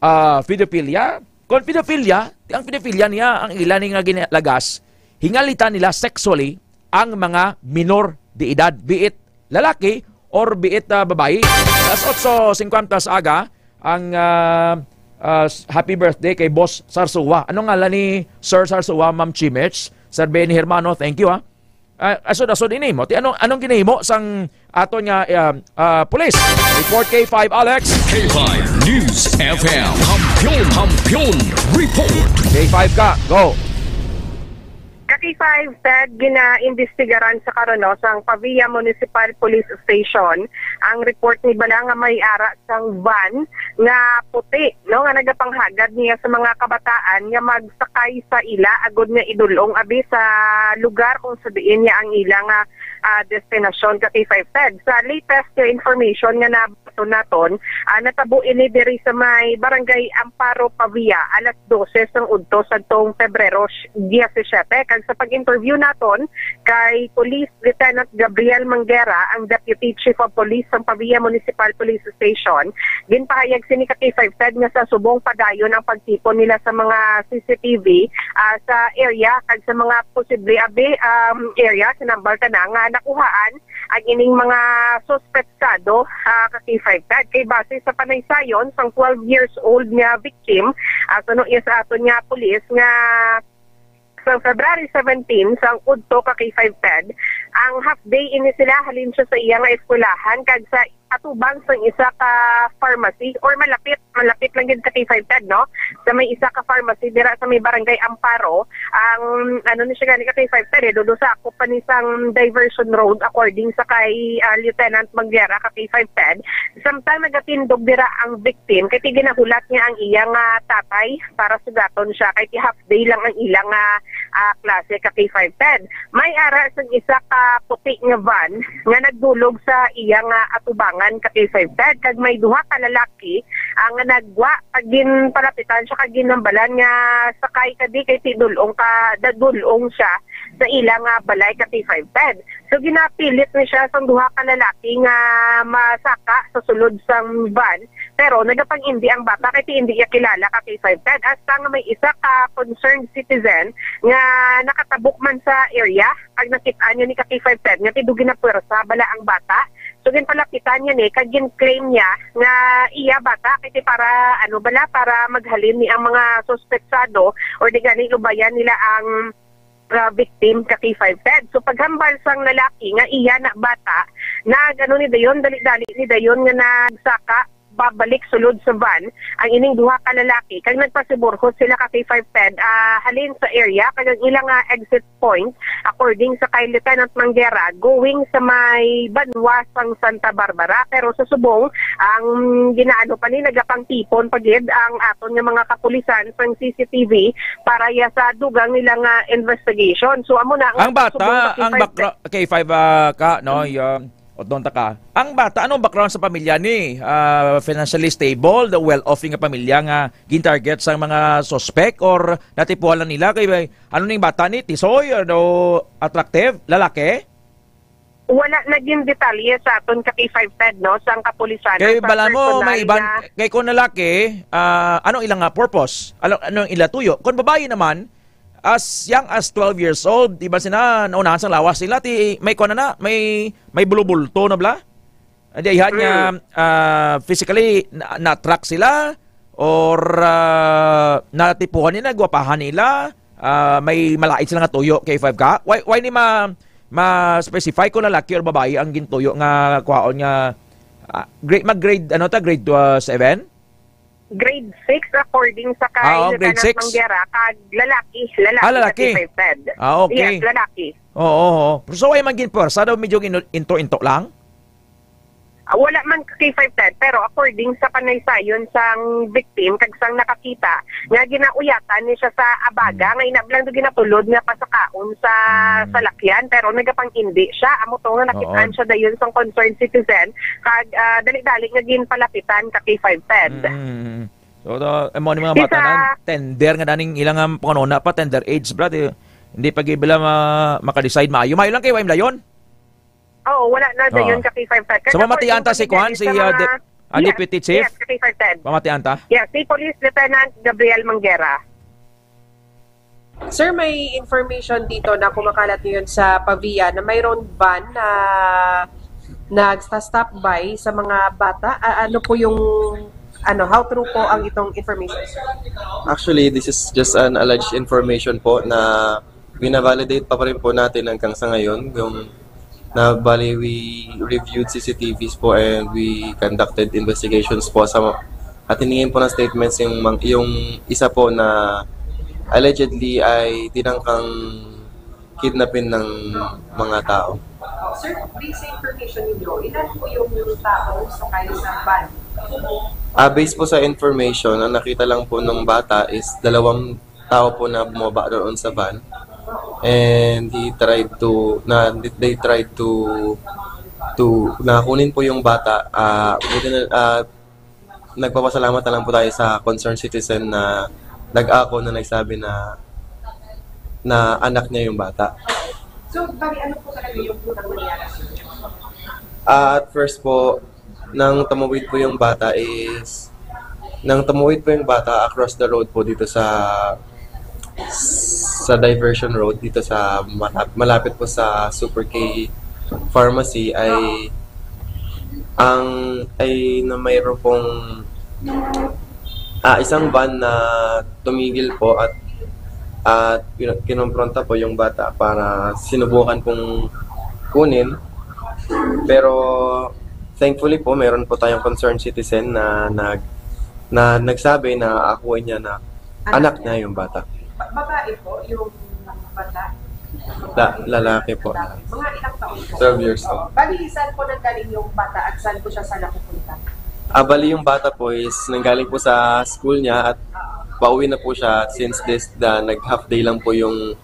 Ah, pedophilia? Kung pedophilia, ang pedophilia niya, ang ila ni nga ginalagas, hingalita nila sexually ang mga minor de edad, be it lalaki or be it, ah, babayi. Alas otso singkwenta sa aga, ang, ah, ah, s-, happy birthday kay Boss Sarsua. Ano ngalan ni Sir Sarsua, Ma'am Chimich? Sir Benny Hermano, thank you, ha. Ah, asod, asod ini mo. Ti, anong, anong ginahimo sang aton nga, ah, ah, pulis? Report K five, Alex. K five News F M. Kampiyon, Kampiyon Report. K five ka, go. Ka K five, Ted, ginaimbestigaran sa karon, no, sang Pavia Municipal Police Station ang report ni bala nga may ara sang van nga puti, no, nga nagapanghagad niya sa mga kabataan nga magsakay sa ila agud nga idul-ong abi sa lugar kung sa diin niya ang ila nga, ah, destinasyon, ka K five Ted. Sa latest nga information nga nabaton naton, ah, natabo ini diri sa may Barangay Amparo, Pavia, alas dose sang udto sadtong Pebrero diyesisiyete. Kag sa pag-interview naton kay Police Lieutenant Gabriel Manguera, ang Deputy Chief of Police sang Pavia Municipal Police Station, ginpahayag sini, ka K five Ted, nga sa subong padayon ang pagtipon nila sa mga C C T V, ah, sa area kag sa mga posible abi, um, area, sinambal ka na, nga nakuhaan ang ining mga suspetsado, ah, ka K five Ted. Kay base sa panaysayon sang twelve years old nga victim, ah, suno iya sa aton nga pulis nga sa February seventeen, sang udto, ka K five Ted, ang half day ini sila halin siya sa iya nga eskwelahan kag sa atubang sang isa ka pharmacy or malapit, malapit lang gid, ka K five Ted, no? Sa may isa ka pharmacy dira sa may Barangay Amparo, ang ano ni siya gani, ka K five Ted, eh, dudo sa ako pa ni sang diversion road according sa kay, ah, Lieutenant Manguera, ka K five Ted. Samtang nagatindog dira ang victim, kay ti ginahulat niya ang iya nga tatay para sugaton siya, kay ti half day lang ang ila nga, ah, klase, ka K five Ted. May ara sang isa ka puti nga van nga nagdulog sa iya nga atubangan, ka K five Ted, kag may duha ka lalaki, ah, nga nagwa kag ginpalapitan siya kag ginhambalan nga sakay ka di kay ti dul-ong ka, da-, dul-ong siya sa ila nga balay, ka K five Ted. So, ginapilit ni siya sang duha ka lalaki nga masaka sa sulod sang van, pero nagapang-indi ang bata kay ti indi iya kilala, ka K five Ted. Hasta nga may isa ka concerned citizen nga nakatabok man sa area, kag nakit-an niya ni, ka K five Ted, nga ti dugi na puwersa bala ang bata. So, ginpalapitan niya ni, kag gin-claim niya nga iya bata, kay ti para, ano bala, para maghalin ni ang mga suspetsado or di gani lubayan nila ang ah, victim ka K five Ted. So paghambal sang lalaki nga iya na bata, nag-ano ni dayon, dali-dali ni dayon nga nagsaka babalik sulod sa van ang ining duha ka lalaki kag nagpasiburhot sila ka K five Ted, ah, halin sa area kag ang ilang, ah, exit point, according sa kay Lieutenant Manguera, going sa may banwa sang Santa Barbara. Pero sa subong, ang ginaano pa ni, nagapangtipon pa gid ang aton nga mga kapulisan sang C C T V para ya sa dugang nila nga investigation. So amo na ang Ang bata, subong ang pakipag- background, K five, ah, ka, no, yung, o, doon ta ka. Ang bata, anong background sa pamilya ni? Ah, financially stable, the well-off nga pamilya nga gin-target sang mga suspect, or natipuhan lang nila kay, ano ning bata ni, tisoy, ano, attractive, lalaki? Wala naging detalye sa aton ka K five Ted, no, sang kapulisan. Kay Sa bala mo, personal may iban, nga kay kung lalaki, ah, anong ilang nga purpose? Ano, anong ila tuyo? Kung babayi naman, as young as twelve years old, di ba sila, naunahan sang lawas sila, ti, may kuwan na na, may, may bulubulto na bala? Adi, ayhan nga, Mm. ah, physically, na, na-attract sila, or, ah, natipuhan nila, gwapahan nila, ah, may malain sila nga tuyo, K five ka? Why, why ni ma-, ma-specify kung lalaki or babayi ang gintuyo nga kwaon nga, ah, grade, mag-grade, ano ta, grade, ah, seven? Grade six, according sa kay Ah, oh, grade Lieutenant six. Manguera, kag lalaki, lalaki Ah, sa lalaki. K five Ted. Ah, okay. Yes, lalaki. Oo, oo. So, ay man gin pwersa daw, medyo gin-, into-into lang? Ah, wala man ka K five Ted, pero according sa panaysayon sang victim kag sang nakakita, nga ginauyatan ni siya sa abaga, Mm. nga ina lang do ginatulod nga pasakaon sa Mm. salakyan, pero nagapang-indi siya. Amo to nga nakit-an Oo. siya dayon sang concerned citizen, kag, ah, dali-dali nga ginpalapitan ka K five Ted. Mm, mm, mm. So, to, amo ni mga Di bata sa na, tender nga daning ilang, um, pangununa pa, tender age, brad, eh. Hindi pa gid bila ma-, maka-decide maayo. Maayo lang kay wa im dayon. Oo, wala na dayon Oo. ka K five Ted. So, Kaya mamatian ta according si sa Kwan, si, sa ah, mga de-, ah, Yes, Deputy Chief? Yes, ka K five Ted. Mamatian ta? Yes, si Police Lieutenant Gabriel Manguera. Sir, may information dito na kumakalat ngayon sa Pavia na mayroon van na nagsta-stop by sa mga bata. A-, ano po yung, ano, how true po ang itong information, sir? Actually, this is just an alleged information po na binavalidate pa rin po natin hanggang sa ngayon. Yung na bali, we reviewed C C T Vs po and we conducted investigations po sa at hiningin po ng statements yung mang-, yung isa po na allegedly ay tinangkang kidnapin ng mga tao. Sir, based sa information ninyo, ilan po yung tao sakay sa van? Ah, based po sa information, ang nakita lang po ng bata is dalawang tao po na bumaba doon sa van. And he tried to, na, they tried to, to, na kunin po yung bata. Ah, buti na, ah, nagpapasalamat na lang po tayo sa concerned citizen na nag-ako na nagsabi na, na anak niya yung bata. So, bali, ano po talaga yung unang nangyari, sir? Ah, at first po, nang tumawid po yung bata is, nang tumawid po yung bata across the road po dito sa, sa diversion road, dito sa malap-, malapit po sa Super K Pharmacy, ay ang, ay na mayroon pong, ah, isang van na tumigil po at, at pin-, kinompronta po yung bata para sinubukan pong kunin. Pero thankfully po, meron po tayong concerned citizen na nag-, na nagsabi na akuin niya na anak niya yung bata. Ba-, babae po yung bata? La-, lalaki po. Lalaki. Mga ilang taon po? Twelve years old. Oo. Bali, saan po nanggaling yung bata at saan po siya sana pupunta? Ah, bali yung bata po is nanggaling po sa school niya at pauwi na po siya since this, the, nag-half day lang po yung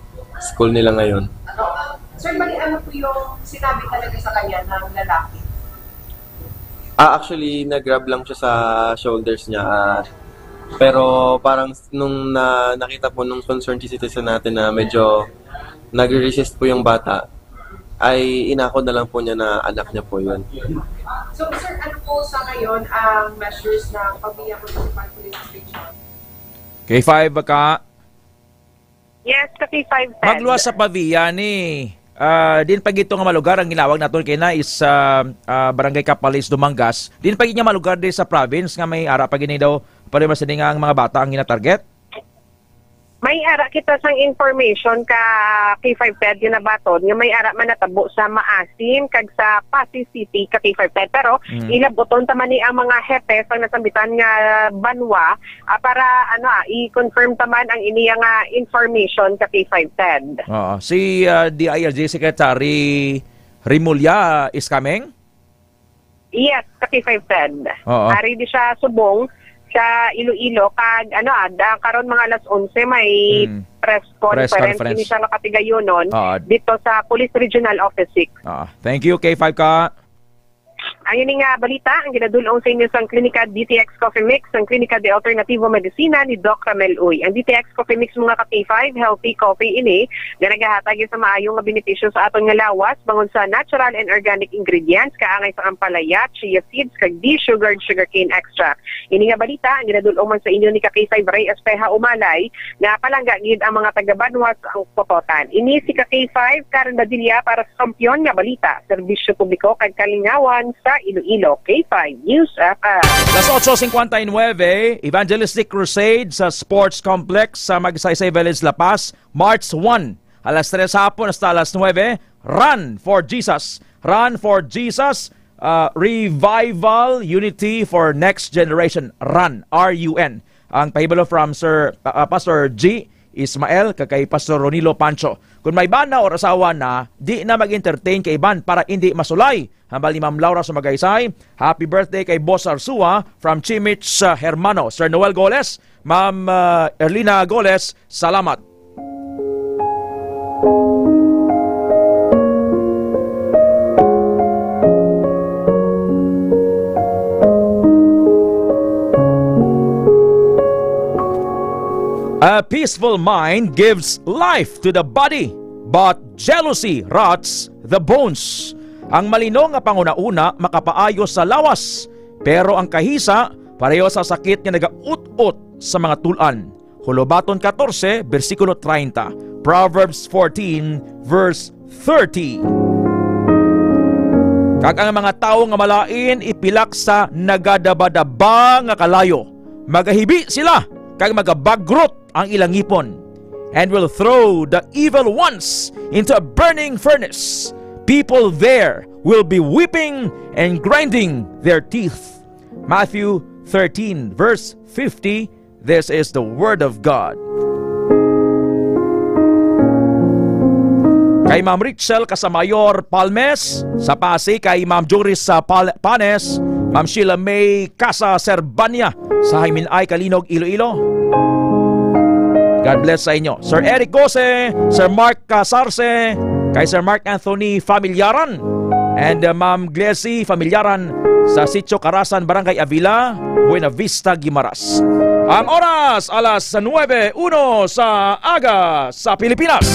school nila ngayon. Oo. Sir, bali, ano po yung sinabi talaga sa kanya ng lalaki? Ah, actually, nag-grab lang siya sa shoulders niya, ah, pero parang s-, nung na-, nakita po nung concerned citizen natin na medyo nagre-resist po yung bata, ay inako na lang po niya na anak niya po yun. So, sir, ano po sa ngayon ang measures ng Pavia Municipal Police Station? K five ka? Yes, ka K five Ted. Magluwas sa Pavia ni, ah, din pa gito nga malugar ang ginawag naton kay na is, ah, ah, Barangay Capales, Dumangas. Din pa gid nga malugar di sa province nga may ara pa gini daw, pero mas nga ang mga bata ang ginatarget? May ara kita sang information ka K five Ted nga nabaton nga may ara man natabo sa Maasim kag sa Passi City ka K five Ted. Pero Mm. ilabuton ta man ni ang mga hepe sang nasambitan nga banwa, ah, para, ano, ah, i-confirm ta man ang iniya nga information ka K five Ted. Oo. Si, ah, D I L G Secretary Remulla is coming? Yes, ka K five Ted. Oo. Ari di siya subong sa Iloilo kag, ano, ah, da, karon mga alas onse may Mm. press Press conference conference. ini siya nga katigayonon Oo. dito sa Police Regional Office six. Oo. Thank you, K five ka. Ang ini nga balita ang ginadul-ong sa inyo sang Klinika D T X Coffee Mix, ang Klinika de Alternativo Medicina ni Doc Ramel Uy. Ang D T X Coffee Mix, mga ka K five, healthy coffee ini nga nagahatag sa maayo nga benepisyo sa aton nga lawas bangod sa natural and organic ingredients, kaangay sa ampalaya, chia seeds, kag de-sugared sugarcane extract. Ini nga balita ang ginadul-ong man sa inyo ni ka K five Ray Espeha Umalay, nga palangga gid ang mga taga-banwa sa Pototan. Ini si ka K five Karen Badilla para sa Kampiyon nga Balita, Serbisyo Publiko kag Kalingawan sa Iloilo, K five News F M. Las otso cincuenta y nueve, Evangelistic Crusade sa Sports Complex sa Magsaysay Village, La Paz, March one, alas tres hapon hasta alas nuebe. Run for Jesus. Run for Jesus. Uh, Revival Unity for Next Generation. Run, R U N. Ang pahibalo from Sir, uh, Pastor G Ismael kag kay Pastor Ronilo Pancho. Kung may bana or asawa na, di na mag-entertain kay iban para hindi masulay. Hambal ni Ma'am Laura Sumagaysay, "Happy birthday kay Boss Arsua from Chimich, uh, Hermano." Sir Noel Goles, Ma'am, uh, Erlina Goles, salamat. A peaceful mind gives life to the body, but jealousy rots the bones. Ang malino nga panghunahuna makapaayo sa lawas, pero ang kahisa pareho sa sakit nga nagaut-ot sa mga tul-an. Hulobaton katorse, bersikulo treinta. Proverbs fourteen, verse thirty. Kag ang mga tawo nga malain ipilak sa nagadabadaba nga kalayo. Magahibi sila kag magabagrot ang ilang ngipon, and will throw the evil ones into a burning furnace. People there will be weeping and grinding their teeth. Matthew thirteen, verse fifty. This is the word of God. Kay Ma'am Rachel Casamayor Palmes sa Passi, kay Ma'am Joris sa Pal-, Panes, Ma'am Sheila May Casa Serbania sa Hayminay, Calinog, Iloilo. God bless sa inyo. Sir Eric Gose, Sir Mark Casarce, kay Sir Mark Anthony Familyaran, and, uh, Ma'am Glecy Familyaran sa Sitio Karasan, Barangay Avila, Buena Vista, Guimaras. Ang oras, alas nuebe uno sa aga sa Pilipinas.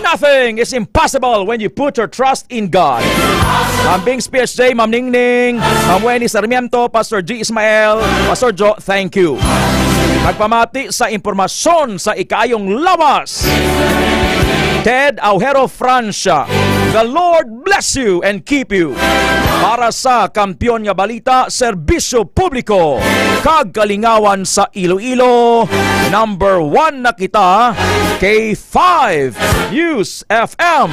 Nothing is impossible when you put your trust in God. Ma'am Bings P S J, Ma'am Ningning, Ma'am Wendy Sarmiento, Pastor G Ismael, Pastor Jo, thank you. Magpamati sa impormasyon sa ikayong lawas, Ted Aujero Francia. The Lord bless you and keep you. Para sa Kampiyon nga Balita, Serbisyo Publiko, kag Kalingawan sa Iloilo, number one na kita, K five News F M.